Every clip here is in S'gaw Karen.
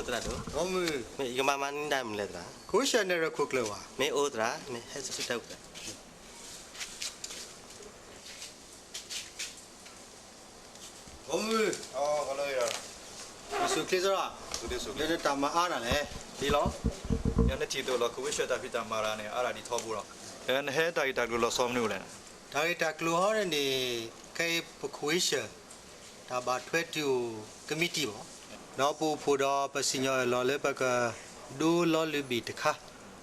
သရၣ်ဒိၣ်, မ့ၢ်ယကမၤမၤန့ၢ်ဒၣ်မနုၤလဲၣ်သရၣ်, ခိၣ်ဆၢၣ်နဲၣ်ရွဲၣ်ခိၣ်ကျၢၢ်ဝဲ, မ့ၢ်အိၣ်သရၣ်, မ့ၢ်ဟဲဆူတၢ်ပူၤသရၣ်. အိၣ်မုၢ်, ယဆိၣ်ချ့စ့ၢ်, လၢနတၢ်မၤအါနၤလဲၣ်, ဒ်လီၤ, ယနထံၣ်သိးလီၤ ခိၣ်ဝ့ၡၢၣ်တၢ်ဖံးတၢ်မၤတၢ်န့ၣ် အါဒၣ်ဒ်ထီဘိလီၤ, နဟဲတၢ်ဂ့ၢ်တၢ်ကျိၤလီၤဆီမနုၤလဲၣ်. တၢ်ဂ့ၢ်တၢ်ကျိၤဟီန့ၣ်န့ၣ် ခဲအံၤပခိၣ်ဝ့ၡၢၣ် တၢ်ဘၣ်ထွဲတုၤအိၣ် committee ဘၣ်, ဒီးပအိၣ်ဖှိၣ်ဒီးပစံၣ်ညီၣ်အၢၣ်လီၤလၢပကဒိလီၤလုၢ်ဘ့ၣ်တခါ,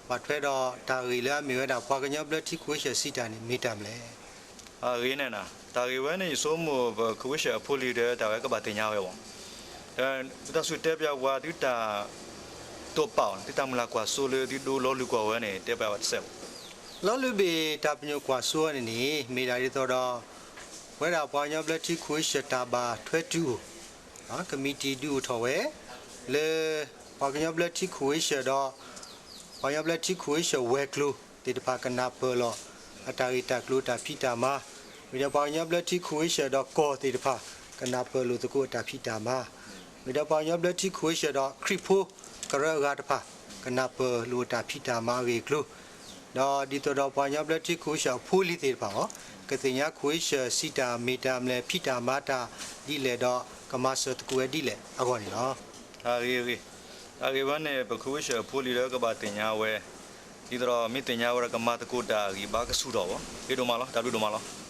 ဘၣ်ထွဲဒီးတၢ်ဂ့ၢ်လၢအမ့ၢ်ဝဲဒၣ် ပှၤကညီဘျၢထံခိၣ်ဝ့ၡၢၣ်စံးတၢ်န့ၣ် မ့ၢ်တၢ်မနုၤလဲၣ်. အဂ့ၢ်န့ၣ်, တၢ်ဂ့ၢ်ဝဲန့ၣ် ယဆိကမိၣ်ပခိၣ်ဝ့ၡၢၣ်အဖိလံၤဒီး တၢ်ဝဲကဘၣ်သ့ၣ်ညါဝဲဘၣ်, ဒီးတၢ်စူၢ်တဲပၠးပှၤသုတၢ်တိာ်ပာ်အီၤန့ၣ် သုတၢ်မုၢ်လၢ်ကွၢ်စိလၢသုဒိလီၤလုၢ်ကွီၢ်ဝဲန့ၣ် တဲပၠးဘၣ်တစဲးဘၣ်. လီၤလုၢ်ဘ့ၣ်တၢ်ပညိၣ်ကွၢ်စိဝဲန့ၣ်န့ၣ် မ့ၢ်ဒၣ်ဒ်သိးဒီး ပဝဲဒၣ်ပှၤကညီဘျၢထံခိၣ်ဝ့ၡၢၣ်တၢ်ဘၣ်ထွဲတုၤအိၣ် committee ဒုးအိၣ်ထီၣ်ဝဲ, လၢပှၤကညီဘျၢထံခိၣ်ဝ့ၡၢၣ်ဒီး ပှၤကညီဘျၢထံခိၣ်ဝ့ၡၢၣ်ဝဲၤကျိၤသ့ၣ်တဖၣ်ကနၢ်ပၢၢ်လီၤ အတၢ်ဂ့ၢ်တၢ်ကျိၤတၢ်ဖံးတၢ်မၤ, မ့ၢ်ဒီးပှၤကညီဘျၢထံခိၣ်ဝ့ၡၢၣ်ဒီးကီၢ်သ့ၣ်တဖၣ် ကနၢ်ပၢၢ်လိာ်သကိးအတၢ်ဖံးတၢ်မၤ, မ့ၢ်ဒီးပှၤကညီဘျၢထံခိၣ်ဝ့ၡၢၣ်ဒီးခရံာ်ဖိကရၢအဂၤတဖၣ် ကနၢ်ပၢၢ်လိာ်အတၢ်ဖံးတၢ်မၤအဂ့ၢ်အကျိၤ ဒီးဒ်သိးဒီးပှၤကညီဘျၢထံခိၣ်ဝ့ၡၢၣ်အဖိလံၤသ့ၣ်တဖၣ်အဂီၢ် ကသ့ၣ်ညါခိၣ်ဝ့ၡၢၣ်စံးတၢ်မ့ၢ်တၢ်မနုၤလဲၣ် ဖံးတၢ်မၤတၢ်ဒ်လဲၣ်ဒီး ကမၤစၢၤသကိးဝဲဒ်လဲၣ်အဂီၢ်န့ၣ်လီၤ. အဂ့ၢ်, အဂ့ၢ်ဝဲန့ၣ် ပခိၣ်ဝ့ၡၢၣ်အဖိလံၤလၢကဘၣ်သ့ၣ်ညါဝဲ, ဒ်သိးဒီးမ့ၢ်သ့ၣ်ညါဝဲဒီးကမၤသကိးတၢ်အဂံၢ်ဘါကဆူၣ်ထီၣ်ဘၣ်, ဂ့ၤဒိၣ်မးလီၤ, တၢ်ဘျုးဒိၣ်မးလီၤ.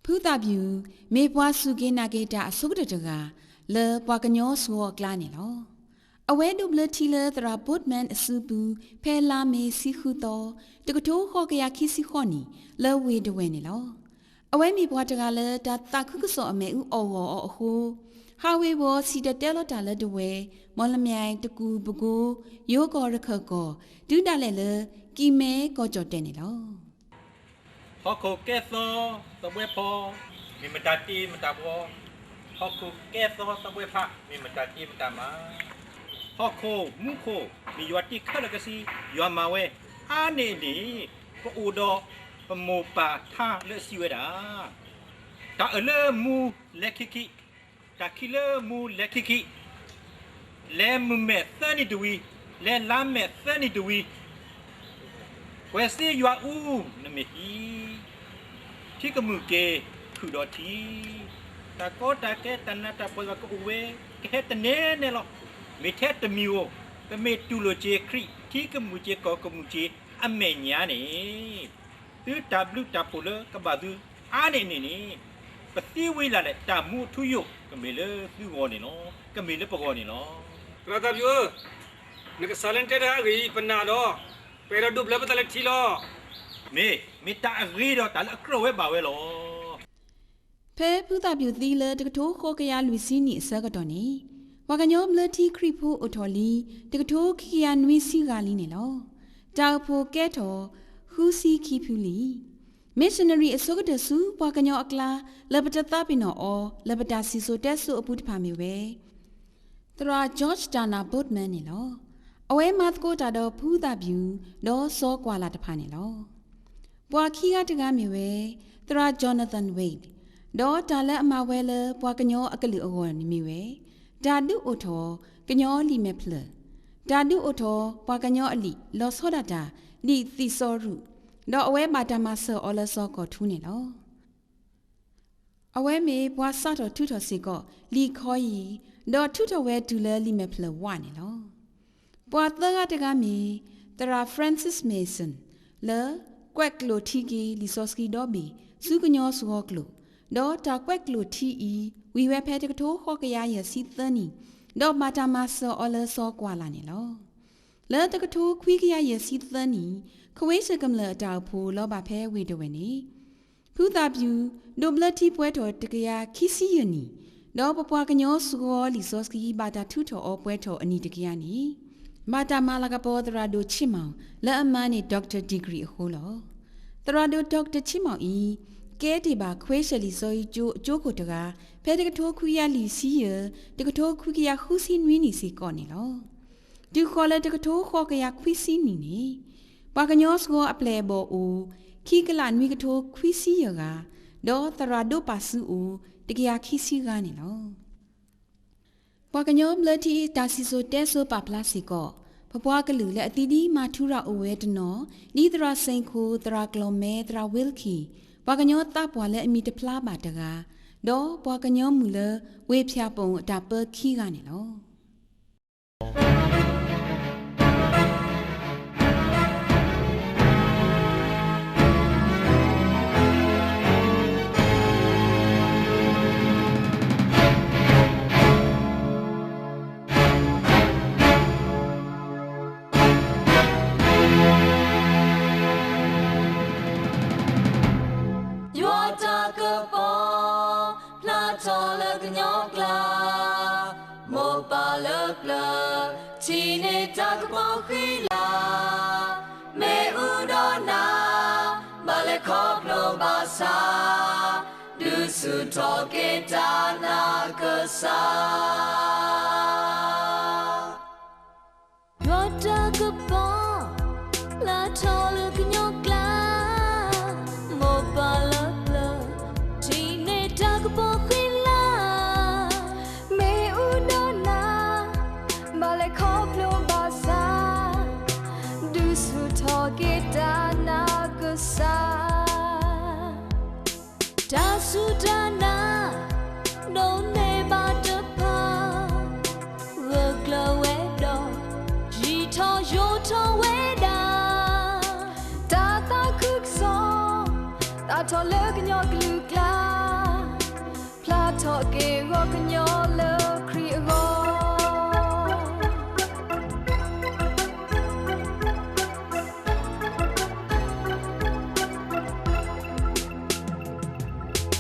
ဖုသၣ်ပျူၣ် မ့ၢ်ပှၤစူၢ်က့ၤနာ်က့ၤတၢ်အဆိကတၢၢ်တဂၤ လၢပှၤကညီစှီၤအကျါန့ၣ်လီၤ. အဝဲဒိးဘျၢထံလၢသရၣ် Boatman အစုပူၤ ဖဲလါမ့ၤဆံဃုသီ တကထိဃိးကယၤခံဆံဃိးနံၣ် လၢဝ့ၢ်ဒဝဲၢ်န့ၣ်လီၤ. အဝဲမ့ၢ်ပှၤတဂၤလၢတၢ်သးခုကစီၣ်အမဲာ်အူအီၣ်ဂီၢ်အီၤအဃိ ဟးဝ့ၤဝီၤစံၣ်တဲၤတဲလီၤတၢ်လၢဒဝဲၢ်, မီၣ်လမၠဲၣ်, တကူၣ်, ပကိ, ယိၤကီၢ်, ရခၢၣ်ကီၢ် တုၤဒၣ်လဲာ်လၢ ကံၢ်မဲကီၢ်ကၠီၣ်တဲၣ်န့ၣ်လီၤ. ဟီၣ်ခိၣ်ကဲသီသဘှဲဖီ မ့ၢ်မတၤတ့မတၤဘှီ, ဟီၣ်ခိၣ်ကဲသီသဘှဲဖး မ့ၢ်မတၤတ့မတၤမၤ, ဟီၣ်ခိၣ်မူခိၣ် မ့ၢ်ယွၤတ့ခဲလၢာ်ကဆှီ ယွၤမၤဝဲအါန့ၢ်န့ၣ် ပအိၣ်ဒီးပမိၢ်ပၢ်ထါလၢအစံးဝဲဒၣ်, တၢ်အၢၣ်လၢမူလဲၤခံခံ, တၢ်ခံးလၢမူလဲၤခံခံ, လဲၤမုၢ်မဲာ်သၢနံၤတဝံၤ, လဲၤလါမဲာ်သၢနံၤတဝံၤ, ကွဲးစ့ယွၤအူ နမ့ၢ်ဟံး, ထံကမုၢ်က့ၤခုၣ်ဒီးထံ, တၢ်ကီတၢ်ခဲတၢ်နးတၢ်ဖှီၣ်ယွၤကအိၣ်ဝဲ ကဟဲတနဲနဲလီၤ. မ့ၢ်ထဲတမံၤဧိၤ, ပမ့ၢ်တူၢ်လိာ်က့ၤခရံာ် ထံကမုၢ်က့ၤကီၢ်ကမုၢ်က့ၤအမဲာ်ညါန့ၣ် သုတၢ်ဘျုးတၢ်ဖှိၣ်လၢကဘၣ်သုအါန့ၢ်န့ၣ်န့ၣ် ပသံဝံၤလၢ်လၢ် တၢ်မူအထူအယိာ် ကမ့ၢ်လၢသုဂီၢ်န့ၣ်လီၤ. ကမ့ၢ်လၢပဂီၢ်န့ၣ်လီၤ. သရၣ်သၣ်ပျူၣ်ဧၢ, နကစၢ်လၢနတဲတၢ်အဂ့ၢ်အံၤ ပနာ်ဒီး ပအဲၣ်ဒိးဒိးဘျၢပသးလၢထံလီၤ. မ့ၢ်, မ့ၢ်တၢ်အဂ့ၤဒီးတၢ်လၢအကြၢးဝဲဘၣ်ဝဲလီၤ. ဖဲဖုသၣ်ပျူၣ်သံလၢတကထိဃိးကယၤလွံၢ်ဆံနံၣ်အဆၢကတီၢ်န့ၣ် ပှၤကညီဘျၢထံခရံာ်ဖိအိၣ်ထီၣ်လံ တကထိခံကယၤနွံဆံဂၤလံန့ၣ်လီၤ. တၢ်အိၣ်ဖှိၣ်ကဲထီၣ် ဃုဆံခံဖုလံ. missionary အဆိကတၢၢ်ဆူပှၤကညီအကျါ လၢပတသးပ့ၤနီၣ်အီၤ လၢပတသးပ့ၤနီၣ်အီၤလၢပတၢ်စံၣ်စိၤတဲစိၤအပူၤတဖၣ်မ့ၢ်ဝဲ သရၣ် George Dana Boatman န့ၣ်လီၤ. အဝဲမၤသကိးတၢ်ဒီးဖုသၣ်ပျူၣ် ဒီးစီၤကွၢ်လၢ်တဖၣ်န့ၣ်လီၤ. ပှၤခံဂၤတဂၤမ့ၢ်ဝဲ သရၣ် Jonathan Wade ဒီးတၢ်လၢအမၤဝဲလၢပှၤကညီအကလုာ်အဂီၢ်န့ၣ်မ့ၢ်ဝဲ တၢ်ဒုးအိၣ်ထီၣ်ကညီလံာ်မဲာ်ဖျၢၣ်, တၢ်ဒုးအိၣ်ထီၣ်ပှၤကညီအလံာ် လီၤဆီဒၣ်တၢ် လံာ်သံၣ်စီရူး, ဒီးအဝဲဘၣ်တၢ်မၤစၢၤအီၤလၢစီၤကီၢ်ထူန့ၣ်လီၤ. အဝဲမ့ၢ်ပှၤစးထီၣ်ထုးထီၣ်စ့ၢ်ကီးလံာ်ခီယံၤ, ဒီးထုးထီၣ်ဝဲတုၤလၢလံာ်မဲာ်ဖျၢၣ်ဝးန့ၣ်လီၤ. ပှၤသၢဂၤတဂၤမ့ၢ် သရၣ် Francis Mason လၢကွဲးကျိာ်ထံက့ၤလံာ်စီဆှံဒီဘ့ၣ် ဆူကညီစှီၤကျိာ်, ဒီးတၢ်ကွဲးကျိာ်ထံအံၤ ဝံၤဝဲဖဲတကထိဃိးကယၤယဲၢ်ဆံသၢနံၣ်, ဒီးဘၣ်တၢ်မၤစၢၤအီၤလၢစီၤကွၢ်လၢ်န့ၣ်လီၤ. လၢတကထိခွံကယၤယဲၢ်ဆံသၢနံၣ်, ခဝ့ၡၢၣ်ကမျၢၢ်အတၢ်အိၣ်ဖှိၣ်လီၤဘၣ်ဖဲဝ့ၢ်ဒဝဲၢ်န့ၣ် ဖုသၣ်ပျူၣ် ဒိးဘျၢထံပှဲၤထီၣ်တကယၤခံဆံယဲၢ်နံၣ်, ဒီးပပှၤကညီစှီၤလံာ်စီဆှံဘၣ်တၢ်ထုးထီၣ်အီၤပှဲၤထီၣ်အနံၣ်တကယၤန့ၣ် ဘၣ်တၢ်မၤလၤကပီၤသရၣ်ဒိၣ်ဆ့ၣ်မီၣ် လၢအမၤန့ၢ် doctor degree အဃိလီၤ. သရၣ်ဒိၣ် doctor ဆ့ၣ်မီၣ်အံၤ ကဲတ့ၢ်ဘၣ်ခွ့ၡၢၣ်လံာ်စီဆှံကၠိအကၠိခိၣ်တဂၤ ဖဲတကထိခွံကယၤလွံၢ်ဆံယဲၢ် တကထိခွံကယၤဃုဆံနွံနံၣ်စ့ၢ်ကီးန့ၣ်လီၤ. တုၤဃီၤလၢတကထိဃိးကယၤခွံဆံနံၣ်န့ၣ် ပှၤကညီစှီၤအပျဲၢ်အဘီၣ်အိၣ် ခံကလးနွံကထိခွံဆံယဲၢ်ဂၤ, ဒီးသရၣ်ဒိၣ်ပာ်စုအိၣ် တကယၤခံဆံဂၤန့ၣ်လီၤ. ပှၤကညီဘျၢထံတၢ်စံၣ်စိၤတဲစိၤပာ်ဖျါစ့ၢ်ကီး ပပှၤကလုာ်လၢအသံဒံးမၤထူရၤအိၣ်ဝဲတနီၤ ဒ်သရၣ်စ့ၣ်ခိၣ်, သရၣ်ကျီၢ်မဲ, သရၣ်ဝ့လခံ, ပှၤကညီသးပှၢ်လၢအမံၤတဖျါဘၣ်တဂၤ, ဒီးပှၤကညီမုၣ်လၢဝ့ၢ်ဖၠၣ်ပိၣ်အတၢ်ပၢခံဂၤန့ၣ်လီၤ. ယွၤတၢ်ကပီၤ ဖျါထီၣ်လၢကညီကျါ, မိၢ်ပၢ်လၢပျၢၤ ထံၣ်န့ၢ်တၢ်ကပီၤဃံလၤ, မ့ၣ်အူဒီးနၤ ဘၣ်လဲၤခီဖျိဘၣ်ဆၣ်, ဒုးဆူၣ်ထီၣ်က့ၤတၢ်နးကစၢ်. ယွၤတၢ်ကပီၤ ဖျါထီၣ်လၢကညီကျါ, မိၢ်ပၢ်လၢပျၢၤ ထံၣ်န့ၢ်တၢ်ကပီၤဃံလၤ, မ့ၣ်အူဒီးနၤ ဘၣ်လဲၤခီဖျိဘၣ်ဆၣ်, ဒုးဆူၣ်ထီၣ်က့ၤတၢ်နးကစၢ်. တၢ်စူၢ်တၢ်နာ် ဒိးန့ၢ်ဘၣ်တဖၣ်, ဂၢၢ်ကျၢၤဝဲဒီး ယံာ်ထီၣ်ယိာ်ထီၣ်ဝဲဒၣ်, တၢ်သးခုကစီၣ် သးထီၣ်လၢကညီကလုာ်ကျါ, ဖျါထီၣ်က့ၤဂီၢ်ကညီလၢခရံာ်အဂီၢ်.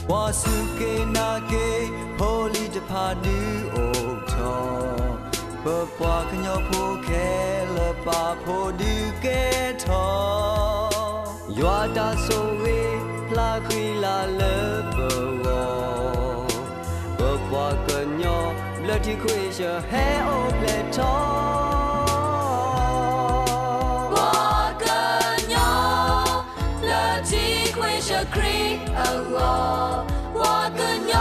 ပှၤစူၢ်က့ၤနာ်က့ၤ ဖိလံၤတဖၣ် ဒုးအိၣ်ထီၣ်, ပပှၤကညီဖိခဲလၢာ် ပာ်ဖှိၣ်ဒုးကဲထီၣ်, ယွၤတၢ်ဆိၣ်ဂ့ၤ ဖျါဃံလၤလၢပဂီၢ်, ပပှၤကညီ ဘျၢထံခွ့ၡၢၣ် ဟဲအိၣ်ဖျဲၣ်ထီၣ်. ပှၤကညီ ဘျၢထံခွ့ၡၢၣ်ခရံာ်အဂီၢ်, ပှၤကညီ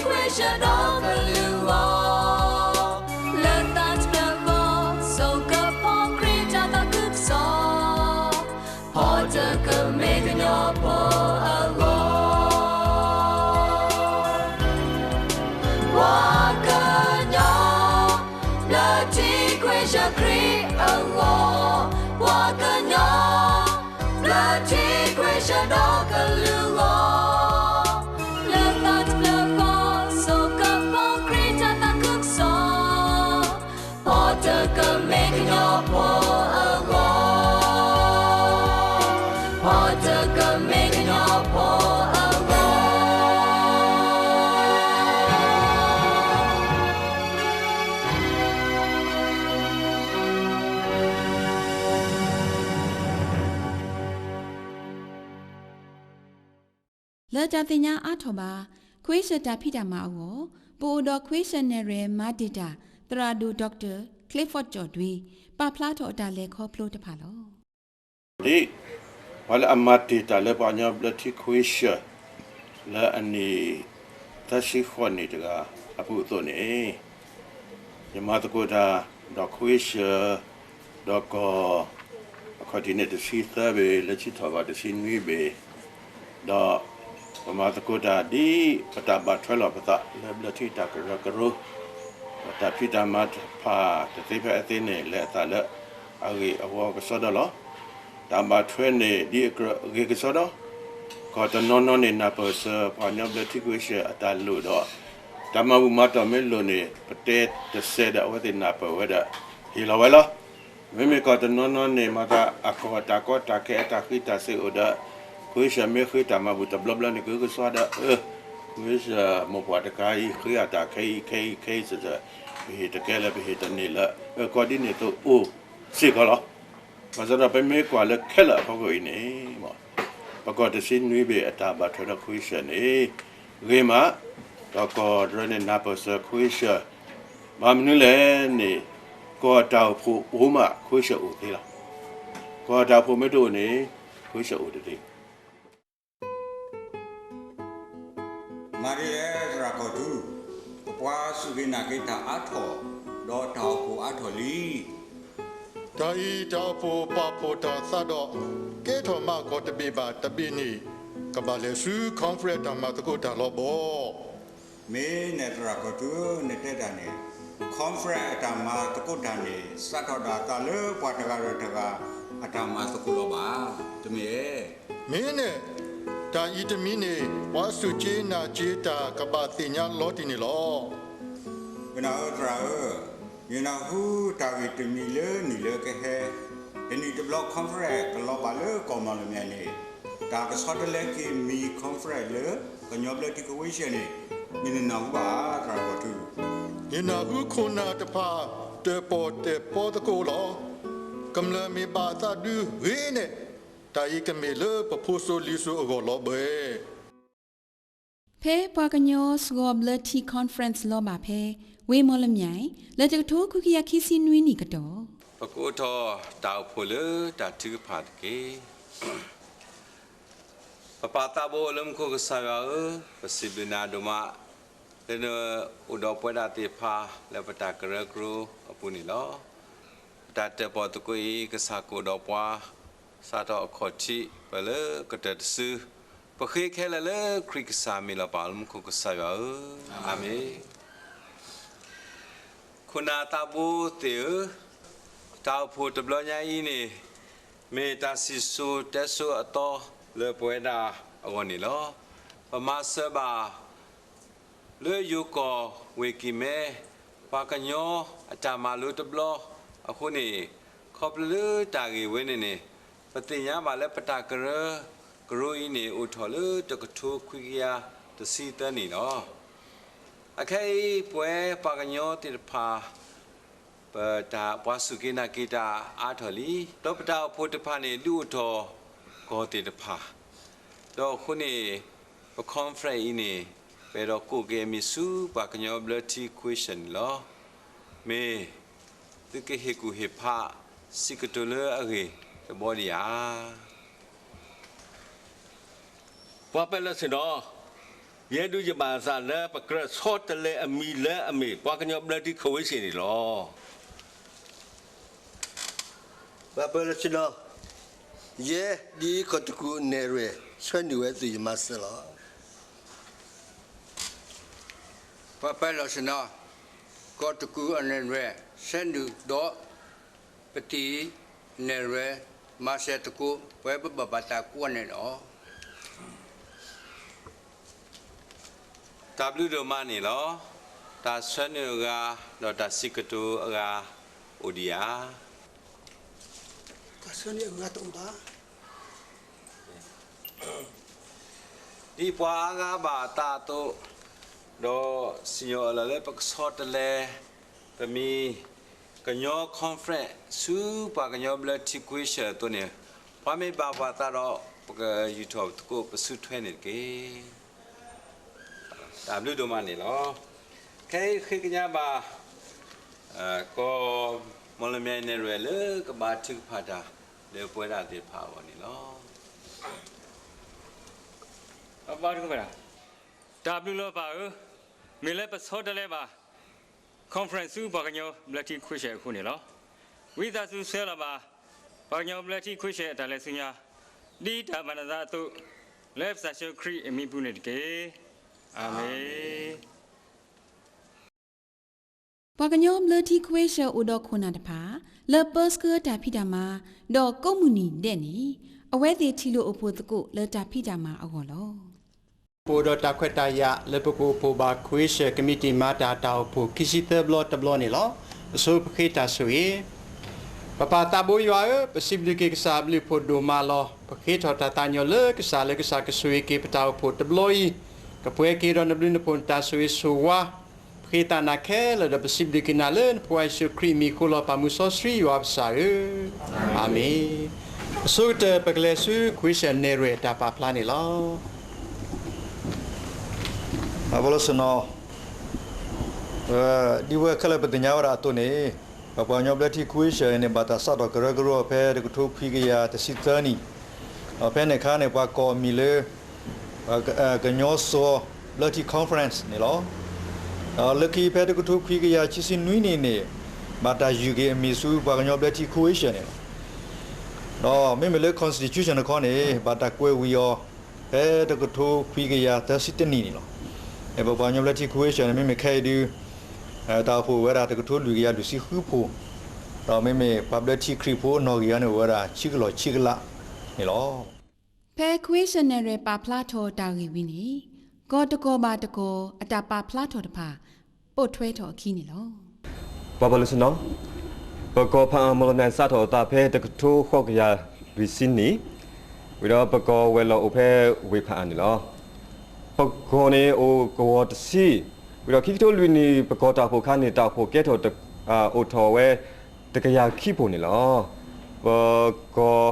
ဘျၢထံခွ့ၡၢၣ်ဒီကလုာ်အဂီၢ်, လၢသးတဖျၢၣ်ဃီ စိကဖီခရံာ်တၢ်သးခုကစီၣ်, ဖီတၢၣ်ကမ့ၢ်ကညီဖိအဂီၢ်. ပှၤကညီ ဘျၢထံခွ့ၡၢၣ်ခရံာ်အဂီၢ်, ပှၤကညီ ဘျၢထံခွ့ၡၢၣ်ဒီကလုာ်အဂီၢ်, လၢသးတဖျၢၣ်ဃီ စိကဖီခရံာ်တၢ်သးခုကစီၣ်, ဖီတၢၣ်ကမ့ၢ်ကညီဖိအဂီၢ်, ဖီတၢၣ်ကမ့ၢ်ကညီဖိအဂီၢ်. လၢတၢ်သ့ၣ်ညါအါထီၣ်ဘၣ် ခွ့ၡၢၣ်တၢ်ဖံးတၢ်မၤအဂီၢ်, ပအိၣ်ဒီးခွ့ၡၢၣ်နဲၣ်ရွဲၣ်မၤတ့ၢ်တၢ် သရၣ်ဒိၣ် ဒီကတၢၢ် ချ့ဖီးကၠီၣ်ဒွံ ပာ်ဖျါထီၣ်အတၢ်လဲၤခီဖျိတဖၣ်လီၤ. ဒ် ပှၤလၢအမၤတ့ၢ်တၢ်လၢပှၤကညီဘျၢထံခွ့ၡၢၣ် လၢအနံၣ်သၢဆံဃိးနံၣ်တဂၤအပူၤအသိးန့ၣ်, ယမၤသကိးတၢ်ဒီးခွ့ၡၢၣ် ဒီးကီၢ် အခီၣ်ထံးန့ၣ် တဆံသၢဘ့ၣ် လၢဆံထီၣ်ဘၣ်တဆံနွံဘ့ၣ်, ဒီးပမၤသကိးတၢ်ဒ်ပတၢ်ဘၣ်ထွဲလီၤပသး လၢဘျၢထံတၢ်ကရၢကရိ တၢ်ဖံးတၢ်မၤတဖၣ်တသ့ဖဲအသ့န့ၣ် လဲၤအသးလၢအဂ့ၢ်အဝီကစီဒီလီၤ. တၢ်ဘၣ်ထွဲန့ၣ် ဒ်အဂ့ၢ်ကစီဒီ, ကီၢ်တနီၤနီၤန့ၣ် နၢ်ပၢၢ်စၢၤ ပှၤကညီဘျၢထံခွ့ၡၢၣ်အတၢ်လိၣ်ဒီး တၢ်မၤဘူၣ်မၤတီၢ်မ့ၢ်လိၣ်န့ၣ် ပတဲတစဲးဒီး အဝဲသ့ၣ်နၢ်ပၢၢ်ဝဲဒီး ဟ့ၣ်လီၤဝဲလီၤ. မ့မ့ၢ်ကီၢ်တနီၤနီၤန့ၣ် မၤသးအကီၢ်တၢ်ကီတၢ်ခဲ အတၢ်ဃံးတၢ်စ့ၢ်အိၣ်ဒီး ခွ့ၡၢၣ်မ့ၢ်ဃ့တၢ်မၤဘူၣ်တဘျီဘျီန့ၣ် ကဂုာ်ကစီဒီး အၢ ခွ့ၡၢၣ်မိၢ်ပှၢ်တကးအံၤ ဃ့အတၢ်ခဲအံၤခဲအံၤခဲအံၤစ့ၢ်စ့ၢ်, ပဟ့ၣ်တကဲလၢပဟ့ၣ်တန့ၢ်လၢ အၢ ကီၢ်ဒ်န့ၣ်သိးအိၣ်စ့ၢ်ကီးလီၤ. ဘၣ်ဆၣ်ဒီးပမ့ၢ်ကွၢ်လၢခဲလၢာ်အဖီခိၣ်အံၤန့ၣ် မ် ပကီၢ်တဆံနွံဘ့ၣ်အတၢ်ဘၣ်ထွဲဒီးခွံၡၢၣ်န့ၣ် ဂ့ၤမး, ဒီးကီၢ်တရၢန့ၣ် နၢ်ပၢၢ်စၢၤခွံၡၢၣ်, ဘၣ်မနုၤလဲၣ်န့ၣ် ကီၢ်တၢ်အိၣ်ဖှိၣ်အိၣ်မး ခွံၡၢၣ်အိၣ်သ့လီၤ. ကီၢ်တၢ်အိၣ်ဖှိၣ်မ့ၢ်တအိၣ်န့ၣ် ခွံၡၢၣ်အိၣ်တသ့ မၤဒ်လဲၣ်သရၣ်ကီၢ်ထူ, ပပှၤစူၢ်က့ၤနာ်က့ၤတၢ်အါထီၣ်, ဒီးတၢ်အိၣ်ဖှိၣ်အါထီၣ်လံ. တၢ်အံၤတၢ်အိၣ်ဖှိၣ်ပာ်ဖှိၣ်တၢ်သးဒီး ကဲထီၣ်မၤအကီၢ်တဘ့ၣ်ဘၣ်တဘ့ၣ်န့ၣ် ကဘၣ်လဲၤဆူ conference တၢ်မၤသကိးတၢ်လီၤဘီ မ့ၢ်နဲၣ်သရၣ်ကီၢ်ထူဧၢ, နတဲတၢ်န့ၣ် conference အတၢ်မၤသကိးတၢ်န့ၣ် စးထီၣ်ဒၣ်သးလၢပှၤတဂၤဒီးတဂၤ အတၢ်မၤသကိးလီၤဘၣ်, တမ့ၢ်ဧါ. မ့ၢ်နဲၣ်, တၢ်အံၤတမံၤန့ၣ် ပှၤစူၢ်က့ၤနာ်က့ၤတၢ်ကဘၣ်သ့ၣ်ညါလီၤတံၢ်န့ၣ်လီၤ. ကနၣ်ဧၢသရၣ်ဧၢ, ယနၢ်ဟူတၢ်ဂ့ၢ်တမံၤလၢနံၣ်လၢကဟဲ, တနံၣ်တဘျီ conference ကလီၤဘၣ်လၢကီၢ်မီၣ်လမၠဲၣ်န့ၣ် တၢ်ကဆီတလဲက့ၤမံၤ conference လၢကညီဘျၢထံခွံဆၢၣ်န့ၣ် မ့ၢ်နနၢ်ဟူဘၣ်ဧါ သရၣ်ကီၢ်ထူ. ယနၢ်ဟူခိၣ်နၢ်တဖၣ် တၢၣ်ပီၣ်တၢၣ်ပီသကိးလီၤ. ကမျၢၢ်မ့ၢ်ဘၣ်သးဒုဂ့ၤန့ၣ် တၢ်အံၤကမ့ၢ်လၢပဖိစိၤလံၤစိၤအဂီၢ်လီၤဘၣ်. ဖဲပှၤကညီစှီၤဘျၢထံ conference လီၤဘၣ်ဖဲ ဝ့ၢ်မီၣ်လမၠဲၣ် လၢတကထိခွံကယၤခံဆံနွံနံၣ်ကတီၢ် ပကအိးထီၣ်တၢ်အိၣ်ဖှိၣ်လၢတၢ်ထုကဖၣ်တက့ၢ်. ပပၢ်သးဘိလၢမူခိၣ်ကစၢ်ယွၤဧၢ, ပစံးဘျုးနၤဒိၣ်မး လၢနအိၣ်ဒီးပဝဲဒၣ်သ့ၣ်တဖၣ်လၢပတၢ်ကရၢကရိအပူၤန့ၣ်လီၤ. ပတၢ်တၢၣ်ပီၣ်သကိးအံၤ ကစၢ်ကအိၣ်ဒီးပှၤ စးထီၣ်အခီၣ်ထံး ပလၢကတၢၢ်တစု ပဃ့ခဲလၢာ်လၢခရံာ်ကစၢ်မံၤလီၤပၢ်လၢမူခိၣ်ကစၢ်ယွၤဧၢ, အၤမ့ၣ်. ခိၣ်နၢ်သးဘိသ့ၣ်ဧၢ, တၢ်အိၣ်ဖှိၣ်တဘျီညါအံၤန့ၣ် မ့ၢ်တၢ်စံၣ်စိၤတဲစိၤအသီလၢပဝဲဒၣ်အဂီၢ်န့ၣ်လီၤ. ပမၤစၢၤဘၣ် လၢယိၤကီၢ်ဝ့ၢ်ကံၢ်မဲ ပှၤကညီအတၢ်မၤလိတဘျီအဃိန့ၣ်, ခီဖျိလၢတၢ်ဂ့ၢ်ဝဲန့ၣ်န့ၣ် ပသ့ၣ်ညါဘၣ်လၢပတၢ်ကရၢကရိအံၤန့ၣ် အိၣ်ထီၣ်လၢတကထိခွံကယၤတဆံသၢနံၣ်လီၤ. အခဲအံၤ ပဝဲပှၤကညီသ့ၣ်တဖၣ် ပတၢ်ပှၤစူၢ်က့ၤနာ်က့ၤတၢ်အါထီၣ်လံ, ဒီးပတၢ်အိၣ်ဖှိၣ်တဖၣ်န့ၣ် ဒုးအိၣ်ထီၣ်ကီၢ်သ့ၣ်တဖၣ်, ဒီးအဃိန့ၣ် ပ conference အံၤန့ၣ် ပအဲၣ်ဒိးကိးက့ၤအမံၤဆူပှၤကညီဘျၢထံခွံဆၢၣ်န့ၣ်လီၤ. မ့ၢ်သုကဟ့ၣ်ကူၣ်ဟ့ၣ်ဖး စံးကတိၤလၢအဂ့ၢ်တဘီဒံးဧါ. ပှၤပၢၢ်လီၢ်ဆ့ၣ်နီၤ, ယဲဒုးယဘၣ်သးလၢပကြၢးဆီတလဲအမံၤလၢအမ့ၢ် ပှၤကညီဘျၢထံခွံဆၢၣ်န့ၣ်လီၤ. ပှၤပၢၢ်လီၢ်ဆ့ၣ်နီၤ, ယဲဒ်ကီၢ်တကူၣ်နဲၣ်ရွဲၣ် ဆှၢနုာ်ဝဲသုးယမၤစၢၤလီၤ. ပှၤပၢၢ်လီၢ်ဆ့ၣ်နီၤ, ကီၢ်တကူၣ်အနဲၣ်ရွဲၣ် ဆှၢနုာ်ဒီး ပတံၤနဲၣ်ရွဲၣ် မၤစၢၤသကိး ပဝဲပဘၣ်ပာ်သးကွံာ်န့ၣ်လီၤ. တၢ်ဘျုးဒိၣ်မးန့ၣ်လီၤ. တၢ်ဆှၢနုာ်အဂၤ ဒီးတၢ်စံးကတိၤအဂၤ အိၣ်ဒံးဧါ. တၢ်ဆှၢနုာ်အဂၤတအိၣ်ဘၣ်. ဒ်ပှၤအါဂၤဘၣ်အသးအသိး, ဒီးစံၣ်ညီၣ်အၢၣ်လီၤလၢပကဆီတလဲ ပမံၤ ကညီ conference ဆူပှၤကညီဘျၢထံခွံဆၢၣ်အသိးန့ၣ်, ပှၤမ့ၢ်ဘၣ်ပှၤသးဒီး ပကယူာ်ထီၣ်သကိးပစုထွဲန့ၣ်တက့ၢ်. တၢ်ဘျုးဒိၣ်မးန့ၣ်လီၤ. ခဲအံၤဃ့ကညးဘၣ် ကီၢ်မီၣ်လမၠဲၣ်နဲၣ်ရွဲၣ်လၢကဘါထုကဖၣ်တၢ် လၢပဝဲဒၣ်သ့ၣ်တဖၣ်အဂီၢ်န့ၣ်လီၤ. တၢ်ဘျုးလီၤပၢ်ဧၢ, မ့ၢ်လၢပဆီတလဲဘၣ် conference ဆူပှၤကညီဘျၢထံခွံဆၢၣ်အဃိန့ၣ်လီၤ. ဝံသးစူၤဆှၢလီၤဘၣ် ပှၤကညီဘျၢထံခွံဆၢၣ်အတၢ်လဲၤဆူညါ ဒ်တၢ်မၤနၢၤသးအသိး, လၢပကစၢ်ယ့ၣ်ၡူးခရံာ်အမံၤပူၤန့ၣ်တက့ၢ်. အၤမ့ၣ်. ပှၤကညီဘျၢထံခွံဆၢၣ်အိၣ်ဒီးခိၣ်နၢ်တဖၣ် လၢပၢဆှၢတၢ်ဖံးတၢ်မၤ ဒီးကိးမုၢ်နံၤဒဲးန့ၣ် အဝဲသ့ၣ်ထံၣ်လိာ်အိၣ်ဖှိၣ်သကိးလၢတၢ်ဖံးတၢ်မၤအဂီၢ်လီၤ. ပအိၣ်ဒီးတၢ်ခွဲးတၢ်ယာ်လၢပကအိၣ်ဖှိၣ်ဘၣ်ခွံဆၢၣ်ကမံးတံာ်မၤတၢ်တၢ်အိၣ်ဖှိၣ်ခံဆံသၢဘျီတဘျီန့ၣ်လီၤ. အဆိပဃ့တၢ်ဆိၣ်ဂ့ၤ ပပၢ်သးဘိယွၤဧၢ, ပစံးဘျုးက့ၤကစၢ်အဘျုးအဖှိၣ်ဒိၣ်မးလီၤ. ပဃ့ထီၣ်တၢ်သးကညီၤလၢကစၢ်လၢကစၢ်ကဆိၣ်ဂ့ၤက့ၤပတၢ်အိၣ်ဖှိၣ်တဘျီအံၤ, ကပှဲၤက့ၤဒီးနဘျုးနဖှိၣ်နတၢ်ဆိၣ်ဂ့ၤဆိၣ်ဝါ, ပဃ့သးနၤခဲလၢာ်ဒီးပစံးဘျုးက့ၤနၤလၢနဖိခွါယ့ၣ်ၡူးခရံာ်အမံၤအဃိလီၤ. ပၢ်မုၢ်စီဆှံယွၤပကစၢ်ဧၢ, အၤမ့ၣ်. အဆိကတၢၢ် ပကလဲၤဆူ Christian နဲၣ်ရွဲၣ်တၢ်ပာ်ဖျါန့ၣ်လီၤ. အဝဲလီၤစ့ၢ်နီၤ, ဒ်ဝဲခဲလၢာ်ပသ့ၣ်ညါဝဲဒၣ်အသိးန့ၣ်, ပပှၤကညီဘျၢထံ Christian န့ၣ် ဘၣ်တၢ်စးထီၣ်ကရၢကရိအီၤဖဲတကထိခွံကယၤတဆံသၢနံၣ်, ဒီးဖဲန့ၣ်အခါန့ၣ် ပှၤကိးအမံၤလၢ ကညီစီၤဘျၢထံ Conference န့ၣ်လီၤ. ဒီးလၢခံဖဲတကထိခွံကယၤခံဆံနွံနံၣ်န့ၣ် ဘၣ်တၢ်ယုၢ်က့ၤအမံၤဆူပှၤကညီဘျၢထံ Christian န့ၣ်လီၤ. ဒီးမ့မ့ၢ်လၢ constitution တခီန့ၣ် ဘၣ်တၢ်ကွဲးဝံၤအီၤ ဖဲတကထိခွံကယၤသၢဆံတနံၣ်န့ၣ်လီၤ. ပပှၤကညီဘျၢထံ Christian န့ၣ် မ့မ့ၢ်ခဲအံၤဒုး တၢ်အိၣ်ဖှိၣ်အိၣ်ဝဲဒၣ်တကထိလွံၢ်ကယၤလွံၢ်ဆံဃုဖိ, ဒီးမ့မ့ၢ်ပှၤဘျၢထံခရံာ်ဖိအနီၣ်ဂံၢ်အံၤန့ၣ် အိၣ်ဝဲဒၣ်ဆံကလီၢ်ဆံကလးန့ၣ်လီၤ. ဖဲ Christian နဲၣ်ရွဲၣ်ပာ်ဖျါထီၣ်တၢ်ဂ့ၢ်ဝံၤန့ၣ် ကီၢ်တကီၢ်ဘၣ်တကီၢ် အတၢ်ပာ်ဖျါထီၣ်တဖၣ် ပိာ်ထွဲထီၣ်အခံန့ၣ်လီၤ. ပှၤပၢၤလီၢ်ဆ့ၣ်နီၤ, ပကီၢ်ဖးအၣ်မီၣ်လမၠဲၣ် စးထီၣ်အသးဖဲတကထိဃိးကယၤလွံၢ်ဆံနံၣ်, ဝံၤဒီးပကီၢ်ဝဲၤလီၢ်အိၣ်ဖဲဝ့ၢ်ဖးအၣ်န့ၣ်လီၤ. ပကီၢ်န့ၣ်အိၣ်ကဝီၤတဆံ, ဝံၤဒီးခံကထိလွံၢ်နံၣ် ပကီၢ်တၢ်အိၣ်ဖှိၣ်အခါန့ၣ် တၢ်အိၣ်ဖှိၣ်ကဲထီၣ် အိၣ်ထီၣ်ဝဲ တကယၤခံဖိန့ၣ်လီၤ. ပကီၢ်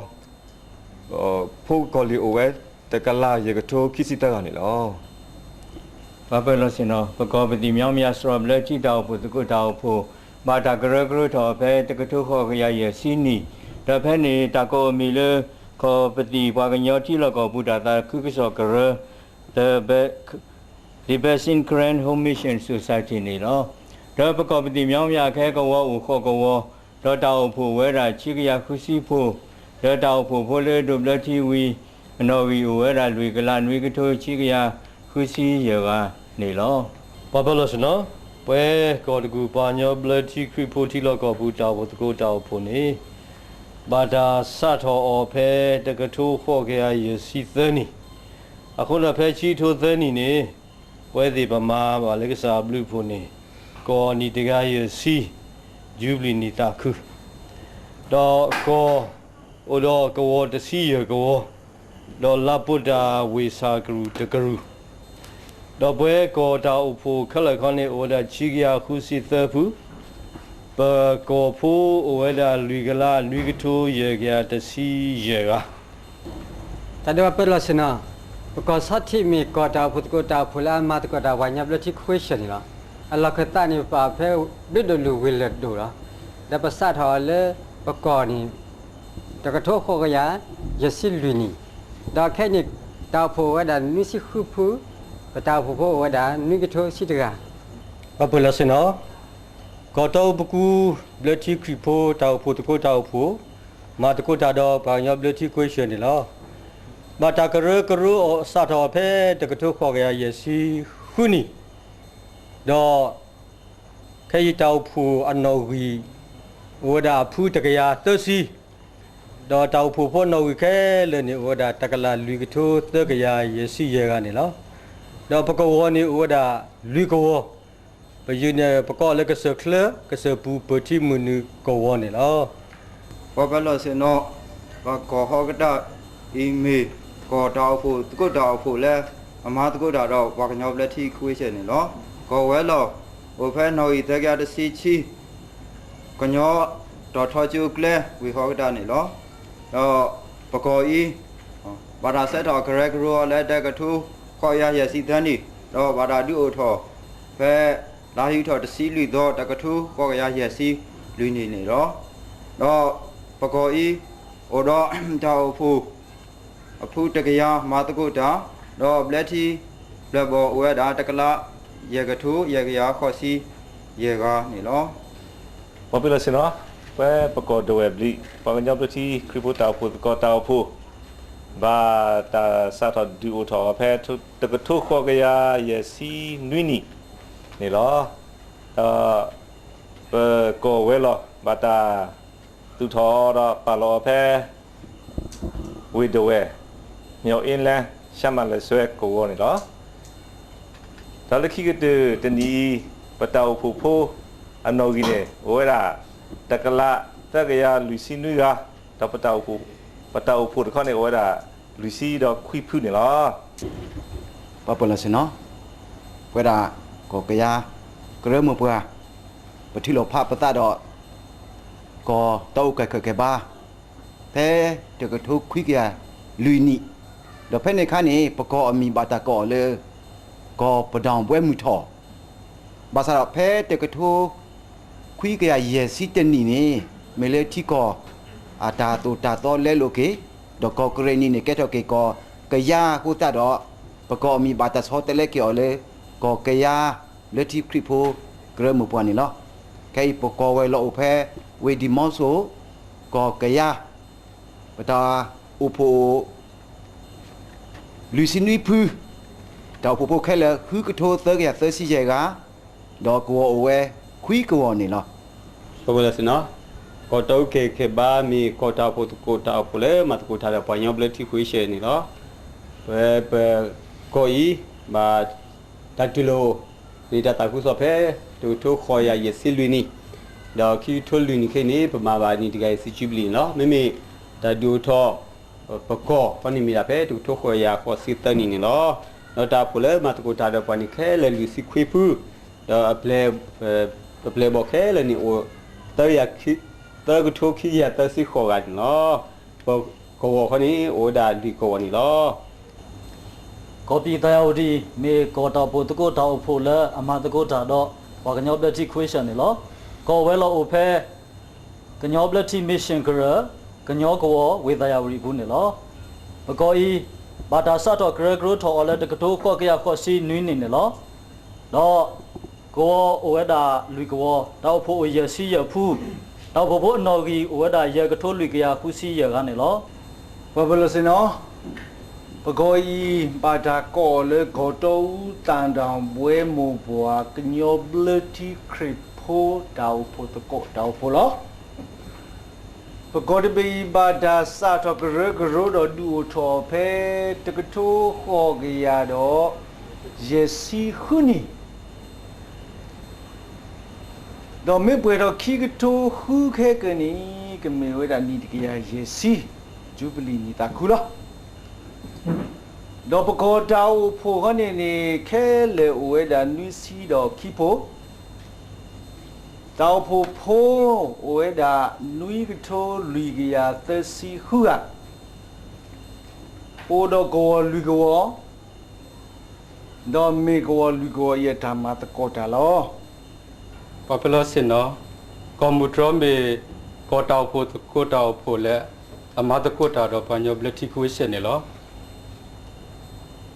ဖိကီၢ်လံၤအိၣ်ဝဲ တကလးယဲၢ်ကထိခံဆံသၢဂၤန့ၣ်လီၤ. ပှၤပၢၤလီၢ်ဆ့ၣ်နီၤ, ပကီၢ်ပသံၣ်မၠီမၠး စရီဘျၢထံတၢ်အိၣ်ဖှိၣ်သကိးတၢ်အိၣ်ဖှိၣ် ဘၣ်တၢ်ကရၢကရိထီၣ်ဖဲတကထိဃိးကယၤယဲၢ်ဆံနံၣ်, ဒီးဖဲန့ၣ်တၢ်ကိးအမံၤလၢ ကီၢ်ပသံၣ်ပှၤကညီထံလီၢ်ကီၢ်ပူၤတၢ်သးခုကစီၣ်ကရၢ The Be-, The Basin Karen Home Mission Society န့ၣ်လီၤ. ဒီးပကီၢ်ပသံၣ်မၠီမၠးခဲကဝီၤအိၣ်ဃိးကဝီၤ, ဒီးတၢ်အိၣ်ဖှိၣ်အိၣ်ဝဲဒၣ်ဆံကယၤဃုဆံဖိ, ဒီးတၢ်အိၣ်ဖှိၣ်ဖိလၢဒိးဘျၢထံဝံၤ အနီၣ်ဂံၢ်အိၣ်ဝဲဒၣ်လွံၢ်ကလးနွံကထိဆံကယၤဃုဆံယဲၢ်ဂၤန့ၣ်လီၤ. ပှၤပၢၤလီၢ်ဆ့ၣ်နီၤ, ပဝဲကီၢ်တကူၣ်ပှၤကညီဘျၢထံခရံာ်ဖိထံလီၢ်ကီၢ်ပူၤတၢ်အိၣ်ဖှိၣ်သကိးတၢ်အိၣ်ဖှိၣ်န့ၣ် ဘၣ်တၢ်စးထီၣ်အီၤဖဲတကထိဃိးကယၤယဲၢ်ဆံသၢနံၣ်, အဃိဒီးဖဲဆံကထိသၢနံၣ်န့ၣ် ပဝဲသ့ၣ်ပမၤဘၣ်လၢကစၢ်အဘျုးအဖှိၣ်န့ၣ် ကီၢ်နံၣ်တကယၤယဲၢ်ဆံ ယူဘလံၣ်နံၣ်သးခု, ဒီးကီၢ်အိၣ်ဒီးကဝီၤတဆံယဲၢ်ကဝီၤ, ဒီးလါပိာ်တၢ်ဝ့ၢ်ဆၣ်ကရူၢ်တကရူၢ်, ဒီးပဝဲကီၢ်တၢ်အိၣ်ဖှိၣ်ခဲလၢာ်ခဲဆ့န့ၣ် အိၣ်ဝဲဒၣ်ဆံကယၤဃုဆံသၢဖု, ပကီၢ်ဖိအိၣ်ဝဲဒၣ်လွံၢ်ကလးနွံကထိယဲၢ်ကယၤတဆံယဲၢ်ဂၤ တၢ်ဒိးပၢၤလီၢ်ဆ့ၣ်နီၤ, ပကီၢ်ဆီထံးမ့ၢ်ကီၢ်တၢ်အိၣ်ဖှိၣ်သကိးတၢ်အိၣ်ဖှိၣ်လၢအမၤသကိးတၢ်ပှၤကညီဘျၢထံ Christian န့ၣ်လီၤ. အလီၢ်ခၢၣ်သးန့ၣ် ပပာ်ဖဲဘျုးဒိၣ်လူၢ်ဝ့ၢ်လၢၢ်ဒိၣ်လီၤ. ဒီးပစးထီၣ်အီၤလၢပကီၢ်န့ၣ် တကထိဃိးကယၤယဲၢ်ဆံလွံၢ်နံၣ်, ဒီးခဲအံၤန့ၣ် တၢ်အိၣ်ဖှိၣ်အိၣ်ဝဲဒၣ်နွံဆံဃုဖု, ပတၢ်အိၣ်ဖှိၣ်ဖိအိၣ်ဝဲဒၣ်နွံကထိဆံတဂၤ ပှၤပၢၤလီၢ်ဆ့ၣ်နီၤ, ကီၢ်တီအူပကူ ဘျၢထံခရံာ်ဖိတၢ်အိၣ်ဖှိၣ်သကိးတၢ်အိၣ်ဖှိၣ် မၤသကိးတၢ်ဒီးပှၤကညီဘျၢထံ Christian န့ၣ်လီၤ. ဘၣ်တၢ်ကရၢကရိအီၤစးထီၣ်ဖဲတကထိဃိးကယၤယဲၢ်ဆံဃုနံၣ်, ဒီး ခဲအံၤတၢ်အိၣ်ဖှိၣ်အနီၣ်ဂံၢ် အိၣ်ဝဲဒၣ်အဖုတကယၤသၢဆံ, ဒီးတၢ်အိၣ်ဖှိၣ်ဖိအနီၣ်ဂံၢ်ခဲလၢာ်န့ၣ် အိၣ်ဝဲဒၣ်တကလးလွံၢ်ကထိသၢကယၤယဲၢ်ဆံယဲၢ်ဂၤန့ၣ်လီၤ. ဒီးပကဝီၤန့ၣ်အိၣ်ဝဲဒၣ်လွံၢ်ကဝီၤ, ပယုၢ်န့ၣ် ပကိးလၢကစၢၢ်ချၢ ကစၢၢ်ပူၤ ပၢၤထံ မုၢ်နုာ်ကဝီၤန့ၣ်လီၤ. ပှၤပၢၤလီၢ်ဆ့ၣ်နီၤ, ပကီၢ်ဟီၣ်ကတၢၢ်အံၤမ့ၢ် ကီၢ်တၢ်အိၣ်ဖှိၣ်သကိးတၢ်အိၣ်ဖှိၣ်လၢ အမၤသကိးတၢ်ဒီးပှၤကညီဘျၢထံ Christian န့ၣ်လီၤ. ကီၢ်ဝဲၤလီၢ် အိၣ်ဖဲနီၣ်ဂံၢ်သၢကယၤတဆံခံ ကညီတီၤထီကၠိကျဲဝ့ၢ်ဟီၣ်ကတၢၢ်န့ၣ်လီၤ. ဒီးပကီၢ်အံၤ ဘၣ်တၢ်ဆဲးထီၣ်ကရၢကရိလၢတကထိဃိးကယၤယဲၢ်ဆံသၢနံၣ်, ဒီးဘၣ်တၢ်ဒုးအိၣ်ထီၣ်ဖဲ လါယူၤထီၣ်တဆံလွံၢ်သီ တကထိဃိးကယၤယဲၢ်ဆံလွံၢ်နံၣ်န့ၣ်လီၤ. ဒီးပကီၢ်အံၤ အိၣ်ဒီးတၢ်အိၣ်ဖှိၣ် အဖုတကယၤမၤသကိးတၢ်, ဒီးဘျၢထံဘျၢၣ်ဘီၣ်အိၣ်ဝဲဒၣ်တကလး ယဲၢ်ကယၤဃိးဆံယဲၢ်ဂၤန့ၣ်လီၤ. ပှၤပၢၤလီၢ်ဆ့ၣ်နီၤ, ပဝဲပကီၢ်ဒဝဲၢ်ဘျံး ပှၤကညီဘျၢထံခရံာ်ဖိတၢ်အိၣ်ဖှိၣ်သကိးတၢ်အိၣ်ဖှိၣ် ဘၣ်တၢ်စးထီၣ်ဒုးအိၣ်ထီၣ်အီၤဖဲ တကထိဃိးကယၤယဲၢ်ဆံနွံနံၣ်န့ၣ်လီၤ. ဒီးပကီၢ်ဝဲၤလီၢ် ဘၣ်တၢ်သူၣ်ထီၣ်ဒီးပာ်လီၤအီၤဖဲ ဝ့ၢ်ဒဝဲၢ် မၠီၤအ့လဲ ရှါမၤလၢာ်စွဲကဝီၤန့ၣ်လီၤ. ဒီးလၢခံကတၢၢ်တနံၤအံၤ ပတၢ်အိၣ်ဖှိၣ်ဖိအနီၣ်ဂံၢ်န့ၣ် အိၣ်ဝဲဒၣ် တကလးသၢကယၤလွံၢ်ဆံနွံဂၤ, ဒီးပတၢ်အိၣ်ဖှိၣ်တခီန့ၣ် အိၣ်ဝဲဒၣ် လွံၢ်ဆံဒီးခွံဖုန့ၣ်လီၤ. ပှၤပၢၤလီၢ်ဆ့ၣ်နီၤ, ပဝဲဒၣ်ကီၢ်ကယၤကရၢမိၢ်ပှၢ် ပထံၣ်လိာ်ဖးပသးဒီး ကီၢ်တီအူကဲၣ်ခၢၣ်ကဲၣ်ဘါ ဖဲတကထိခွံကယၤလွံၢ်နံၣ်, ဒီးဖဲန့ၣ်အခါန့ၣ် ပကီၢ်အမံၤဘၣ်တၢ်ကိးအီၤလၢ ကီၢ်ပဒီၣ်ဘှဲမုၢ်ထီၣ်, ဘၣ်ဆၣ်ဒီးဖဲတကထိခွံကယၤယဲၢ်ဆံတနံၣ်န့ၣ် မ့ၢ်လၢထံကီၢ်အတၢ်သိၣ်တၢ်သီလဲလိာ်က့ၤ, ဒီးကီၢ်ကရ့ၣ်နံၣ်န့ၣ် ကဲထီၣ်က့ၤကီၢ်ကယၤအဃိသတးဒီး ပကီၢ်အမံၤဘၣ်တၢ်ဆီတလဲက့ၤအီၤလၢ ကီၢ်ကယၤဘျၢထံခရံာ်ဖိကရၢမိၢ်ပှၢ်န့ၣ်လီၤ. ခဲအံၤပကီၢ်ဝဲၤလီၢ်အိၣ်ဖဲ ဝ့ၢ်ဒံၣ်မီဆိၣ်, ကီၢ်ကယၤ, ပတၢ်အိၣ်ဖှိၣ်အိၣ် လွံၢ်ဆံနွံဖု, တၢ်အိၣ်ဖှိၣ်ဖိခဲလၢာ် ဃုကထိသၢကယၤသၢဆံယဲၢ်ဂၤ, ဒီးကဝီၤအိၣ်ဝဲခွံကဝီၤန့ၣ်လီၤ. ပဝဲလၢစ့ၢ်နီၤ, ကီၢ်တၢ်အုၣ်က့ၤခ့ဘါမ့ၢ်ကီၢ်တၢ်အိၣ်ဖှိၣ်သကိးတၢ်အိၣ်ဖှိၣ်လၢမၤသကိးတၢ်ဒီးပှၤကညီဘျၢထံခရံာ်ဖိန့ၣ်လီၤ. ပဝဲ ပကီၢ်အံၤ ဘၣ်တၢ်တူၢ်လိာ် န့ၢ်တၢ်သးခုကစီၣ်ဖဲ တကထိဃိးကယၤယဲၢ်ဆံလွံၢ်နံၣ်, ဒီးခံကထိလွံၢ်နံၣ်ခဲအံၤန့ၣ် ပမၤဘၣ်နံၣ်တကယၤယဲၢ်ဆံယူဘလံၣ်န့ၣ်လီၤ. မ့မ့ၢ်တၢ်ဒုးအိၣ်ထီၣ် ပကီၢ်ခီန့ၣ်မ့ၢ်ဒၣ်ဖဲတကထိဃိးကယၤဃိးဆံသၢနံၣ်န့ၣ်လီၤ. ဒီးတၢ်အိၣ်ဖှိၣ်လၢမၤသကိးတၢ်ဒီးပှၤန့ၣ်ခဲလၢာ်လွံၢ်ဆံခွံဖု, ဒီး ပပျဲၢ်ဘီၣ်ခဲလၢာ်န့ၣ်အိၣ် သၢကထိခံကယၤသၢဆံဃိးဂၤန့ၣ်လီၤ. ပကဝီၤခီန့ၣ် အိၣ်ဝဲဒၣ်လွံၢ်ကဝီၤန့ၣ်လီၤ. ကီၢ်ပံၣ်သၢယၤဝတံၣ် မ့ၢ်ကီၢ်တၢ်အိၣ်ဖှိၣ်သကိးတၢ်အိၣ်ဖှိၣ်လၢအမၤသကိးတၢ်ဒီး ပှၤကညီဘျၢထံခရံာ်ဖိန့ၣ်လီၤ. ကီၢ်ဝဲၤလီၢ်အိၣ်ဖဲ ကညီဘျၢထံမ့ၢ်ၡ့ၣ်ကရၢ, ကညီကဝီၤ ဝ့ၢ်သၢယၤဝတံၣ်အပူၤန့ၣ်လီၤ. ပကီၢ်အံၤ ဘၣ်တၢ်စးထီၣ်ကရၢကရိထီၣ်အီၤလၢတကထိဃိးကယၤဃိးဆံနွံနံၣ်န့ၣ်လီၤ. ဒီးကဝီၤအိၣ်ဝဲဒၣ်လွံၢ်ကဝီၤ, တၢ်အိၣ်ဖှိၣ်အိၣ်ယဲၢ်ဆံယဲၢ်ဖု, တၢ်အိၣ်ဖှိၣ်ဖိအနီၣ်ဂံၢ်အိၣ်ဝဲဒၣ်ယဲၢ်ကထိလွံၢ်ကယၤဃုဆံယဲၢ်ဂၤန့ၣ်လီၤ. ပှၤပၢၤလီၢ်စ့ၢ်နီၤ, ပကီၢ်အံၤ ဘၣ်တၢ်ကိးအီၤလၢကီၢ်တီအူသၣ်တၢ်ဘှဲမိၢ်ပှၢ် ကညီဘျၢထံခရံာ်ဖိတၢ်အိၣ်ဖှိၣ်သကိးတၢ်အိၣ်ဖှိၣ်လီၤ. ပကီၢ်တဘ့ၣ်အံၤ ဘၣ်တၢ်စးထီၣ်ကရၢကရိဒီးဒုးအိၣ်ထီၣ်ဖဲ တကထိဃိးကယၤဒီး ယဲၢ်ဆံဃုနံၣ် ဒီးမ့ၢ်ပှဲၤထီၣ်ခံကထိဃုခဲကနံၣ် ကမ့ၢ်ဝဲဒၣ်နံၣ်တကယၤယဲၢ်ဆံ ယူဘလံၣ်နံၣ်သးခုလီၤ. ဒီးပကီၢ်တၢ်အိၣ်ဖှိၣ်ဃီန့ၣ်န့ၣ် ခဲလၢာ်အိၣ်ဝဲဒၣ်နွံဆံဒီးခံဖု, တၢ်အိၣ်ဖှိၣ်ဖိအိၣ်ဝဲဒၣ်နွံကထိလွံၢ်ကယၤသၢဆံဃုဂၤ, အိၣ်ဒီးကဝီၤလွံၢ်ကဝီၤ ဒီးမ့ၢ်ကဝီၤလွံၢ်ကဝီၤအံၤအတၢ်မၤသကိးတၢ်လီၤ. ပှၤပၢၤလီၢ်စ့ၢ်နီၤ, ကီၢ်မုၢ်တြီမ့ၢ်ကီၢ်တၢ်အိၣ်ဖှိၣ်သကိးတၢ်အိၣ်ဖှိၣ်လၢ အမၤသကိးတၢ်ဒီးပှၤကညီဘျၢထံခရံာ်ဖိန့ၣ်လီၤ.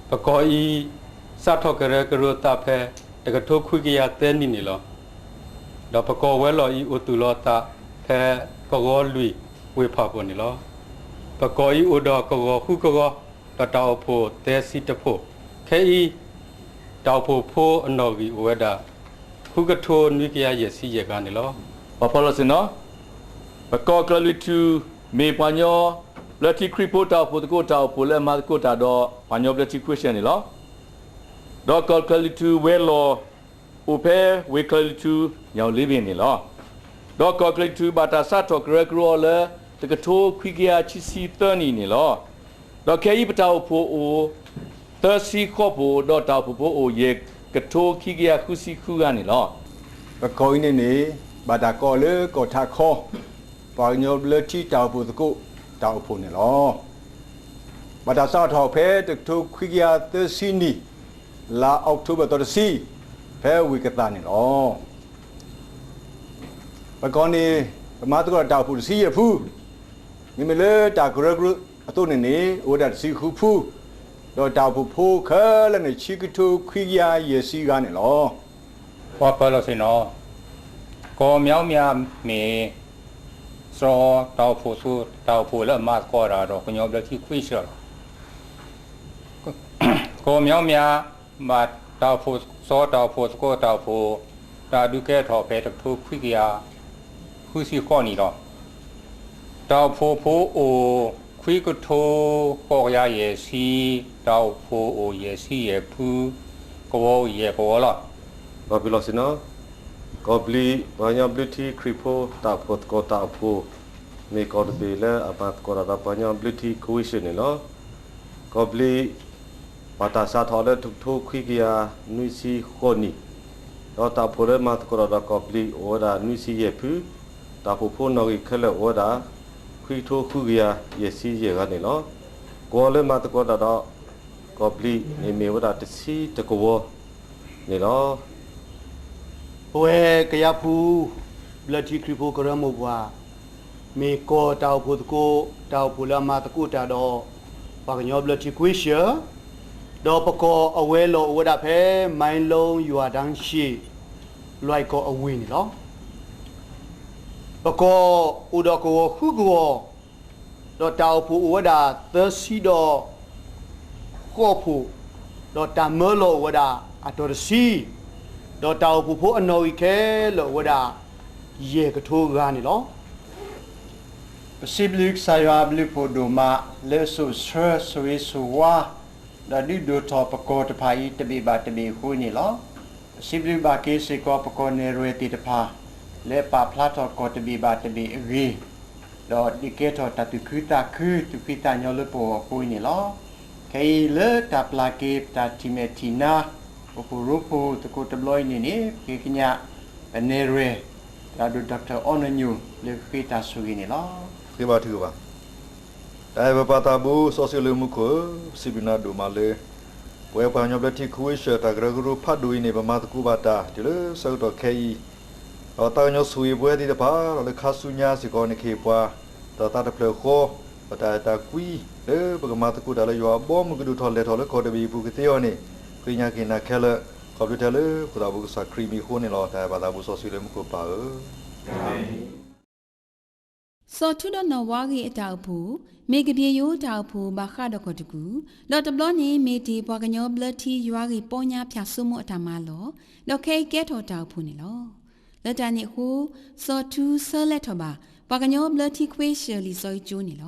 ပကီၢ်အံၤ စးထီၣ်ကရၢကရိသးဖဲ တကထိခွံကယၤသၢနံၣ်န့ၣ်လီၤ. ဒီးပကီၢ်ဝဲၤလီၢ်အံၤအိၣ်သူၣ်လီၤသးဖဲ ကဂီၤလွံၢ်ဝ့ၢ်ဖးဖှိၣ်န့ၣ်လီၤ. ပကီၢ်အံၤအိၣ်ဒီးကဂီၤဃုကဂီၤ ဒီးတၢ်အိၣ်ဖှိၣ်သၢဆံတဖှိၣ်, ခဲအံၤ တၢ်အိၣ်ဖှိၣ်ဖိအနီၣ်ဂံၢ်အိၣ်ဝဲဒၣ် ဃုကထိနွံကယၤယဲၢ်ဆံယဲၢ်ဂၤန့ၣ်လီၤ. ပှၤပၢၤလီၢ်စ့ၢ်နီၤ, ပကီၢ်ကၢၤလွံၢ်ထူၣ် မ့ၢ်ပှၤကညီဘျၢထံခရံာ်ဖိတၢ်အိၣ်ဖှိၣ်သကိးတၢ်အိၣ်ဖှိၣ်လၢအမၤသကိးတၢ်ဒီး ပှၤကညီဘျၢထံခရံာ်ဖိန့ၣ်လီၤ. ဒီးကီၢ်ကၢၤလွံၢ်ထူၣ်ဝဲၤလီၢ် အိၣ်ဖဲဝ့ၢ်ကၢၤလွံၢ်ထူၣ် ညၣ်အူလ့ဘ့ၣ်န့ၣ်လီၤ. ဒီးကီၢ်ကၢၤလွံၢ်ထူၣ်ဘၣ်တၢ်စးထီၣ်ကရၢကရိအီၤလၢ တကထိခွံကယၤခံဆံသၢနံၣ်န့ၣ်လီၤ. ဒီးခဲအံၤပတၢ်အိၣ်ဖှိၣ်အိၣ် သၢဆံဃိးဖှိၣ် ဒီးတၢ်အိၣ်ဖှိၣ်ဖိအိၣ်ယဲၢ်ကထိခံကယၤဃုဆံဃုဂၤန့ၣ်လီၤ. ပကီၢ်အံၤန့ၣ်န့ၣ် ဘၣ်တၢ်ကိးအီၤလၢကီၢ်ထးခီ ပှၤကညီဘျၢထံတၢ်အိၣ်ဖှိၣ်သကိးတၢ်အိၣ်ဖှိၣ်န့ၣ်လီၤ. ဘၣ်တၢ်စးထီၣ်ဖဲတကထိခွံကယၤသၢဆံနံၣ် လါအီးကထိဘၢၣ်သီတဆံ ဖဲဝ့ၢ်ကသၣ်န့ၣ်လီၤ. ပကီၢ်န့ၣ် ပမၤသကိးတၢ်အိၣ်ဖှိၣ်တဆံယဲၢ်ဖု, မ့မ့ၢ်လၢတၢ်ကရၢကရိအသိးန့ၣ်န့ၣ် အိၣ်ဝဲဒၣ်တဆံဃုဖု, ဒီးတၢ်အိၣ်ဖှိၣ်ဖိခဲလၢာ်န့ၣ် ဆံကထိခွံကယၤယဲၢ်ဆံဂၤန့ၣ်လီၤ. ပှၤပၢၤလီၢ်စ့ၢ်နီၤ, ကီၢ်မၠီမၠါမ့ၢ် စီၤတၢ်အိၣ်ဖှိၣ်သကိးတၢ်အိၣ်ဖှိၣ်လၢအမၤသကိးတၢ်ဒီးကညီဘျၢထံခရံာ်ဖိလီၤ. ကီၢ်မၠီမၠါ ဘၣ်တၢ်အိၣ်ဖှိၣ် စီၤတၢ်အိၣ်ဖှိၣ်သကိးတၢ်အိၣ်ဖှိၣ် တၢ်ဒုးကဲထီၣ်ဖဲတကထိခွံကယၤဃုဆံဃိးနံၣ်လီၤ. တၢ်အိၣ်ဖှိၣ်ဖိအိၣ်ခွံကထိဃိးကယၤယဲၢ်ဆံ, တၢ်အိၣ်ဖှိၣ်အိၣ်ယဲၢ်ဆံယဲၢ်ဖု, ကဝီၤအိၣ်ယဲၢ်ကဝီၤလီၤ. ပှၤပၢၤလီၢ်စ့ၢ်နီၤ, ကီၢ်ဘျံး ပှၤကညီဘျၢထံခရံာ်ဖိတၢ်အိၣ်ဖှိၣ်သကိးတၢ်အိၣ်ဖှိၣ် မ့ၢ်ကီၢ်တဘ့ၣ်လၢအမၤသကိးတၢ်ဒီးပှၤကညီဘျၢထံခရံာ်ဖိန့ၣ်လီၤ. ကီၢ်ဘျံး ဘၣ်တၢ်စးထီၣ်လၢတကထိခွံကယၤနွံဆံဃိးနံၣ်, ဒီးတၢ်အိၣ်ဖှိၣ်လၢမၤသကိးတၢ်ဒီးကီၢ်ဘျံးအိၣ်ဝဲဒၣ်နွံဆံယဲၢ်ဖု, တၢ်အိၣ်ဖှိၣ်ဖိနီၣ်ဂံၢ်ခဲလၢာ်အိၣ်ဝဲဒၣ် ခွံကထိဃုကယၤယဲၢ်ဆံယဲၢ်ဂၤန့ၣ်လီၤ. ကဝီၤလၢမၤသကိးတၢ်ဒီး ကီၢ်ဘျံးန့ၣ်မ့ၢ်ဝဲဒၣ်တဆံတကဝီၤန့ၣ်လီၤ. ပဝဲကယၤဖူ ဘျၢထံခရံာ်ဖိကရၢမိၢ်ပှၢ် မ့ၢ်ကီၢ်တၢ်အိၣ်ဖှိၣ်သကိး တၢ်အိၣ်ဖှိၣ်လၢအမၤသကိးတၢ်ဒီး ပှၤကညီဘျၢထံခွ့ၡၢၣ် ဒီးပကီၢ်အဝဲၤလီၢ်အိၣ်ဝဲဒၣ်ဖဲ မိုင်းလုံးရွာတန်းရှည် လွိုင်ကော်အဝ့ၢ်န့ၣ်လီၤ. ပကီၢ်အိၣ်ဒီးကဝီၤဃုကဝီၤ ဒီးတၢ်အိၣ်ဖှိၣ်အိၣ်ဝဲဒၣ်သၢဆံဒီးဃိးဖှိၣ်, ဒီးတၢ်မၢလီၤအိၣ်ဝဲဒၣ်အတီၤတဆံ, ဒီးတၢ်အိၣ်ဖှိၣ်ဖိအနီၣ်ဂံၢ်ခဲလၢာ်အိၣ်ဝဲဒၣ် ယဲၢ်ကထိဂၤန့ၣ်လီၤ. ပစံးဘျုးကစၢ်ယွၤအဘျုးအဖှိၣ်ဒိၣ်မး လၢအစိာ်ဆှၢဆိၣ်ဂ့ၤဆိၣ်ဝါ ဒီးဒုးဒိၣ်ထီၣ်ပကီၢ်တဖၣ်အံၤတဘ့ၣ်ဘၣ်တဘ့ၣ်အဃိန့ၣ်လီၤ. ပစံးဘျုးဘၣ်က့ၤစ့ၢ်ကီးပကီၢ်နဲၣ်ရွဲၣ်သ့ၣ်တဖၣ် လၢပာ်ဖျါထီၣ်ကီၢ်တဘ့ၣ်ဘၣ်တဘ့ၣ်အဂ့ၢ် ဒီးဒုးကဲထီၣ်တၢ်သူၣ်ခုသးခု သူၣ်ဖှံသးညီလၢပဂီၢ်အဃိန့ၣ်လီၤ. ခဲအံၤလၢတၢ်ပျၢ်က့ၤပတၢ်ထံၣ်မဲာ်ထံၣ်နါ အိၣ်ဖှိၣ်ရိဖှိၣ်သကိးတဘျီအံၤန့ၣ်န့ၣ် ပဃ့ကညး ပနဲၣ်ရွဲၣ် သရၣ်ဒိၣ် Doctor အီနၣ်ညိၣ် လၢကဃ့တၢ်ဆိၣ်ဂ့ၤန့ၣ်လီၤ. ဃ့ဘါထုကဖၣ်. တၢ်အဲၣ်ပပၢ်သးဘိစီဆှံလၢမူခိၣ်ဧၢ, ပစံးဘျုးနၤဒိၣ်မးလၢ ပဝဲပှၤကညီဘျၢထံခဝ့ၡၢၣ် တၢ်ကရၢကရိဖးဒိၣ်အံၤန့ၣ် ပမၤသကိးဘၣ်တၢ် တုၤလၢဆၢကတီၢ်ခဲအံၤ, ဒီးသးကညီၤဆိၣ်ဂ့ၤပဝဲသ့ၣ်တဖၣ် ဒီးလၢခါဆူညါစ့ၢ်ကီးန့ၣ် ကဟ့ၣ်ပှၤ တၢ်သးတဖျၢၣ်ဃီ, ဒီးတၢ်အဲၣ်တၢ်ကွံ လၢပကမၤသကိးတၢ်လၢယွၤအဘီအမုၢ်ကဒိၣ်ထီၣ်လဲၢ်ထီၣ်လၢကီၢ်တဘ့ၣ်အပူၤကသ့အီၤန့ၣ်, ဃ့ကညးက့ၤနၤခဲလၢာ်, ခီဖျိတၢ်လၢခိၣ်သးဘိကစၢ်ခရံာ်မံၤအဃိန့ၣ်လီၤ. တၢ်အဲၣ်ပၢ်သးဘိစီဆှံလၢမူခိၣ်ပၢ်ဧၢ. စီၤထူဒီးနီၢ်ဝါဂ့ၤအတၢ်အိၣ်ဖှိၣ် မ့ၢ်ကဘျံးယိၤတၢ်အိၣ်ဖှိၣ်ဘၣ်ဃးဒီးကီၢ်တကူၣ်, ဒီးတဘျီန့ၣ်မ့ၢ်တ့ၢ်ပှၤကညီဘျၢထံယွၤဂ့ၢ်ပီညါဖၠၣ်စိမိအတၢ်မၤလီၢ်, ဒီးခဲအံၤကဲထီၣ်တၢ်အိၣ်ဖှိၣ်န့ၣ်လီၤ. လၢတၢ်န့ၣ်အဃိ, စီၤထူဆၢလဲၤထီၣ်ဘၣ် ပှၤကညီဘျၢထံခဝ့ၡၢၣ်လံာ်စီဆှံကၠိန့ၣ်လီၤ.